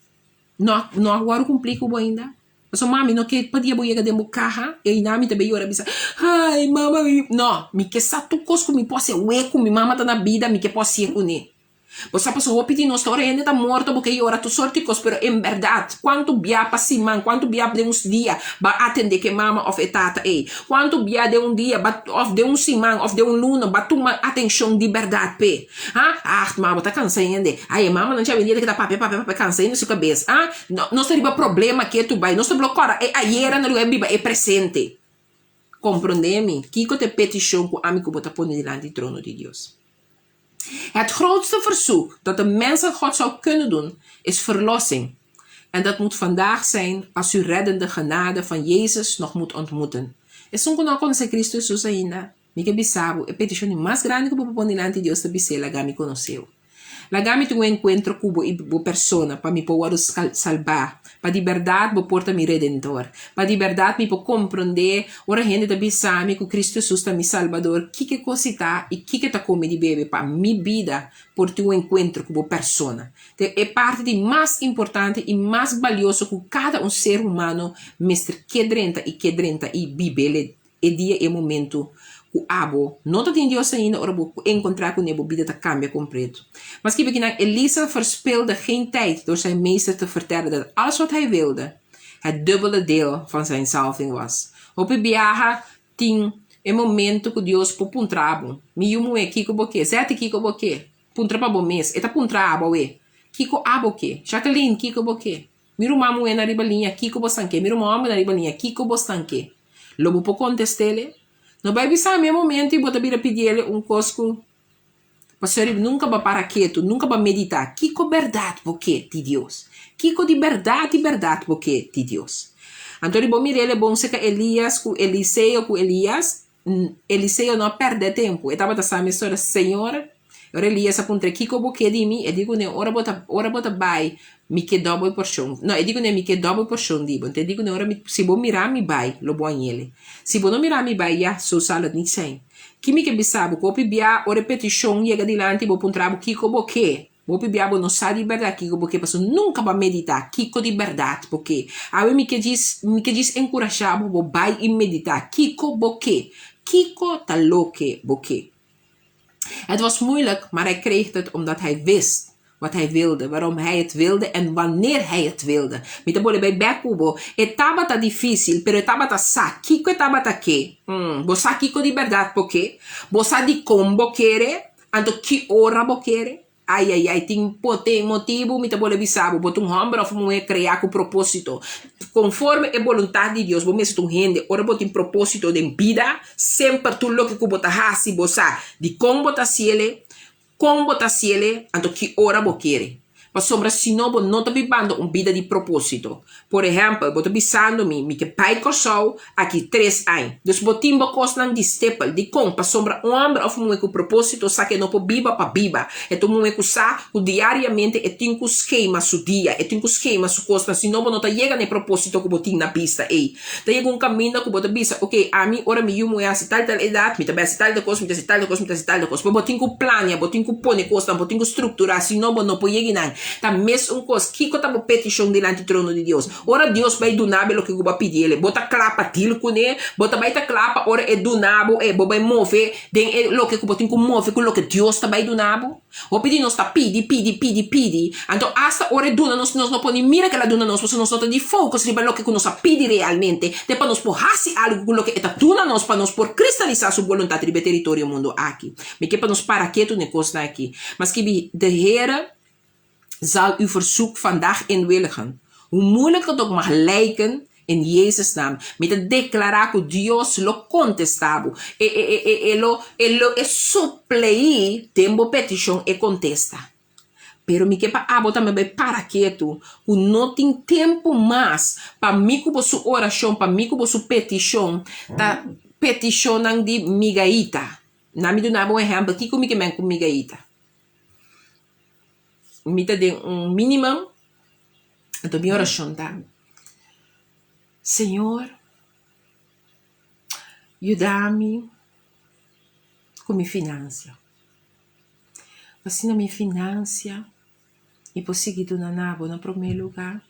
no a no a wòrdu kumplí ku bo ainda? Pasobra mami no ke pa dia bo yega den bo kaha i aina mi ta bai yora bisa, ai mama mi, no, mi ke sa tur kos ku mi por hasi awe ku mi mama ta na bida mi ke por hasié kuné. Bo sa pasobra hopi di nos ta ora hende ta morto bo ke yora tur sort di kos pero en bèrdat kuantu bia pa siman, kuantu bia den un dia ba atendé ku e mama òf e tata ei? Kuantu bia den un dia ba òf den un siman òf den un luna ba tuma atenshon di bèrdat p'e? Ha? Agt, ma bo ta kansa hende. Ai, e mamanan dja awendia ta keda papia, papia, papia, kansa hende su kabes. Ha? No, nos ta riba problema ketu bai. Nos ta blo kòrda e ayera na lugar di biba e presente. Komprondé mi, kiko ta e petishon ku ami ku bo ta pone dilanti trono di Dios? Het grootste verzoek dat de mens aan God zou kunnen doen, is verlossing. En dat moet vandaag zijn als u reddende genade van Jezus nog moet ontmoeten. Esun ku no a konosé Kristu Hesus ainda, mi ke bisa bo, e petishon di mas grandi ku bo por pon dilanti Dios ta bis'é, Laga mi konosé bo. Laga mi tin un enkuentro ku bo i bo persona pa mi por wòrdu salbá, pa di bèrdat bo por ta mi Redentor, pa di bèrdat mi por komprondé ora hende ta bisa mi ku Kristu Hesus ta mi Salbador, kiko e kos i ta i kiko e ta kome di bebe pa mi bida por tin un enkuentro ku bo persona. Ta e parti di mas importante i mas balioso ku kada un ser humano mester ke drenta i ke drenta i bib'el E dia e momento ku abo no ta tin Dios ainda ora bo enkontrá kuné bo bida ta kambia kompleto. Mas skibi kinan Elisa verspilde geen tijd door zijn meester te vertellen dat alles wat hij wilde het dubbele deel van zijn zalving was. Hopi biaha tin e momento ku Dios por puntra bo, Mi yu muhé kiko bo ke? Zeti kiko bo ke? Puntra pa bo mes. E ta puntra abo awe, Kiko abo ke? Jacqueline kiko bo ke? Mi ruman muhé na riba liña, kiko bo stan ke? Mi ruman hòmber na riba liña, kiko bo stan ke? Lo bo por kontest'é? No bai bisa mi e momento i bo ta bira pidié un kos ku pasobra nunka bo a para ketu, nunka bo a meditá. Kiko bèrdat bo ke di Dios? Kiko di bèrdat di bèrdat bo ke di Dios? Anto di bo mir'é e bon seka Elías ku Eliseo ku Elías, Eliseo no a pèrdè tempu. E tabata sa mesora, Señor, ora Elías a puntr'é, Kiko bo ke di mi? E di kuné, Ora bo ta, ora bo ta bai, mi ke dòbel porshon. No, e di kuné, Mi ke dòbel porshon di bo. Anto e di kuné, Ora mi, si bo mira mi bai, lo bo añele. Si bo no mira mi bai, ya, so sal et nit zijn. Ki mi ke bisa bo? Ku hopi bia ora e petishon yega dilanti, bo puntra bo, Kiko bo ke? Bo hopi bia bo no sa di bèrdat kiko bo ke pasobra nunka bo a meditá kiko di bèrdat bo ke. Awe mi ke djis mi ke djis enkurashá bo bo bai i meditá kiko bo ke. Kiko ta loke bo ke. Het was moeilijk, maar hij kreeg het omdat hij wist wat hij wilde, waarom hij het wilde en wanneer hij het wilde. Mi ta bolbe bai bèk ku bo. E tabata difísil, pero e tabata sa kiko e tabata ke. Bo sa kiko di bèrdat bo ke? Bo sa dikon bo kere? Anto ki ora bo kere? Ai ai ai tin pote motibu mi ta bole bisa bo, bo ta un hòmber òf un muhé kreá ku propósito. Konforme e boluntat di Dios bo mester ta un hende ora bo tin propósito den bida, semper tur loke ku bo ta hasi bo sa dikon bo ta hasiel, kon bo ta hasiel, anto ki ora bo kere. Pasobra si no bo no ta bibando un bida di propósito. Por ehèmpel, bo ta bisando mi, mi ke bai Kòrsou aki tres aña. Dus bo tin bo kosnan di stepel. Dikon? Pasobra un hòmber òf un muhé ku propósito sa ku e no por biba pa biba. E ta un muhé ku sa ku diariamente e tin ku skema su dia, e tin ku skema su kosnan, si no bo no ta yega na e propósito ku bo tin na bista ei. Ta yega un kaminda ku bo ta bisa, oke, ami ora mi yu muhé hasi tal tal edat, mi ta bai hasi tal tal kos, mi ta hasi tal tal kos, mi ta hasi tal tal kos. Pero bo tin ku plania, bo tin ku pone kosnan, bo tin ku strukturá, si no bo no por yega einan. Ta mes un kos, kiko ta bo petishon dilanti trono di Dios? Ora Dios bai duna bo e loke ku bo a pidi el, bo ta kla pa deal kuné? Bo ta bai ta kla pa ora e duna bo e, bo bai move den e loke ku bo tin ku move ku loke Dios ta bai duna bo? Hopi di nos ta pidi, pidi, pidi, pidi, anto asta ora e duna nos, nos no por ni mira ke el a duna nos, pasobra nos no ta di focus riba loke ku nos a pidi realmente, te pa nos por hasi algu ku loke e ta duna nos pa nos por kristalisá su boluntat riba e teritorio mundu aki. Mi ke pa nos para ketu na e kosnan aki. Ma skibi, De Heere zal uw verzoek vandaag inwilligen, hoe moeilijk het ook mag lijken, in Jezus naam. Mi ta deklará ku Dios lo kontestá bo. E, e, e, e, e lo, e lo e supleí den bo petishon e kontesta. Pero mi ke pa abo tambe bai para ketu ku no tin tempu mas pa mi ku bo su orashon, pa mi ku bo su petishon ta petishonnan di migaita. Na mi duna bo un ehèmpel kiko mi ke men ku migaita. Mi ta den un minimum, anto mi orashon ta, Señor, yuda mi ku mi finansia. Asina mi finansia mi por sigui duna na bo na promé lugá,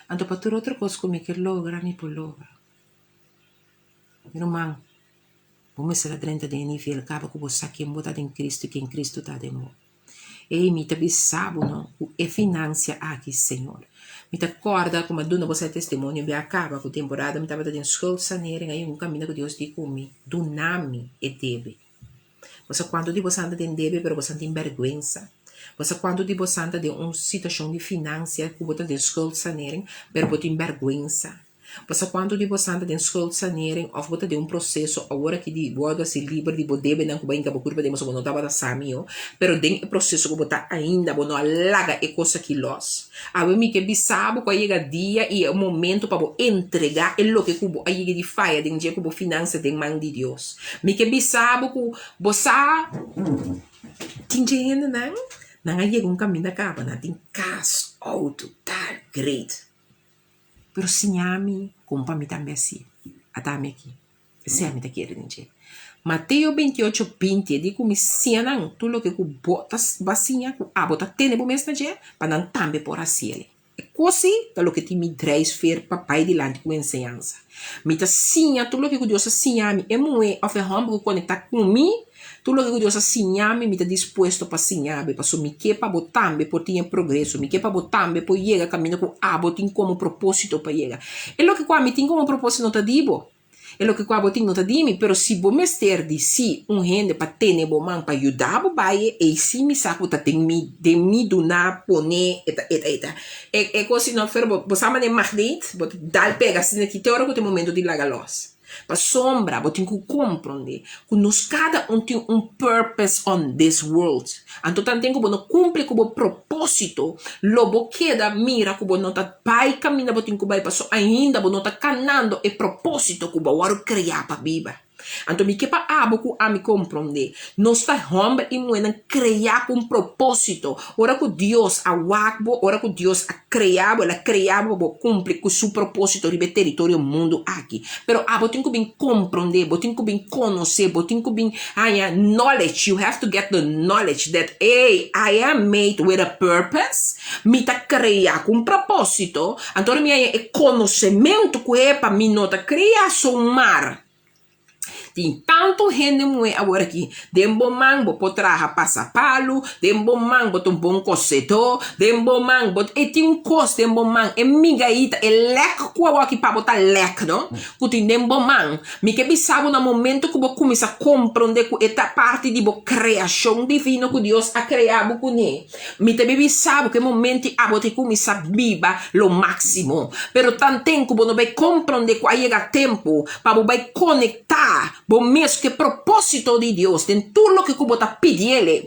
anto pa tur otro kos ku mi ke logra mi por logra. Mi ruman, bo mester a drenta den e nivel kaba ku bo sa ken bo ta den Cristo i ken Cristo ta den bo. Ey, mi ta bisa bo no, ku e finansia aki, Señor. Mi ta kòrda ku mi a duna bo sa testimonio bia kaba ku temporada mi tabata den schuldsanering, ay un kaminda ku Dios di ku mi, duna mi e debe. Bo sa kuantu di bosan ta den debe pero bosan tin bèrgwensa. Bo sa kuantu di bosan ta den un situashon di finansia ku bo ta den schuldsanering pero bo tin bèrgwensa. Bo sa kuantu di bosan ta den schuldsanering òf bo ta den un proseso awor aki di wòrdu hasi liber di bo debenan ku bo a hinka bo kurpa den pasobra bo no tabata sa mihó pero den e proseso ku bo ta ainda bo no a laga e kos aki lòs. Awe mi ke bisa bo ku a yega dia i e momento pa bo entregá e loke ku bo a yega di faya den dje ku bo finansa den man di Dios. Mi ke bisa bo ku bo sa tin dje hendenan nan a yega un kaminda kaba nan tin kas, outo, tal, great. Pero siña mi kon pa mi tambe hasi. Ata mi aki. Esei mi ta kere den dje. Mateo 28, 20 e di ku mi siña nan tur loke ku bo ta bo a siña ku abo ta tene bo mes na dje pa nan tambe por hasi el. E kos ei ta loke tin mi drijfveer pa bai dilanti ku enseñansa. Mi ta siña tur loke ku Dios a siña mi. E muhé òf e hòmber ku konektá ku mi, tur loke ku Dios a siña mi, mi ta dispuesto pa siña bo. Pasobra mi ke pa bo tambe por tin e progreso. Mi ke pa bo tambe por yega kaminda ku abo tin komo propósito pa yega. E loke ku ami tin komo propósito no ta di bo. E loke ku abo tin no ta di mi, pero si bo mester di si un hende pa tene bo man pa yuda bo bai, ei si mi sa ku ta den mi, den mi duna, pone, e ta, e ta, e ta. E, e kos si no, pero bo, bo sa manera magneet, bo ta dal pega asina aki te ora ku ta e momento di laga los. Pasobra bo tin ku komprondé ku nos kada un tin un purpose on this world. Anto tanten ku bo no kumpli ku bo propósito, lo bo keda mira ku bo no ta bai kaminda bo tin ku bai paso ainda bo no ta kanando e propósito ku bo a wòrdu kreá pa biba. Anto mi ke pa abo ku ami komprondé, nos ta hòmber i muhénan kreá ku un propósito. Ora ku Dios a wak bo, ora ku Dios a krea bo, el a krea bo pa bo kumpli ku su propósito riba e teritorio mundu aki. Pero abo tin ku bin komprondé, bo tin ku bin konosé, bo tin ku bin haña knowledge, you have to get the knowledge that, ey, I am made with a purpose, mi ta krea ku un propósito, anto ora mi haña e konosementu ku e pa mi no ta krea somar. Tin tantu hende muhé awor aki, den bo man bo por traha pasapalu, den bo man bo ta un bon kosedó, den bo man bo, e tin un kos den bo man, e migaita, e lèk ku awor aki pa bo ta lèk no, ku tin den bo man. Mi ke bisa bo na momento ku bo kuminsá komprondé ku e ta parti di bo kreashon divino ku Dios a krea bo kuné, Mi ta bibi sa bo ku e momento abo ta kuminsá biba lo máksimo. Pero tanten ku bo no bai komprondé ku a yega tempu pa bo bai konektá bo mes ku e propósito di Dios den tur loke ku bo ta pidiel.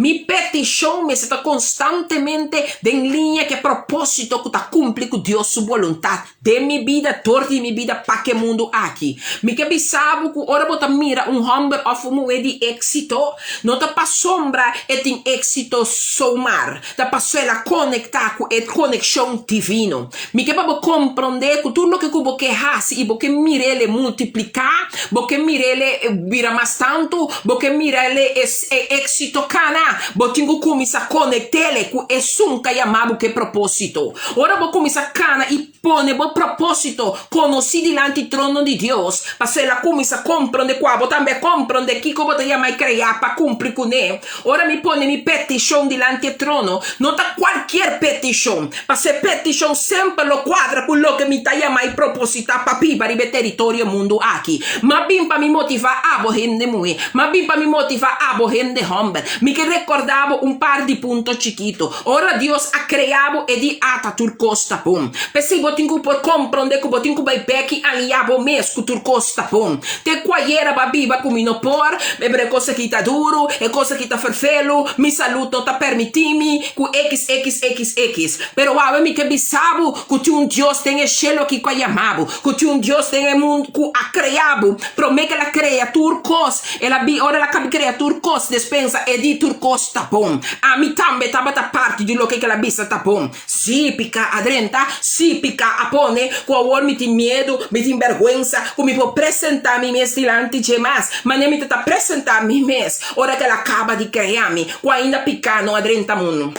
Mi petishon mester ta konstantemente den liña ku e propósito ku ta kumpli ku Dios su boluntat. Den mi bida, dor di mi bida pa ke mundu aki. Mi ke bisa bo ku ora bo ta mira un hòmber òf un muhé di éksito, no ta pasobra e tin éksito somar, ta pasobra el a konektá ku e konekshon divino. Mi ke pa bo komprondé ku tur loke ku bo ke hasi i bo ke mir'el e multipliká, bo ke mir'el e bira mas tantu, bo ke mir'el e éksito kana. kana, bo tin ku kuminsá konekt'é ku esun ku a yama bo ku e propósito. Ora bo kuminsá kana i pone bo propósito konosí dilanti trono di Dios, pasobra el a kuminsá komprondé ku abo tambe a komprondé kiko bo ta yama i kreá pa kumpli kuné. Ora mi pone mi petishon dilanti e trono, no ta kualkier petishon, pasobra e petishon semper lo kuadra ku loke mi ta yama i propositá pa biba riba e teritorio mundu aki. M'a bin pa mi motivá abo hende muhé, m'a bin pa mi motivá abo hende hòmber. Mi ke rekordá bo un par di punto chikito. Ora Dios a krea bo, e di ata tur kos ta bon. P'esei bo tin ku por komprondé ku bo tin ku bai bèk i aliá bo mes ku tur kos ta bon. Te ku ayera bo a biba ku mi no por, pero e kos aki ta duru, e kos aki ta ferfelu, mi salud no ta permití mi, ku xxxx. Pero awe mi ke bisa bo ku tin un Dios den e shelu aki ku a yama bo, ku tin un Dios den e mundu ku a krea bo. Promé ku el a krea tur kos, el a bi, ora el a kabi krea tur kos, despensa, e di tur kos ta bon. Ami tambe tabata parti di loke ku el a bisa ta bon. Sí, piká a drenta, sí, piká a pone ku awor mi tin miedu, mi tin bèrgwensa ku mi por presentá mi mes dilanti dje mas. Manera mi ta ta presentá mi mes ora ku el a kaba di krea mi, ku ainda piká no a drenta mundu.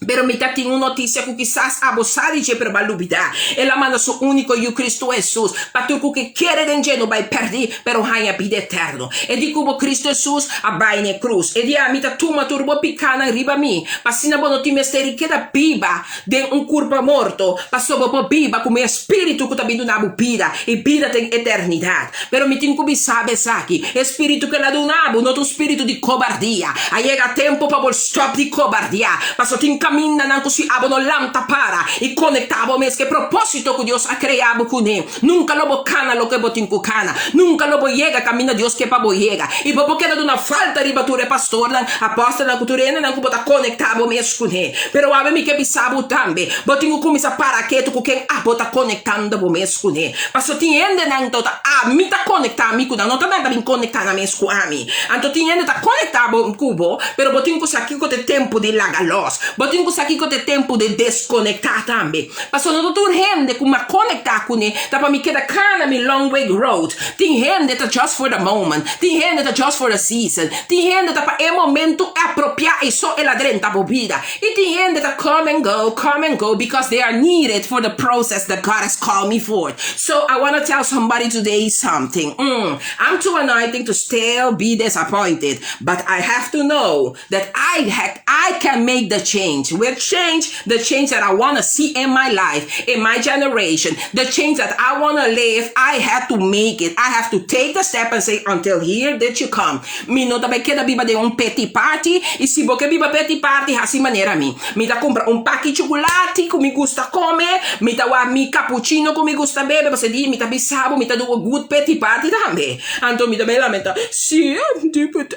Pero mi ta tin un notisia ku kisas abo sa di dje pero bo a lubidá. El a manda su úniko Yu, Kristu Hesus, pa tur ku ke kere den dje no bai pèrdí, pero haña bida eterno. E di ku bo Kristu Hesus a bai na e krus. E di, Ami ta tuma tur bo pikánan riba mi, pa asina bo no tin mester di keda biba den un kurpa morto, pasobra bo por biba ku mi Espíritu ku ta bin duna bo bida, i bida den eternidat. Pero mi tin ku bisa bo esaki, e spiritu ku el a duna bo no ta un spiritu di kobardia. A yega tempu pa bo stòp di kobardiá, pasobra tin kamindanan ku si abo no lanta para i konektá bo mes ku e propósito ku Dios a krea bo kuné, nunka lo bo kana loke bo tin ku kana, nunka lo bo yega kaminda Dios ke pa bo yega. I bo por keda duna falta riba tur e pastornan, apòstelnan ku tur hendenan ku bo ta konektá bo mes kuné. Pero awe mi ke bisa bo tambe, bo tin ku kuminsá para ketu ku ken abo ta konektando bo mes kuné. Pasobra tin hendenan to ta ami ta konektá mi ku nan, no ta nan ta bin konektá nan mes ku ami. Anto tin hende ta konektá bo ku bo, pero bo tin ku sa kiko ta e tempu di laga lòs. Bo tin ku sa kiko ta e tempu di deskonektá tambe. Pasobra no ta tur hende ku m'a konektá kuné ta pa mi keda kana mi long way road. Tin hende ta just for the moment, tin hende ta just for the season, tin hende ta pa e momento apropiá ei so el a drenta bo bida. I tin hende ta come and go, come and go because they are needed for the process that God has called me for. So I wanna tell somebody today something, mm, I'm too anointing to still be disappointed, but I have to know that I I can make the change. With change, the change that I wanna see in my life, in my generation, the change that I wanna live, I have to make it. I have to take the step and say, until here did you come. Mi no ta bai keda biba den un peti party, i si bo ke biba peti party, hasi manera mi. Mi ta kumpra un paki chukulati ku mi gusta kome, mi ta wak mi kapuchino ku mi gusta bebe, pasobra di mi ta bisa bo mi ta do un good peti party tambe. Anto mi ta bai lamenta, si,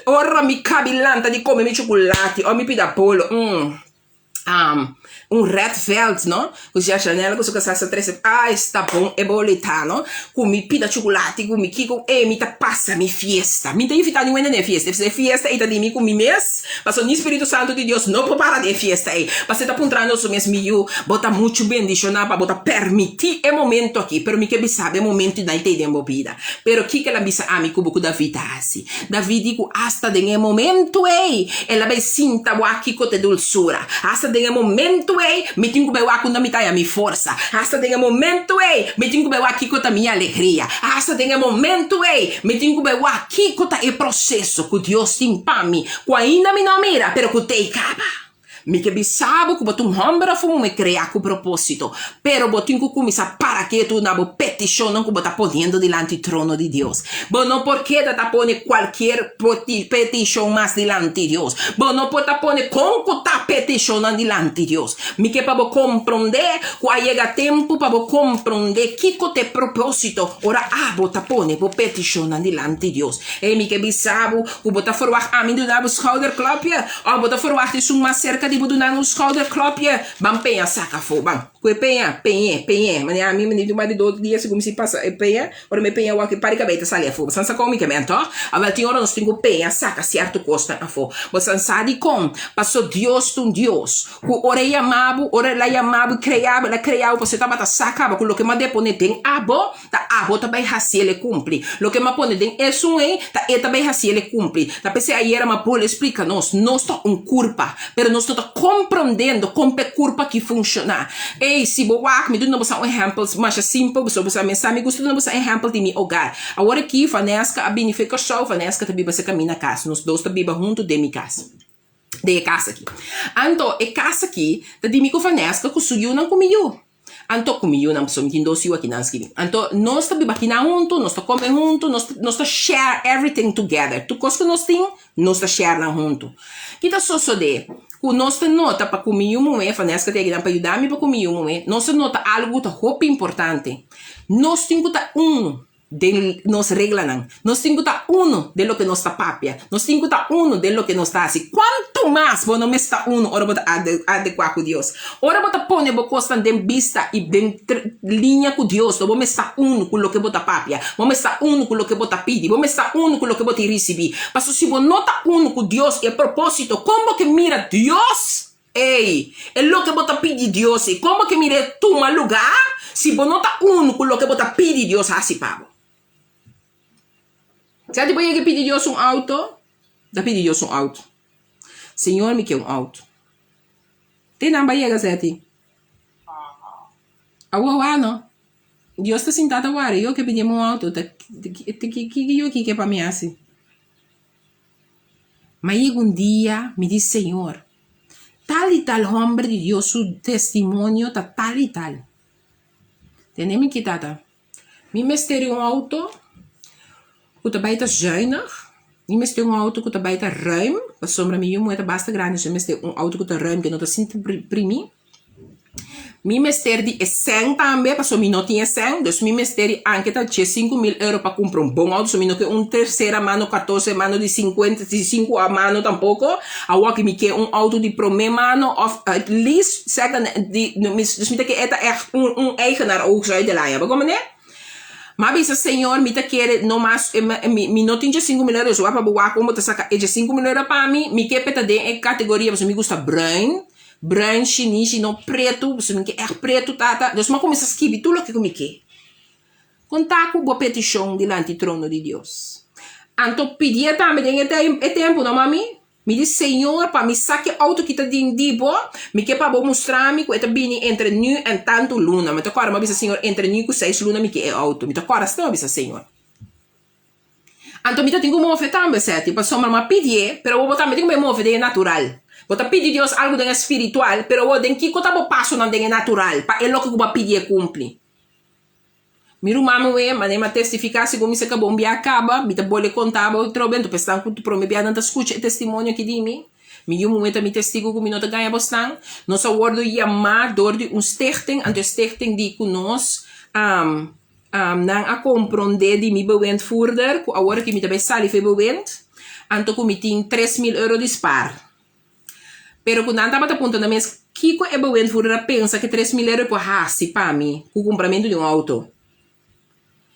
ora mi kabi lanta di kome mi chukulati o mi pida polo, mm. Um, un red veld, no? Ku Sia Chanel ku su kasá sa trese, ai, sta bon e bolita, no? Ku mi pida chukulati, ku mi kiko, e mi ta pasa mi fiesta. Mi ta invitá niun hende na e fiesta. E fiesta ei ta di mi ku mi mes, pasobra ni Spiritu Santu di Dios no por para den e fiesta ei. Pasobra e ta puntrando su mes, mi yu, bo ta muchu bendishoná pa bo ta permití e momento aki, pero mi ke bisa bo e momento ei ta ei den bo bida. Pero kiko el a bisa ami ku bo ku David ta hasi? David di ku asta den e momentu ei el a bai sinta wak kiko ta e dulsura. Asta den e momentu ei mi tin ku bai wak unda mi ta haña mi forsa. Asta den e momentu ei mi tin ku bai wak kiko ta mi alegria. Asta den e momentu ei mi tin ku bai wak kiko ta e proseso ku Dios tin pa mi ku ainda mi no a mira pero ku t'ei kaba. Mi ke bisa bo ku bo ta un hòmber òf un muhé kreá ku propósito, pero bo tin ku kuminsá para ketu na bo petishonnan ku bo ta poniendo dilanti trono di Dios. Bo no por keda ta pone kualkier petishon mas dilanti Dios. Bo no por ta pone kon ku ta petishonnan dilanti Dios. Mi ke pa bo komprondé ku a yega tempu pa bo komprondé kiko ta e propósito ora abo ta pone bo petishonnan dilanti Dios. Ei, mi ke bisa bo ku bo ta ferwagt ami duna bo skouderklopje. Òf bo ta ferwagt esun mas serka di bo duna un skouderklopje? Ban peña saka afó, ban. Ku e peña, peñ'é, peñ'é. Manera ami, mi di un di dos dia segun mi si pasa e peña, ora mi peña wak e par di kabei ta sali afó. Bosan sa kon mi ke men, tòg? Awèl tin ora nos tin ku peña saka sierto kosnan afó. Bosan sa dikon? Paso Dios ta un Dios ku ora e yama bo, ora el a yama bo i krea bo, el a krea bo pasobra e tabata sa kaba ku loke mi a deponé den abo, Ta abo ta bai hasiel e kumpli. Loke m'a pone den esun ei, ta e ta bai hasiel e kumpli. Ta p'esei ayera m'a bole splika nos, nos ta un kurpa, pero nos no ta komprondendo kon p'e kurpa aki funshoná. Ey, si bo wak, mi duna boso un ehèmpel masha simpel, pasobra boso a mensá mi gusta duna boso ehèmpel di mi ogar. Awor aki Vaneska a bini for Kòrsou, Vaneska ta biba serka mi na kas, nos dos ta biba huntu den mi kas, den e kas aki. Anto e kas aki ta di mi ku Vaneska ku su yunan ku mi yu. Anto ku mi yunan pasobra mi tin dos yu akinan skibi. Anto nos ta biba akinan huntu, nos ta kome huntu, nos nos ta share everything together. Tur kos ku nos tin, nos ta share nan huntu. Ki ta sosodé? Ku nos ta nota pa ku mi yu muhé, Vaneska ta akinan pa yuda mi pa ku mi yu muhé, nos ta nota algu ku ta hopi importante. Nos tin ku ta unu. Den nos reglanan. Nos tin ku ta unu den loke nos ta papia. Nos tin ku ta unu den loke nos ta hasi. Kuantu mas bo no mester ta unu ora bo ta adekuá ku Dios? Ora bo ta pone bo kosnan den bista i den liña ku Dios, lo bo mester ta unu ku loke bo ta papia. Bo mester ta unu ku loke bo ta pidi. Bo mester ta unu ku loke bo tin risibí. Pasobra si bo no ta unu ku Dios i e propósito, kon bo ke mira Dios? Ey, e loke bo ta pidi Dios i kon bo ke mir'é tuma lugá si bo no ta unu ku loke bo ta pidi Dios hasi pa bo? Sa di bo yega pidi Dios un auto? Ta pidi Dios un auto. Señor mi ke un auto. Te nan ba yega Zeti? Awo awa no. Dios ta sinta ta wara, yo ke pidi'm un auto, ta ki yo ke pa mi hasi? Ma yega un dia mi di, Señor, tal i tal homber di Dios su testimonio ta tal i tal. Tende mi ki tata, mi mester di un auto ku ta bai ta zuinig, mi mester un auto ku ta bai ta ruim, pasobra mi yu muhé ta basta grandi, so mi mester un auto ku ta ruim, ku no ta sinti primi. Mi mester di e sèn tambe pasobra mi no tin e sèn, dus mi mester di anke ta dje sinku mil euro pa kumpra un bon outo, so mi no ke un tersera mano, katorse mano, di sinkuenta, di sinku mano tampoko, awor mi ke un outo di promé mano òf at least second di dus mi ta ke e ta ègt un un eigenaar ook zo uit de laña, bo komprende? Mi a bisa Señor mi ta kere no mas mi no tin dje sinku mil euro, dus wak pa bo wak kon bo ta saka e dje sinku mil euro pa mi, mi ke p'e ta den e kategoria pasobra mi gusta bruin. Bruin, shinishi, no pretu, pasobra mi ke ègt pretu tata. Dus mi a kuminsá skibi tur loke ku mi ke. Kontá ku bo petishon dilanti trono di Dios. Anto pidié tambe den e tempu, no mami? Mi di, Señor, pa mi sa ke outo ki ta den di bo, mi ke pa bo mustra mi ku e ta bini entre nu en tantu luna. Mi ta kòrda mi a bisa Señor, entre nu ku seis luna mi ke e outo. Mi ta kòrda asina mi a bisa Señor. Anto mi ta tin ku move tambe, Seti, pasobra mi a pidié, pero bo tambe tin ku move den e natural. Bo ta pidi Dios algu den e spiritual, pero bo den kiko ta bo pasonan den e natural pa e loke ku bo a pidié kumpli? Mi ruman muhé, manera mi a testifiká segun mi sa kaba un bia kaba, mi ta bole konta bo otro bes, anto pa esnan ku promé bia nan ta skucha e testimonio aki di mi. Mi yu muhé ta mi testigu ku mi no ta gaña bosnan. Nos a wòrdu yamá dor di un stichting, anto e stichting di ku nos Nan a komprondé di mi bewindvoerder ku awor aki mi ta bai sali for e bewind, anto ku mi tin 3000 euro di spar. Pero ku nan tabata puntra nan mes kiko e bewindvoerder a pensa ku e 3000 euro por hasi pa mi ku kumpramentu di un outo.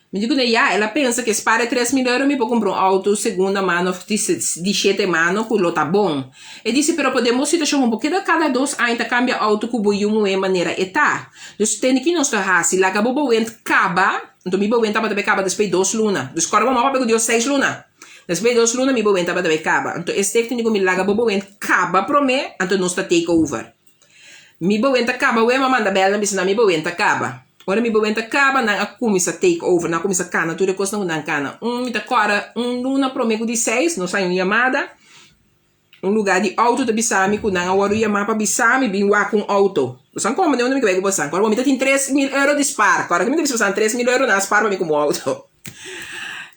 Mi di kuné ya, el a pensa ku e spar e 3000 euro mi por kumpra un outo segunda mano òf di shete mano ku lo ta bon. E disi pero pa den bo situashon bo por keda kada dos aña ta kambia outo ku bo yu muhé manera e ta. Dus tende ki nos ta hasi, laga bo bowent kaba, anto mi bowent tabata bay kaba despues dos luna, dus kòrda bo mama papia ku Dios seis luna, despues dos luna mi bowent tabata bay kaba, anto e stichting di ku mi laga bo bowent kaba promé, anto nos ta take over. Mi bowent a kaba wea, mi a manda bèl nan bisa nan mi bowent a kaba. Ora mi bowent a kaba nan a kuminsá take over, nan a kuminsá kana tur e kosnan ku nan kana. Un mi ta kòrda un luna promé ku di seis nos haña un yamada. Un lugá di outo ta bisa mi ku nan a wòrdu yamá pa bisa mi bin wak un outo. Bosan komo den unda mi ta bai ku bosan? Kòrda bo mi ta tin 3000 euro di spar. Kòrda ku mi ta bisa bosan 3000 euro nan a spar pa mi kumpra un outo.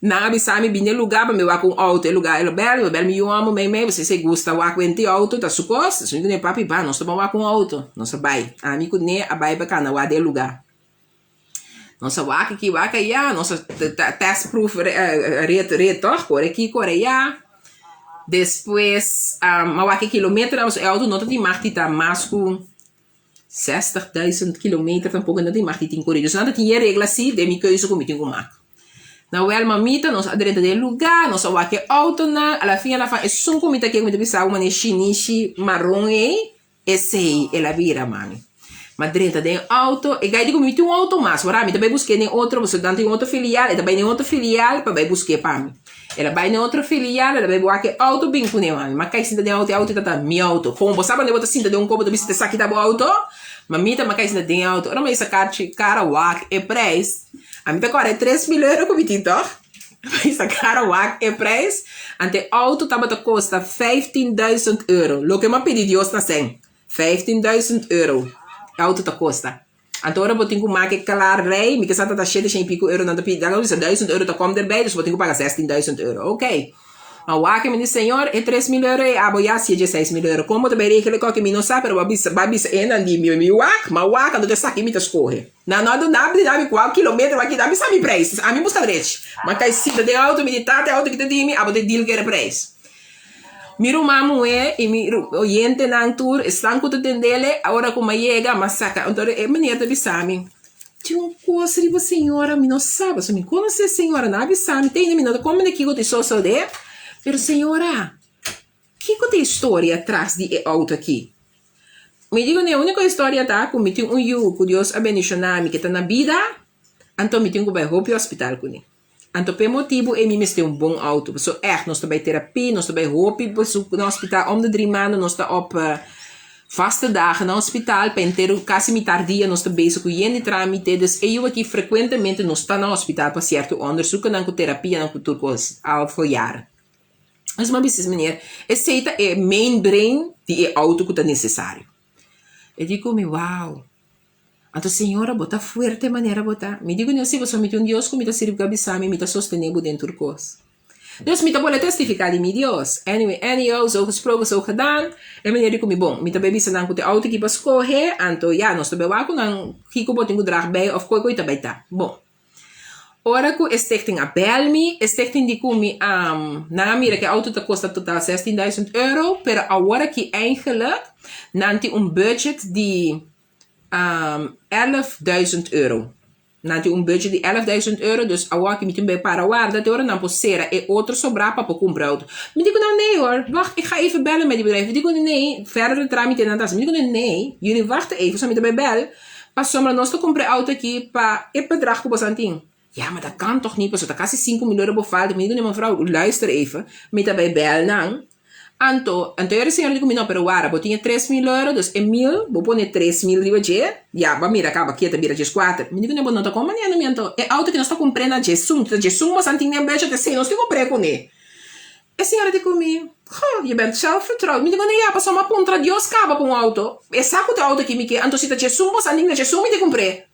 Nan a bisa mi bin den lugá pa mi wak un outo. E lugá e lo bèl, mi lo bèl mi yu hòmber mei mei, pasobra si e gusta wak wenti outo ta su kos. Su mi ku ne papi ba nos ta ban wak un outo. Nos a bai. Ami ku ne a bai pa kana wak den e lugá. Nos a wak aki wak aya, nos a test proof ret ret tòg, kore aki kore aya. Despues a wak e kilometernan pasobra e outo no ta tin mag di ta mas ku 60.000 kilometer tampoco no tin mag di tin cori. Dus nan ta tin e regla si den mi keuze cu mi tin cu mak. Na wel mamita nos a drenta den e lugar, nos a wak e autonan, a la fin a la fin esun cu mi ta kier cu mi ta bisa bo manera shinishi maron ey, Esei el a bira, mami. M'a drenta den e auto, e gai di ku mi tin un auto mas, wara mi ta bai busk'é den otro, pasobra nan tin un otro filial, e ta bai den otro filial pa bai busk'é pa mi. El a bai den otro filial, el a bai wak e auto bin kuné, mami. M'a kai sinta den auto, e auto ta ta mi auto. Kon bo sa bo ta sinta den un kopo ta bisa esaki ta bo auto? Mamita, m'a kai sinta den e auto. Ora mi a hisa karchi kara wak e prijs, ami ta kòrda e 3000 euro ku mi tin tòg? Misa cara wak e prijs. Ante e auto tabata kosta 15.000 euro. Loke m'a pidi Dios na sen. 15.000 euro e auto ta kosta. Anto ora bo tin ku make e klaar rei, mi ke sa ta shete shen i piko euro nan ta pidi. Nan a bisa duizend euro ta kom derbij, dus bo tin ku paga 16.000 euro. Oké. Ma wak mi di, Señor, e 3000 euro ei abo ya si e 16.000 euro. Kon bo ta bai regla e koke mi no sa, pero bo a bisa, bo a bisa enan di mi, mi wak, ma wak, anto ta esaki mi ta skohe. Nan no a duna mi duna mi cual kilometer wak kita mi sa mi prijs. Dus ami busca drechi. Ma kai sinta den auto mi di tata e auto kita di mi abo ta deal ku e prijs. Mi ruman muhe i mi oyentenan tur esnan ku ta tendele ora ku mi a yega mi a saka anto e meneer ta bisa mi tin un kos riba señora mi no sa pasobra mi konosé señora nan a bisa mi te ainda mi no ta komprende kiko ta e sosode pero señora Kiko ta e historia tras di e auto aki? Mi di ku e uniko historia ta ku mi tin un yu ku Dios a bendishoná mi ke ta na bida, anto mi tin ku bai hopi hospital kuné. Anto p'e motibu ei mi mester un bon auto. Pasobra ègt nos ta bai terapia, nos ta bai hopi na hospital, om de dri maanden nos ta op vaste dagen na hospital, pa entero kasi mitar dia nos ta bezig ku yen di trámite. Dus e yu aki frekuentemente nos ta na hospital pa sierto onderzoekennan ku terapianan ku tur kos al for jaren. Dus mi a bisa es meneer, esei ta e main brain di e auto ku ta nesesario. E di ku mi, wow, anto señora bo ta fuerte manera bo ta. Mi di ku si pasobra mi tin un Dios ku mi ta sirbi ku a bisa mi, mi ta sostene bo den tur kos. Dus mi ta bolbe testifiká di mi Dios. Anyway, anyhow, zo gesproken, zo gedaan. E meneer di ku mi, bon, mi ta bai bisa nan ku ta e auto aki pa skohe, anto ya, nos ta bai wak ku nan kiko bo tin ku drag bai òf koi koi ta bai ta. Bon. Ora ku e stichting a bel mi, e stichting di ku mi nan a mira ku e auto ta kosta total 16.000 euro, pero awor aki eigenlijk nan tin un budget di 11.000 euro. Nan tin un budget di 11.000 euro, dus awor aki mi tin bai para warda te ora nan por sera e otro sobrá pa por kumpra auto. Mi di ku nan, nee hoor, wacht, ik ga even bellen met die bedrijf. Mi di ku nan, nee, verdere trámite nan ta hasi. Mi di ku nan, nee, jullie wachten even, so mi ta bai bel. Pasobra nos ta kumpra e auto aki pa e bedrag ku boso tin. Ja, ma dat kan toch niet, pasobra ta kasi 5000 euro bo falta. Mi di ku mevrouw, luister even, mi ta bai bel nan. Anto, anto e señora di ku mi, no, pero wara, bo tin e 3000 euro, dus e mil, bo pone 3000 riba dje, ya, bo a mira kaba, kia ta bira 14. Mi di ku bo no ta kon manera mi anto, e auto aki nos ta kumpr'é na djesun, ta djesun boso tin den budget, esei nos tin kumpr'é kuné. E señora di ku mi, Goh, je bent zelfvertrouwd. Mi di ku ne, ya, pasobra mi a puntra Dios kaba pa un auto. E sa ku ta e auto ki mi ke, anto si ta djesun bo sa ninga djesun mi di kumpr'é.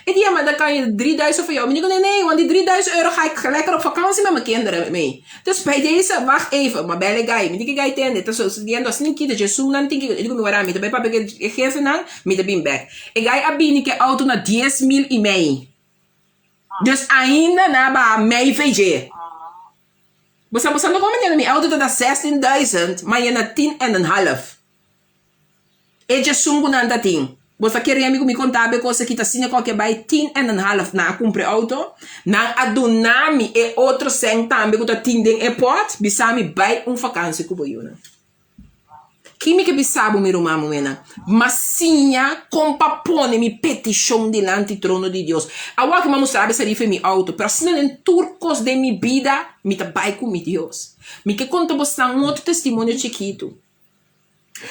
E di, ya, ma dan kan je drieduizend voor jou. Mi di ku ne, nee, want die drieduizend euro ga ik lekker op vakantie met mijn kinderen mee. Dus bij deze, wacht even, m'a bel e gai. Mi di ku e gai tende, ta sucediendo asina ki, ta djesun nan tin ki. E di ku mi, wara, mi ta bai papia ku e jefenan, mi ta bin bek. E gai a bini ku e auto na dies mil i mei. Dus ainda nan a baha mei VG. Bo sa bo sa no como manera mi auto ta da 16.000 ma yena tien en een half. E djesun cu nan ta tin. Bo sa kere mi cu mi conta bo e cos aki ta asina cualke bay tien en een half nan a cumpra e auto. Nan a duna mi e otro cen tambe cu ta tin den e pot bisa mi bay un vakantie cu bo yunan. Ki mi ke bisa bo, mi ruman muhénan? M'a siña kon pa pone mi petishon dilanti trono di Dios. Awor ku m'a mustra bo esei riba mi outo, pero asina den tur kos den mi bida, mi ta bai ku mi Dios. Mi ke konta bosnan un otro testimonio chikitu.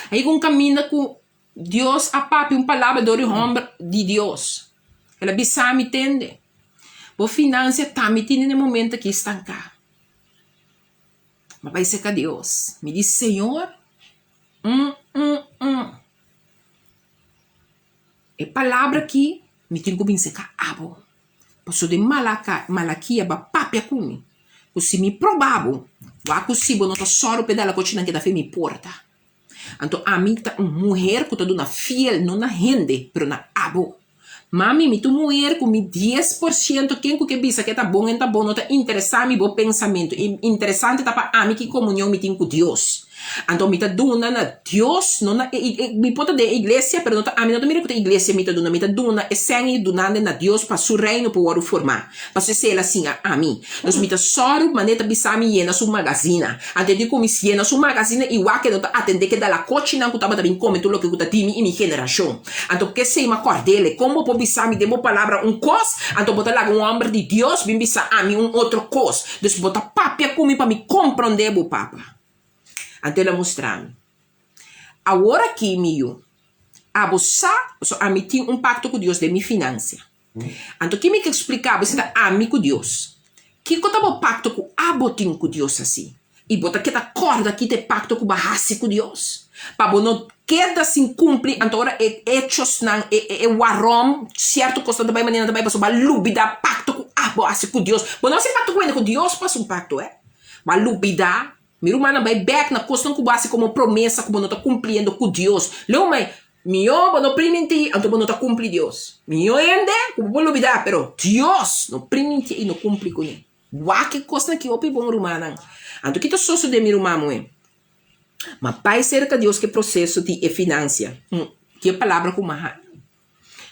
A yega un kaminda ku Dios a papia un palabra dor di hòmber di Dios. El a bisa mi, Tende, bo finansia tambe tene na e momento aki stanká. Mi a bai serka Dios, mi di, Señor, mm mm mm, e palabra aki mi tin ku bin serka abo, pasobra den Malaka, Malakia bo a papia ku mi, ku si mi proba bo, wak ku si bo no ta sòru pa e dala kochi nan keda fe mi porta. Anto ami ta un muher ku ta duna fiel no na hende pero na abo. Mami mi ta un muher ku mi 10% ken ku ke bisa ke ta bon en ta bon no ta interesa mi bo pensamentu interesante ta pa ami ki komunion mi tin ku Dios. Anto mi ta duna na Dios, no na e, mi por ta den e iglesia, pero no ta ami, no ta mira ku ta iglesia mi ta duna, mi ta duna e sèn i dunando na Dios pa su reino por wòrdu formá, pasobra esei el a siña ami. Dus mi ta sòru manera ta bisa mi yena su magazina. Anto e di ku mi yena su magazina i wak e no ta atendé ke dalakochinan ku tabata bin kome tur loke ku ta di mi i mi generashon. Anto p'esei mi a kòrd'el, kon bo por bisa mi den bo palabra un kos, anto bo ta laga un hòmber di Dios bin bisa ami un otro kos? Dus bo ta papia ku mi pa mi komprondé bo, papa. Anto el a mustra mi. Awor aki, mi yu, abo sa, pasobra ami tin un pakto ku Dios den mi finansia. Anto ki mi ke splika bo esei ta ami ku Dios. Kiko ta bo pakto ku abo tin ku Dios hasi? I bo ta keda kòrda kita e pakto ku bo a hasi ku Dios? Pa bo no keda sin kumpli, anto ora e echosnan, e e warom, sierto kosnan ta bai manera nan ta bai pasobra bo a lubida pakto ku abo a hasi ku Dios. Bo no hasi pakto ku hende, ku Dios bo hasi un pakto, eh. Bo a lubida. Mi rumannan, bai bèk na kosnan ku bo hasi komo promesa ku bo no ta kumpliendo ku Dios. Leu mai, Mihó bo no primintí, anto bo no ta kumpli Dios. Mihó hende ku bo por lubidá, pero Dios no primintí i no kumpli kuné. Wak e kosnan aki hopi bon, rumannan. Anto ki ta sosodé, mi ruman muhé? Ma bai serka Dios ku e proseso di e finansia. Ki e palabra ku mi a haña.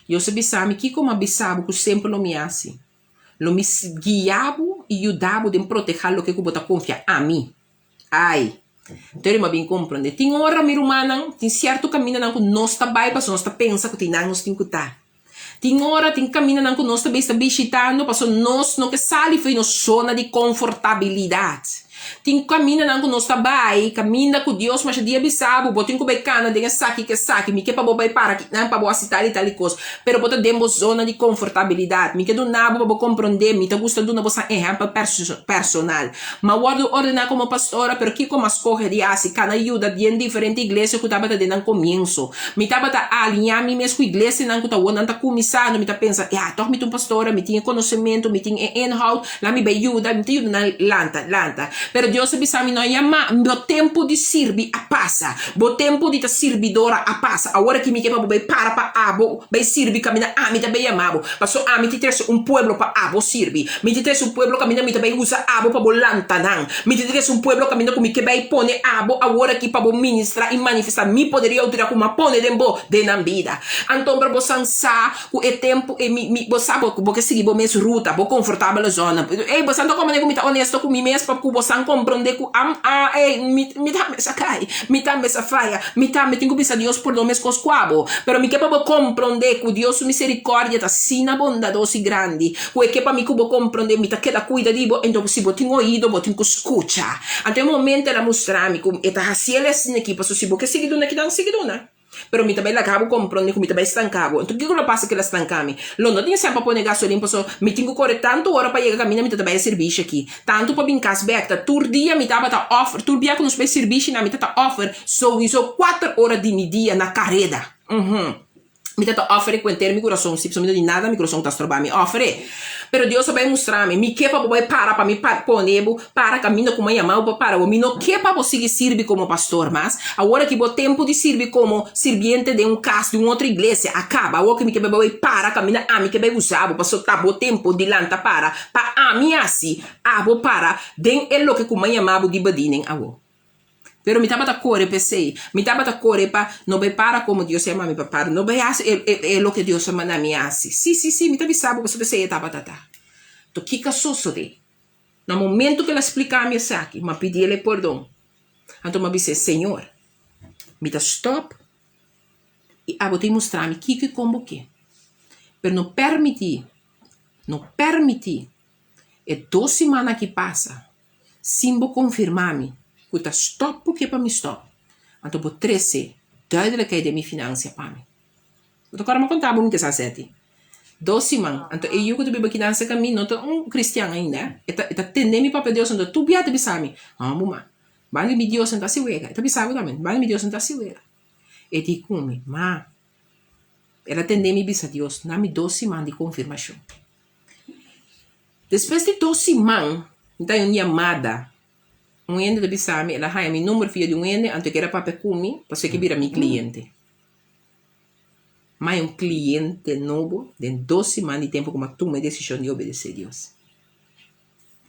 Dios a bisa mi, Kiko mi a bisa bo ku semper lo mi hasi? Lo mi guia bo i yuda bo den protehá loke ku bo ta konfia ami. Ai! Tori mi a bin komprondé. Tin ora, mi rumannan, tin sierto kamindanan ku nos ta bai pasobra nos ta pensa ku tin nan nos tin ku ta. Tin ora, tin kamindanan ku nos ta bai sta bishitando pasobra nos no ke sali for di nos zona di konfortabilidat. Tin kamindanan ku nos ta bai, kaminda ku Dios masha dia bisa bo, bo tin ku bai kana den esaki ku esaki, mi ke pa bo bai para kinan pa bo hasi tal i tal i kos. Pero bo ta den bo zona di konfortabilidat. Mi ke duna bo pa bo komprondé, mi ta gusta duna bo san ehèmpel personal. M'a wòrdu ordená komo pastora, pero kiko m'a skohe di hasi? Kana yuda den diferente iglesia ku tabata den nan komienso. Mi tabata aliñá mi mes ku iglesianan ku ta wou nan ta kuminsando. Mi ta pensa, Ya, tòg mi ta un pastora, mi tin e konosementu, mi tin e inhoud, laat mi bai yuda, mi ta yuda nan lanta, lanta. Pero Dios a bisa mi, No yama, bo tempu di sirbi a pasa. Bo tempu di ta sirbidora a pasa. Awor aki mi ke pa bo bai para pa abo bai sirbi kaminda ami ta bai yama bo. Paso ami ti trese un pueblo pa abo sirbi. Mi ti trese un pueblo kaminda mi ta bai usa abo pa bo lanta nan. Mi ti trese un pueblo kaminda ku mi ke bai pone abo awor aki pa bo ministra i manifesta mi poder i outoridat ku mi a pone den bo den nan bida. Anto ora bo san sa ku e tempu ei mi mi bo sa bo bo ke sigui bo mes ruta, bo konfortabel zona. Ey bo san ta komprende ku mi ta onesto ku mi mes pa ku bo san komprende ku am a ey mi mi tambe sa kai, mi tambe sa faya, mi tambe tin ku bisa Dios pordon meskos ku abo. Pero mi ke pa bo komprende ku Dios su miserikòrdia ta asina bondadoso i grandi Ku e ke pa mi ku bo komprondé, mi ta keda kuida di bo, enton si bo tin oido, bo tin ku skucha. Anto e momento el a mustra mi ku e ta hasi el asina aki, pasobra si bo ke sigui duna kidan, sigui duna. Pero mi ta bai laga bo komprondé ku mi ta bai stanka bo. Enton kiko lo pasa ku el a stanka mi? Lo no tin sèn pa pone gasolin, pasobra mi tin ku kore tantu ora pa yega kaminda mi ta ta bai e sirbishi aki, tantu pa bin kas bèk. Ta tur dia mi tabata òfer, tur bia ku nos bai sirbishi nan mi ta ta òfer souiso kuater ora di mi dia na kareda. Uhum. Mi ta ta ofere ku henter mi kurason, si pasobra mi no di nada mi kurason ta stroba mi ofere. Pero Dios a bai mustra mi, mi ke pa bo bai para pa mi pone bo para kaminda ku mi a yama bo pa para bo. Mi no ke pa bo sigui sirbi komo pastor mas. Awor aki bo tempu di sirbi komo sirbiente den un kas di un otro iglesia a kaba. Awor ki mi ke pa bo bai para kaminda ami ke bai usa bo, pasobra ta bo tempu di lanta para pa ami hasi abo para den e loke ku mi a yama bo di bediening awor. Pero mi tabata kore p'esei. Mi tabata kore pa no bai para komo Dios a yama mi pa para. No bai hasi e e e loke Dios a manda mi hasi. Sí, sí, sí, mi ta bisa bo pasobra esei e tabata ta. To kiko a sosodé? Na momento ku el a splika mi esaki, mi a pidi el e pordon. Anto mi a bis'é, Señor, mi ta stòp i abo tin mustra mi kiko i kon bo ke. Pero no pèrmití, no pèrmití e dos siman aki pasa Sin bo konfirmá mi ku ta stòp bo ke pa mi stòp, anto bo trese duidelijkheid den mi finansia pa mi. Bo ta kòrda mi a konta bo mi ke sa seti dos siman, anto e yu ku ta biba kinan serka mi no ta un kristian ainda, e ta e ta tende mi papia Dios, anto tur bia ta bisa mi, Hòmber ma, banda di mi Dios no ta hasi wega, e ta bisa bo tambe, banda di mi Dios no ta hasi wega. E di ku mi, ma, el a tende mi bisa Dios, na mi dos siman di konfirmashon. Despues di dos siman, mi ta haña un yamada. Un hende ta bisa mi, el a haña mi number via di un hende, anto e kier a papia ku mi pasobra e ke bira mi kliente. Mi haña un kliente nobo den dos siman di tempu ku mi a tuma e desishon di obedesé Dios.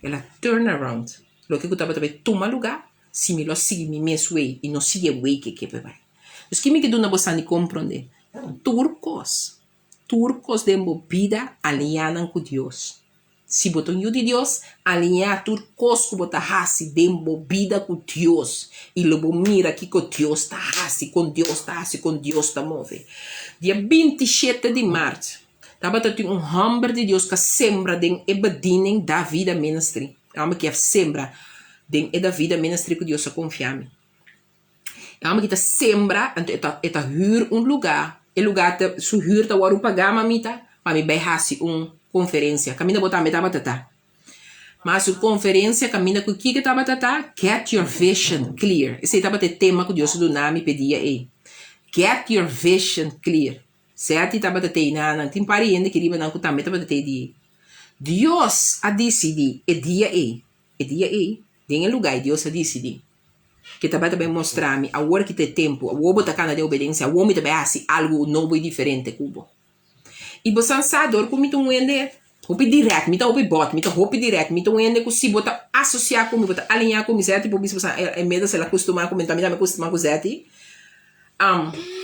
El a turn around. Loke ku tabata bai tuma lugá. Si mi lo sigui mi mes wey i no sigui e wey ke ke por bai. Dus ki mi ke duna bo sa di komprondé? Tur kos, tur kos den bo bida aliñá nan ku Dios. Si bo ta un yu di Dios, aliñá tur kos ku bo ta hasi den bo bida ku Dios i lo bo mira kiko Dios ta hasi, kon Dios ta hasi, kon Dios ta move. Dia 27 di mart tabata tin un hòmber di Dios ku a sembra den e bediening Davida Ministry. E hòmber ki a sembra den e Davida Ministry ku Dios a konfia mi. E hòmber ki ta sembra, anto e ta e ta hür un lugá, e lugá ta su hür ta wòrdu pagá mamita pa mi bai hasi un konferensia. Kaminda bo tambe tabata ta. Mi a hasi un konferensia kaminda ku kiko tabata ta? Get your vision clear. Esei tabata e tema ku Dios a duna mi pa e dia ei. Get your vision clear. Seti tabata te einanan. Tin par di hende ki riba nan ku tambe tabata te e dia ei. Dios a disidí e dia ei, e dia ei, den e lugá ei Dios a disidí ke tabata bai mostra mi awor ki ta e tempu, awor bo ta kana den obedensia, awor mi ta bai hasi algu nobo i diferente ku bo. I bo san sa dor ku mi ta un hende hopi dirèkt, mi ta hopi bòt, mi ta hopi dirèkt, mi ta un hende ku si bo ta asosiá ku mi, bo ta aliñá ku mi, Zèti por bisa bo san e meda el a kustumá ku mi, mi tambe kustumá ku Zèti.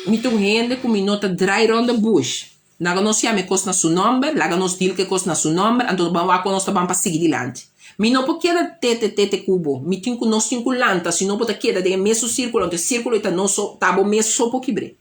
Mi ta un hende ku mi no ta drai rònt de bush. Laga nos yama e kos na su nòmber, laga nos deal ku e kos na su nòmber, anto ban wak ku nos ta ban pa sigui dilanti. Mi no por keda tete tete ku bo, mi tin ku nos tin ku lanta, si no bo ta keda den e mesun sírkulo, anto e sírkulo ei ta nos so, ta bo mes so por kibr'é.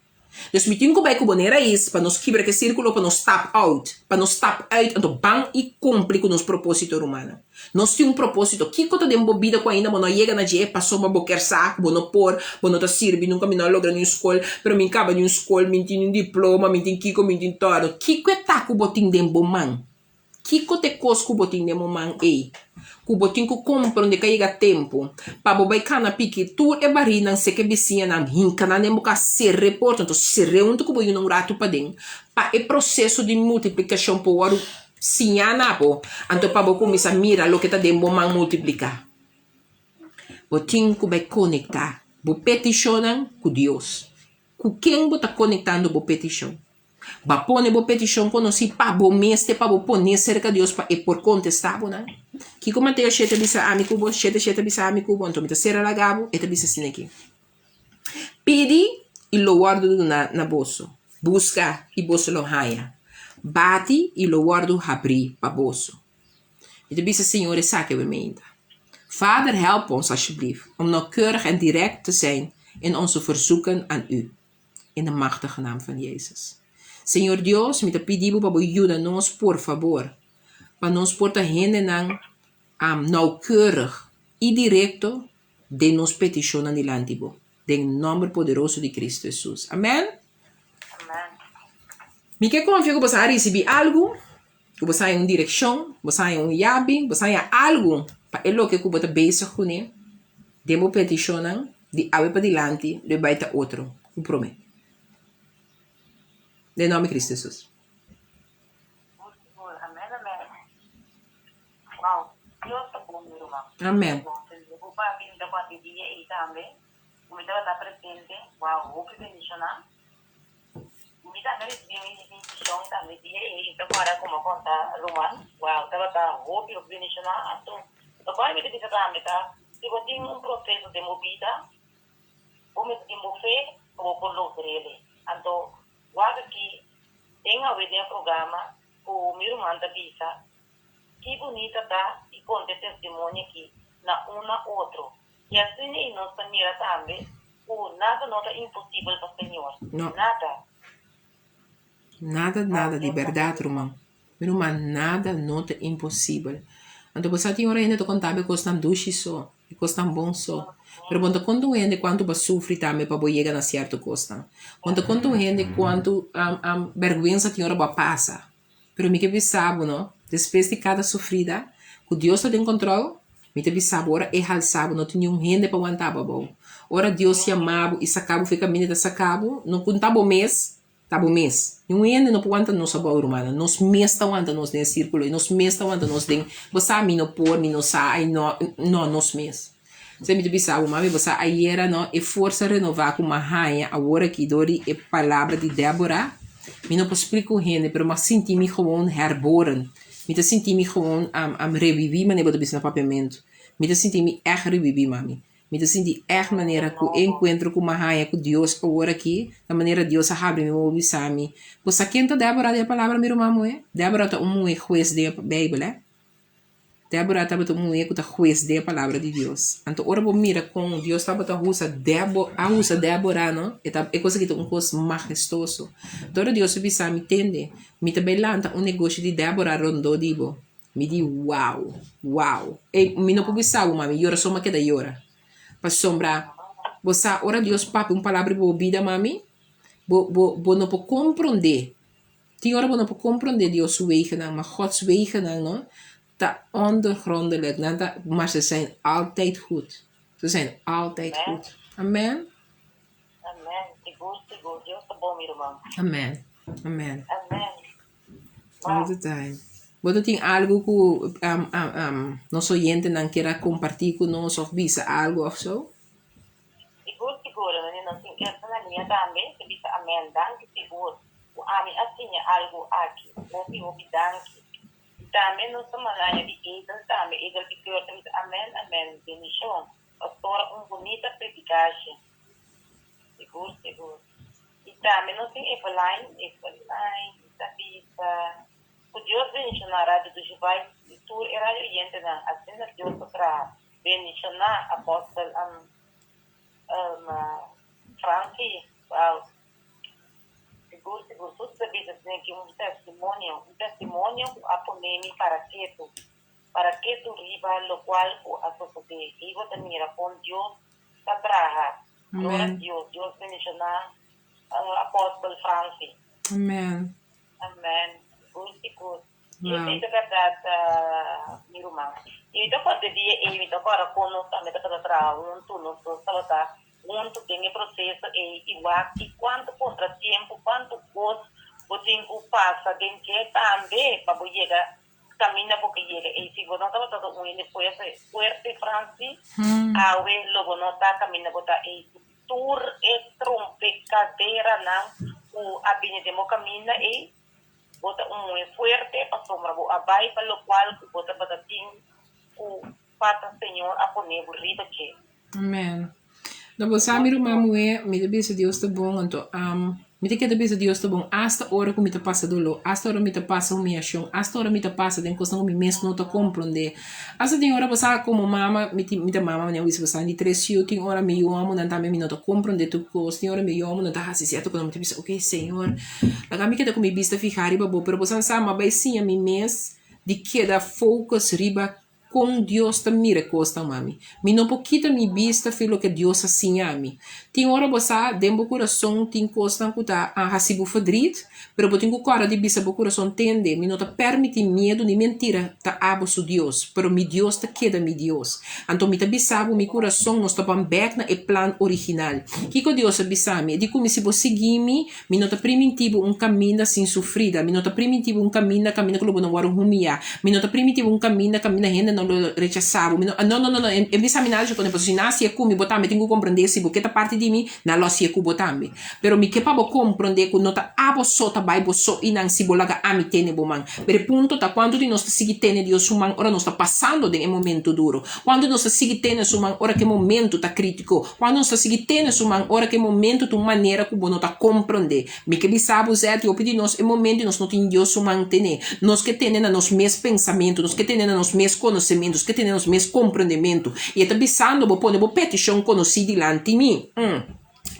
Dus mi tin ku bai ku bo na e rais pa nos kibra ku e sírkulo pa nos stap out, pa nos stap uit, anto ban i kumpli ku nos propósito rumannan. Nos tin un propósito. Kiko ta den bo bida ku ainda bo no a yega na dje pasobra bo kier sa ku bo no por, bo no ta sirbi, nunka mi no a logra ni un skol, pero mi kaba di un skol, mi tin un diploma, mi tin kiko, mi tin tòrdu. Kiko e ta ku bo tin den bo man? Kiko ta e kos ku bo tin den bo man ei ku bo tin ku komprondé ku a yega tempu pa bo bai kana piki tur e barinan seka e bisiñanan hinka nan den bo kas ser'é porta anto ser'é huntu ku bo yunan un ratu paden pa e proseso di multiplikashon por wòrdu siñá na bo anto pa bo kuminsá mira loke ta den bo man multipliká. Bo tin ku bai konektá bo petishonnan ku Dios. Ku ken bo ta konektando bo petishon? Ba pone bo petishon konosí pa bo mes te pa bo pon'é serka Dios pa e por kontestá bo nan. Kiko Mateo shete a bisa ami ku bo? Shete shete a bisa ami ku bo, anto mi ta sera laga bo, e ta bisa asina aki, Pidi i lo wòrdu duná na boso, buska i boso lo haña, bati i lo wòrdu habrí pa boso. Mi ta bisa Señor esaki awe meinta. Vader help ons alsjeblieft om nauwkeurig en direct te zijn in onze verzoeken aan U. In de machtige naam van Jezus. Señor Dios, mi ta pidi bo pa bo yuda nos por fabor, pa nos por ta hendenan um, nauwkeurig i directo den nos peticionnan dilanti bo. Den nomber poderoso di Cristo Jesus. Amen. Amen. Mi ke konfia ku boso a risibí algu, ku boso haña un direkshon, boso haña un yabi, boso haña algu pa e loke ku bo ta bezig kuné den bo petishonnan di awe padilanti lo e bai ta otro ku promé. Den nòmber di Kristu Hesus. Amen, amen. Wow, Dios ta bon, mi ruman. Amen. Bo pa mi ta kuantu dia ei tambe, ku mi tabata presente. Wow, hopi bendishoná. Mi tambe ricibi mi bendicion tambe dia ei ta guarda como conta ruman wow tabata hopi hopi bendiciona anto locual mi ta bisa tambe ta si bo tin un proceso den bo bida bo mester tin bo fe pa bo por logrele anto wak aki den awe den e programa cu mi ruman ta bisa ki bunita ta y conta e testimonio aki na un na otro Y asina y nos ta mira tambe cu nada no ta imposibel pa Señor. No. Nada. Nada, nada, di berdad, ruman. Mi ruman, nada no ta imposibel. Anto bo sa tin ora hende ta conta bo e cosnan dushi so, e cosnan bon so. Pero bo no ta conta un hende cuanto bo a sufri tambe pa bo yega na cierto cosnan. Bo no ta conta un hende cuanto berguensa tin ora bo a pasa. Pero mi ke bisa bo no, despues di kada sufrida, ku Dios ta den kontrol, mi ta bisa bo ora e halsa bo no tin niun hende pa wanta bo abou. Ora Dios yama bo i saka bo for e kaminda e ta saka bo, no ku ta bo mes, ta bo mes. Niun hende no por wanta nos abou rumannan, nos mes ta wanta nos den e sirkulo ei, nos mes ta wanta nos den, bo sa mi no por, mi no sa, ai no, no, nos mes. Esei mi ta bisa bo, mami, bo sa ayera no, e forsa renová ku m'a haña awor aki dor di e palabra di Débora, mi no por splika un hende, pero m'a sinti mi gewoon herboren. Mi ta sinti mi gewoon reviví, manera bo ta bisa na papiamentu. Mi ta sinti mi ègt reviví, mami. Mi ta sinti ègt manera ku e enkuentro ku mi a haña ku Dios awor aki, ta manera Dios a habri mi wowo bisa mi, Bo sa ken ta Débora den e palabra, mi ruman muhé? Débora ta un muhé hues den e Beibel, eh. Débora tabata un muhé ku ta hues den e palabra di Dios. Anto ora bo mira kon Dios tabata usa Débora, a usa Débora, no, e ta, e kos aki ta un kos mahestoso. Anto ora Dios a bisa mi, Tende, mi ta bai lanta un negoshi di Débora rondó di bo. Mi di, Wow! Wow! Ey, mi no por bisa bo, mami, yora so mi a keda yora. Pasobra, bo sa, ora Dios papia un palabra riba bo bida, mami, bo, bo, bo no por komprondé. Tin ora bo no por komprondé Dios su wegennan, ma Gods wegennan, no, ta ondoorgrondelijk. Nan ta, maar ze zijn altijd goed. Ze zijn altijd goed. Amen. Amen. Sigur, sigur. Dios ta bon, mi ruman. Amen. Amen. Amen. All the time. Bo ta tin algu ku nos oyentenan kier a kompartí ku nos òf bisa algu òf so? Sigur sigur, mi no tin esta na liña tambe ta bisa amen, danki sigur ku ami a siña algu aki, hopi hopi danki. I tambe nos ta malaña di Edel tambe, Edel Piqueur ta bisa amen amen, bendishon pastora un bunita predikashi. Sigur sigur. I tambe nos tin Eveline, Eveline ta bisa ku Dios bendishoná Radio Dushi Vibes i tur e radio oyentenan asina Dios ta traha. Bendishoná Apostel Frankie. Wow. Sigur sigur tur ta bisa asina ki un testimonio, un testimonio ku a pone mi para ketu, para ketu riba lokual ku a sosodé. I bo ta mira kon Dios ta traha. Gloria a Dios. Dios bendiciona Apostel Francie. Amen. Amen. Sigur sigur. Y esey ta berdad mi ruman. Y mi ta acorda e dia ey mi ta acorda con nos tambe tabata traha hunto nos dos tabata hunto den e proceso ey y wak y cuanto contratiempo cuanto cos bo tin cu pasa den dje tambe pa bo yega Caminda bo ke yega ei. Si bo no tabata ta un hende fuerte, fuerte Franci, awe lo bo no ta caminda bo ta ei. Ku tur e trompecaderanan ku a bini den bo caminda ei, bo ta un muhe fuerte pasobra bo a bai pa locual ku bo tabata tin ku pasa Señor a pone bo riba dje. Amen. No bo sa mi ruman muhé, mi ta bisa Dios ta bon, anto mi ta keda bisa Dios ta bon asta ora ku mi ta pasa doló, asta ora mi ta pasa humiashon, asta ora mi ta pasa den kosnan ku mi mes no ta komprondé. Asta tin ora bo sa komo mama, mi tin mi ta mama manera bo bisa bo sa di tres yu, tin ora mi yu homonan tambe mi no ta komprondé tur kos, tin ora mi yu homonan ta hasi sierto kos, mi ta bisa oke Señor, laga mi keda ku mi bista fihá riba bo, pero bo sa sa mi a bai siña mi mes di keda focus riba Kon Dios ta mira e kosnan, mami? Mi no por kita mi bista fi loke Dios a siña mi. Tin ora bo sa den bo kurason tin kosnan ku ta hasi bo ferdriet, pero bo tin ku kòrda di bisa bo kurason, Tende, mi no ta pèrmití miedu ni mentira ta abo su Dios, pero mi Dios ta keda mi Dios. Anto mi ta bisa bo, mi kurason, nos ta ban bèk na e plan original. Kiko Dios a bisa mi? E di ku mi, Si bo sigui mi, Mi no ta primintí bo un kaminda sin sufrida. Mi no ta primintí bo un kaminda kaminda ku lo bo no wòrdu humiá. Mi no ta primintí bo un kaminda kaminda hende no lo rechasá bo. Mi no, no, no, no, no, e bisa mi nada dje kos, pasobra si nan hasié ku mi, bo tambe tin ku komprendé. Si bo ke ta parti di mi, nan lo hasié ku bo tambe. Pero mi ke pa bo komprendé ku no ta abo so ta bai bo so i nan si bo laga ami tene bo man. Pero e punto ta, kuantu di nos ta sigui tene Dios su man ora nos ta pasando den e momento duro? Kuantu di nos ta sigui tene su man ora ku e momento ta krítiko? Kuantu nos ta sigui tene su man ora ku e momento ta un manera ku bo no ta komprondé? Mi ke bisa bo, Zet, hopi di nos e momento nos no tin Dios su man tené. Nos ke tene na nos mes pensamentu, nos ke tene na nos mes konosementu, nos ke tene na nos mes komprondementu. I e ta bisando bo, pone bo petishon konosí dilanti mi.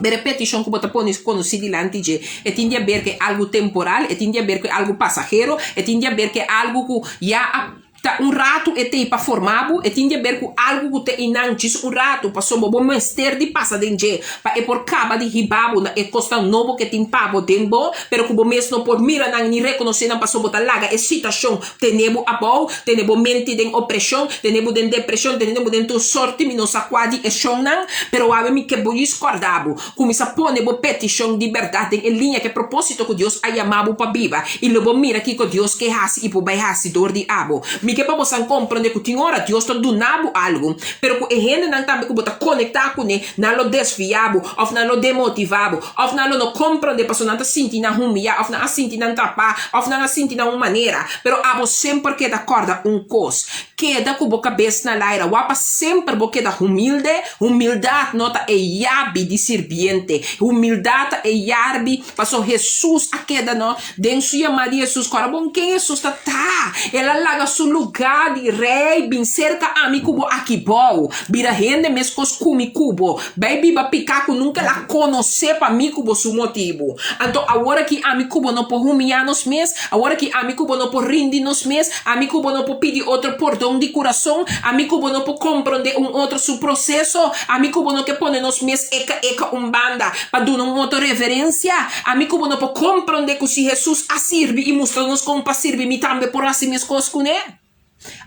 Pero e petishon ku bo ta pone konosí dilanti dje, e tin di aber ku e algu temporal, e tin di aber ku e algu pasahero, e tin di aber ku e algu ku ya a Ta un ratu e t'ei pa forma bo, e tin di aber ku algu ku ta einan djis un ratu, pasobra bo mester di pasa den dje pa e por kaba di hiba bo na e kosnan nobo ku e tin pa bo den bo, pero ku bo mes no por mira nan ni rekonosé nan pasobra bo ta laga e situashon tene bo abou, tene bo mente den opreshon, tene bo den depreshon, tene bo den tur sorti mi no sa kua di e shonnan, pero awe mi ke bo djis kòrda bo. Kuminsá pone bo petishon di bèrdat den e liña ku e propósito ku Dios a yama bo pa biba, i lo bo mira kiko Dios ke hasi i por bai hasi dor di abo. Mi ke pa bosan komprondé ku tin ora Dios ta duna bo algu, pero ku e hendenan tambe ku bo ta konektá kuné, nan lo desviá bo, òf nan lo demotivá bo, òf nan lo no komprondé pasobra nan ta sinti nan humiyá, òf nan a sinti nan trapá, òf nan a sinti nan un manera. Pero abo semper keda kòrda un kos, Keda ku bo kabes na laira, wak pa semper bo keda humilde. Humildat no ta e yabi di sirbiente, humildat ta e yarbi pasobra Hesus a keda no den su yamá di Hesus. Kòrda bon ken Hesus ta ta. El a laga su lugá di rei bin serka ami ku bo aki bou, bira hende meskos ku mi ku bo, bai biba piká ku nunka el a konosé pa mi ku bo su motibu. Anto awor aki ami ku bo no por humiyá nos mes, awor aki ami ku bo no por rindi nos mes, Ami ku bo no por pidi otro pordon di kurason, ami ku bo no por komprondé un otro su proseso, ami ku bo no ke pone nos mes eka eka un banda pa duna un otro reverensia, ami ku bo no por komprondé ku si Hesus a sirbi i mustra nos kon pa sirbi mi tambe por hasi meskos kuné.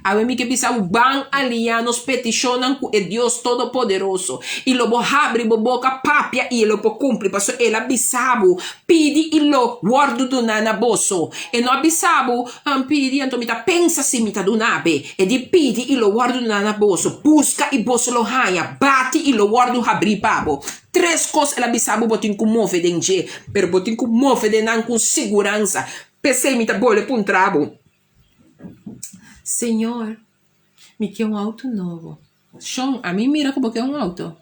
Awe mi ke bisa bo ban aliñá nos petishonnan ku e Dios Todopoderoso i lo bo habri bo boka papia i e lo por kumpli pasobra el a bisa bo, Pidi i lo wòrdu duná na boso. E no a bisa bo, Pidi, anto mi ta pensa si mi ta duna be. E di, Pidi i lo wòrdu duna na boso, buska i boso lo haña, bati i lo wòrdu habrí pa bo. Tres kos el a bisa bo bo tin ku move den dje, pero bo tin ku move den nan ku siguransa. P'esei mi ta bole puntra bo, Señor, mi ke un outo nobo. Shon, ami mira ku bo ke un outo.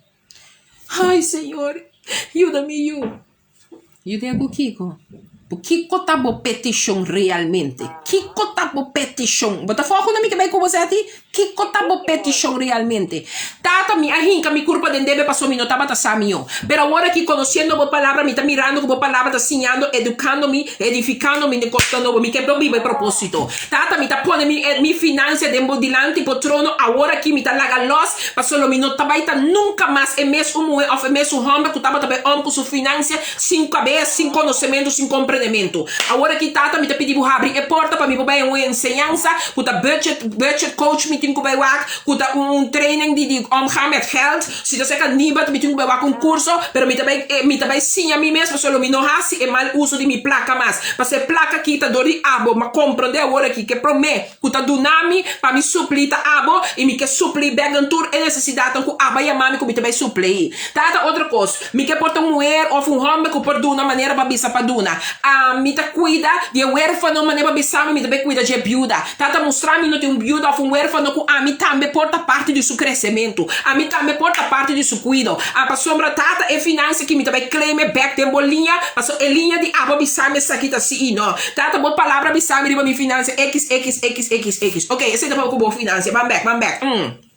Ai, Señor, yuda mi yu. Yud'é ku kiko? Bo kiko ta bo petishon realmente? Kiko ta bo petishon? Bo ta foku na mi ke bai ku bo seti? Kiko ta bo petishon realmente? Tata, mi a hinka mi kurpa den debe pasobra mi no tabata sa mihó. Pero awor aki, konosiendo bo palabra, mi ta mirando ku bo palabra ta siñando, edukando mi, edifikando mi den kosnan nobo. Mi ke por biba e propósito. Tata, mi ta pone mi mi finansia den bo dilanti, bo trono. Awor aki mi ta laga lòs, pasobra lo mi no ta bai ta nunka mas e mes un muhé òf e mes un hòmber ku tabata bai òm ku su finansia sin kabes, sin konosementu, sin komprendementu. Awor aki, Tata, mi ta pidi bo habri e porta pa mi por bai un enseñansa ku ta budget, budget coach mi tin ku bai wak, ku ta un training di di omgaan met geld, si ta serka Nibud mi tin ku bai wak un kurso, pero mi ta bai mi ta bai siña mi mes pasobra lo mi no hasi e mal uso di mi plaka mas. Pasobra e plaka aki ta dor di abo, m'a komprondé awor aki ke promé ku ta duna mi pa mi supli ta abo i mi ke supli bek den tur e nesesidatnan ku abo a yama mi ku mi ta bai supli. Tata otro kos, mi ke por ta un muher òf un hòmber ku por duna manera bo a bisa pa duna. Ami ta kuida di e wérfano manera bo a bisa mi, mi ta bai kuida dje biuda. Tata mustra mi no tin un biuda òf un wérfano ku ami tambe por ta parti di su kresementu. Ami tambe por ta parti di su kuido. A Pasobra Tata e finansia ki mi ta bai claim e bèk den bo liña, pasobra e liña di abo a bisa mi esaki ta si i no. Tata bo palabra a bisa mi riba mi finansia xxxxxx. Ok, esei ta pa ku bo finansia. Ban bèk, ban bèk. Umm.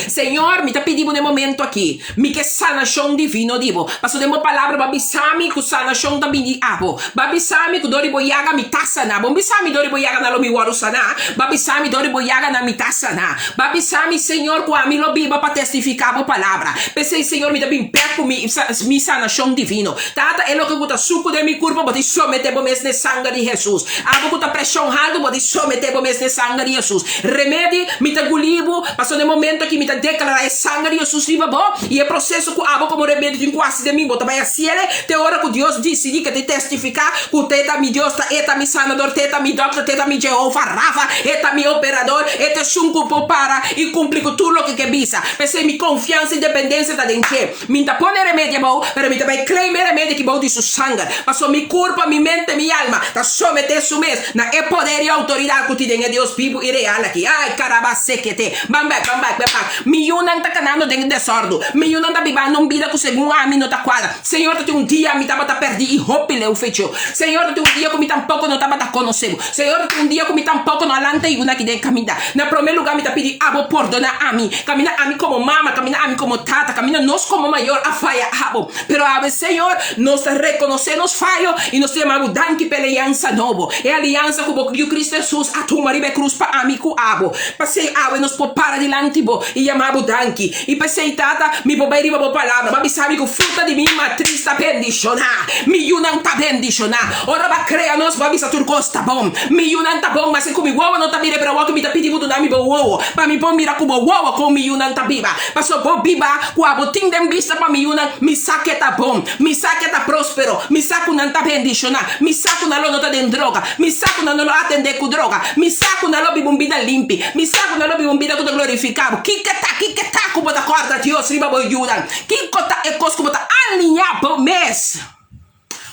Señor, mi ta pidi bo den momento aki, mi ke sanashon divino di bo. Pasobra den bo palabra bo a bisa mi ku sanashon ta bini di abo. Bo a bisa mi ku dor di bo yaga mi ta saná. Bo no bisa mi dor di bo yaga nan lo mi wòrdu saná. Bo a bisa mi dor di bo yaga nan mi ta saná. Bo a bisa mi, Señor, ku ami lo biba pa testifiká bo palabra. P'esei, Señor, mi ta bin bèk ku mi mi sanashon divino. Tata, e loke ku ta suku den mi kurpa, bo tin someté bo mes n'e sanger di Hesus. Abo ku ta preshon haltu, bo tin someté bo mes n'e sanger di Hesus. Remedi, mi ta guli bo, pasobra den momento aki mi ta deklará e sanger di Hesus riba bo, i e proseso ku abo komo remedi tin ku hasi den mi, bo ta bai hasiel te ora ku Dios disidí ke tin testifiká ku te ta mi Dios, ta e ta mi sanador, te ta mi dòkter, te ta mi Jehova Rafa, e ta mi operador, e ta esun ku por para i kumpli ku tur loke ke bisa. P'esei mi konfiansa i dependensia ta den dje. Mi n'ta pone remedi abou, pero mi ta bai claim e remedi ki bou di su sanger, pasobra mi kurpa, mi mente, mi alma ta someté su mes na e poder i outoridat ku tin den e Dios bibu i real aki. Ai, karabasekete! Ban bek, ban bek, ban bek. Mi yunan ta kanando den e desòrdu. Mi yunan ta bibando un bida ku segun ami no ta kuadra. Señor, ta tin un dia mi tabata pèrdí i hopi leu fechó. Señor, ta tin un dia ku mi tampoko no tabata konosé bo. Señor, ta tin un dia ku mi tampoko no a lanta yunan aki den e kaminda. Na promé lugá mi ta pidi abo pordoná ami. Kaminda ami komo mama, kaminda ami komo tata, kaminda nos komo mayor a faya abo. Pero awe, Señor, nos ta rekonosé nos fayo i nos ta yama bo danki pa e aliansa nobo, e aliansa ku bo Yu Cristo Hesus a tuma riba e krus pa ami ku abo. P'esei awe nos por para dilanti. bo i yama bo danki. I p'esei, Tata, mi por bai riba bo palabra. Bo a bisa mi ku fruta di mi matris ta bendishoná. Mi yunan ta bendishoná. Ora bo a krea nos, bo a bisa tur kos ta bon. Mi yunan ta bon, maske ku mi wowo no ta mira, pero awor ku mi ta pidi bo duna mi bo wowo, pa mi por mira ku bo wowo kon mi yunan ta biba. Pasobra bo biba ku abo tin den bista pa mi yunan, mi sa ke ta bon. Mi sa ke ta próspero. Mi sa ku nan ta bendishoná. Mi sa ku nan lo no ta den droga. Mi sa ku nan no lo atendé ku droga. Mi sa ku nan lo biba un bida limpi. Mi sa ku nan lo biba un bida ku ta glorifiká bo. Kiko ta, kiko ta ku bo ta kòrda Dios riba bo yunan? Kiko ta e kos ku bo ta aliñá bo mes?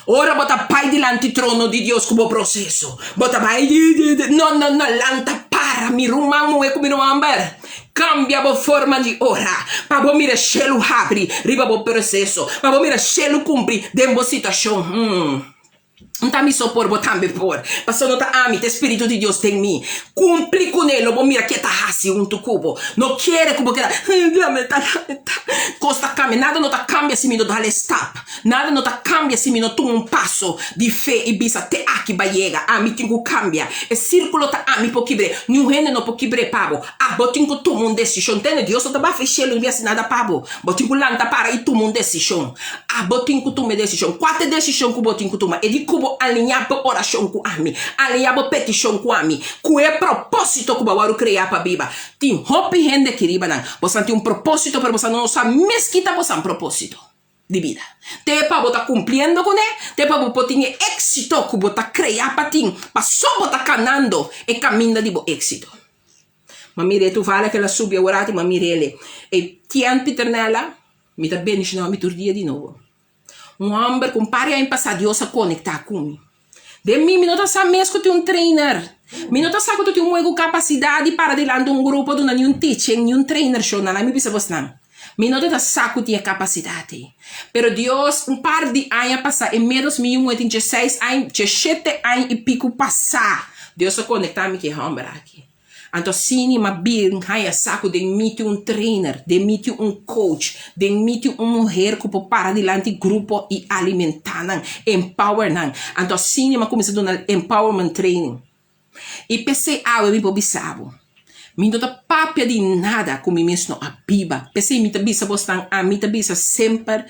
Ora bo ta bai dilanti trono di Dios ku bo proseso, bo ta bai No, no, no, lanta para, mi ruman muhé ku mi ruman hòmber. Kambia bo forma di ora pa bo mira shelu habri riba bo proseso, pa bo mira shelu kumpli den bo situashon. Hmm. N ta mi so por, bo tambe por. Pasobra no ta ami, ta e Spiritu di Dios den mi. Kumpli kuné, lo bo mira ke ta hasi huntu ku bo. No kere ku bo keda, Lamenta, lamenta. Kos ta kambia. Nada no ta kambia si mi no dal e stap. Nada no ta kambia si mi no tuma un paso di fe i bisa, Te aki ba yega. Ami tin ku kambia. E sirkulo ta ami por kibr'é. Niun hende no por kibr'é pa bo. Abo tin ku tuma un desishon. Tende, Dios no ta bafa e shelu ni hasi nada pa bo. Bo tin ku lanta para i tuma un desishon. Abo tin ku tuma e desishon. Kua ta e desishon ku bo tin ku tuma? E di ku bo aliñá bo orashon ku ami, aliñá bo petishon ku ami, ku e propósito ku bo a wòrdu kreá pa biba. Tin hopi hende aki riba nan. Bosan tin un propósito, pero bosan no sa mes ki ta bosan propósito di bida. Te pa bo ta kumpliendo kuné, te pa bo por tin e éksito ku bo ta kreá pa tin, paso bo ta kanando e kaminda di bo éksito. Ma mir'é tu vala kel a subi aworati, ma mir'é E Tien Pieternella, mi ta bendishoná mi tur dia di nobo. Un hòmber ku un par di aña pasá Dios a konektá ku mi. Den mi, mi no ta sa mes ku tin un trainer. Mi no ta sa ku tin un muhé ku kapasidat di para dilanti un grupo duna ni un teaching, ni un trainer shon. Nan a mi bisa bosnan. Mi no ta ta sa ku tin e kapasidat ei. Pero Dios, un par di aña pasá, e ménos mi yu muhé tin dieseis aña, diesshete aña i piku pasá, Dios a konektá mi ku e hòmber aki. Anto asina mi a bin haña sa ku den mi tin un trainer, den mi tin un coach, den mi tin un muher ku por para dilanti grupo i alimentá nan, empower nan. Anto asina mi a kuminsá duna empowerment training. I p'esei awe mi por bisa bo, mi no ta papia di nada ku mi mes no a biba. P'esei mi ta bisa bosnan, ami ta bisa semper,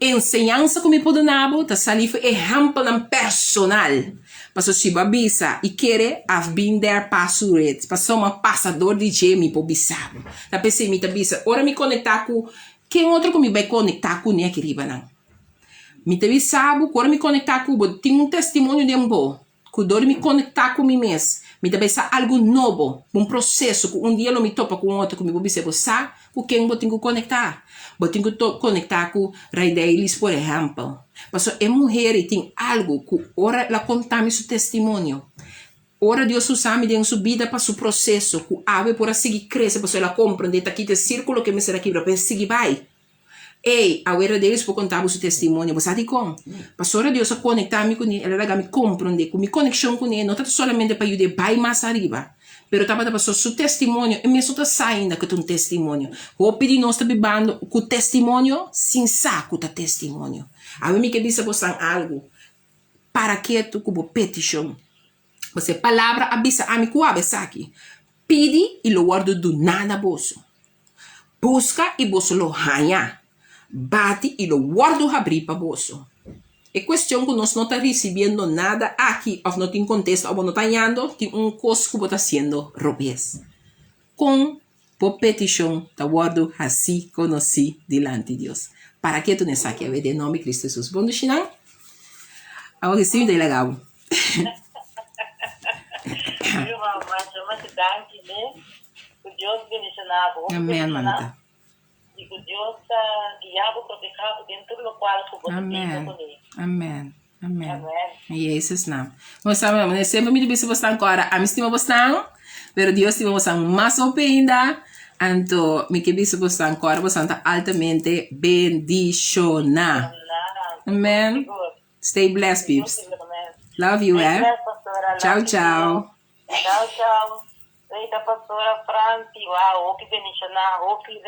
enseñansa ku mi por duna bo ta sali for ehèmpelnan personal. Pasobra si bo a bisa i kere, I've been there, pass through it, pasobra mi a pasa dor di dje, mi por bisa bo. Ta p'esei mi ta bisa, ora mi konektá ku ken otro ku mi bai konektá kuné aki riba nan? Mi ta bisa bo ku ora mi konektá ku bo, tin un testimonio den bo ku dor di mi konektá ku mi mes, mi ta bai sa algu nobo, un proseso ku un dia lo mi topa ku un otro ku mi por bisa bo sa ku ken bo tin ku konektá. Bo tin ku konektá ku Raidelis por ehèmpel. Pasobra e muher ei tin algu ku ora el a konta mi su testimonio, ora Dios usa mi den su bida pa su proseso ku awe por a sigui krese pasobra el a komprendé ta kita e sirkulo ku e mester a kibra pa e sigui bai. Ey, awe Raidelis por konta bo su testimonio. Bo sa dikon? Pasobra Dios a konektá mi kuné, el a laga mi komprendé ku mi konekshon kuné no ta solamente pa yud'é bai mas ariba, Pero tabata pasobra su testimonio, e mes no ta sa ainda ku ta un testimonio. Hopi di nos ta bibando ku testimonio sin sa ku ta testimonio. Awe mi ke bisa bosan algu, para ketu ku bo petishon. Pasobra e palabra a bisa ami ku abo esaki, Pidi i lo wòrdu duná na boso. Buska i boso lo haña. Bati i lo wòrdu habrí pa boso. E kuestion ku nos no ta risibiendo nada aki òf no tin kontesta òf bo no ta hañando, tin un kos ku bo ta hasiendo robes. Kon bo petishon ta wòrdu hasí konosí dilanti Dios? Para ke tune esaki awe den nòmber di Kristu Hesus. Bon dushinan. Awor ki si mi ta laga bo. Amen, mamita. I ku Dios ta guia bo, proteha bo den tur lokual ku bo ta biba Amen. kuné. Amen. Amen. Amen. In Jezus naam. Bo sa, mi semper mi ta bisa bosnan ku ora ami stima bosnan, pero Dios stima bosnan mas hopi ainda. Anto mi ke bisa bosnan ku ora bosnan ta altamente bendishoná. Amen. Amen. Sigur. Stay blessed, Sigur, peeps. sigur, amen. Love you, Stay eh. blessed, pastora. Ciao, Love you ciao. too. Ciao, ciao. Rita, pastora Franci. Wow, hopi bendishoná, hopi.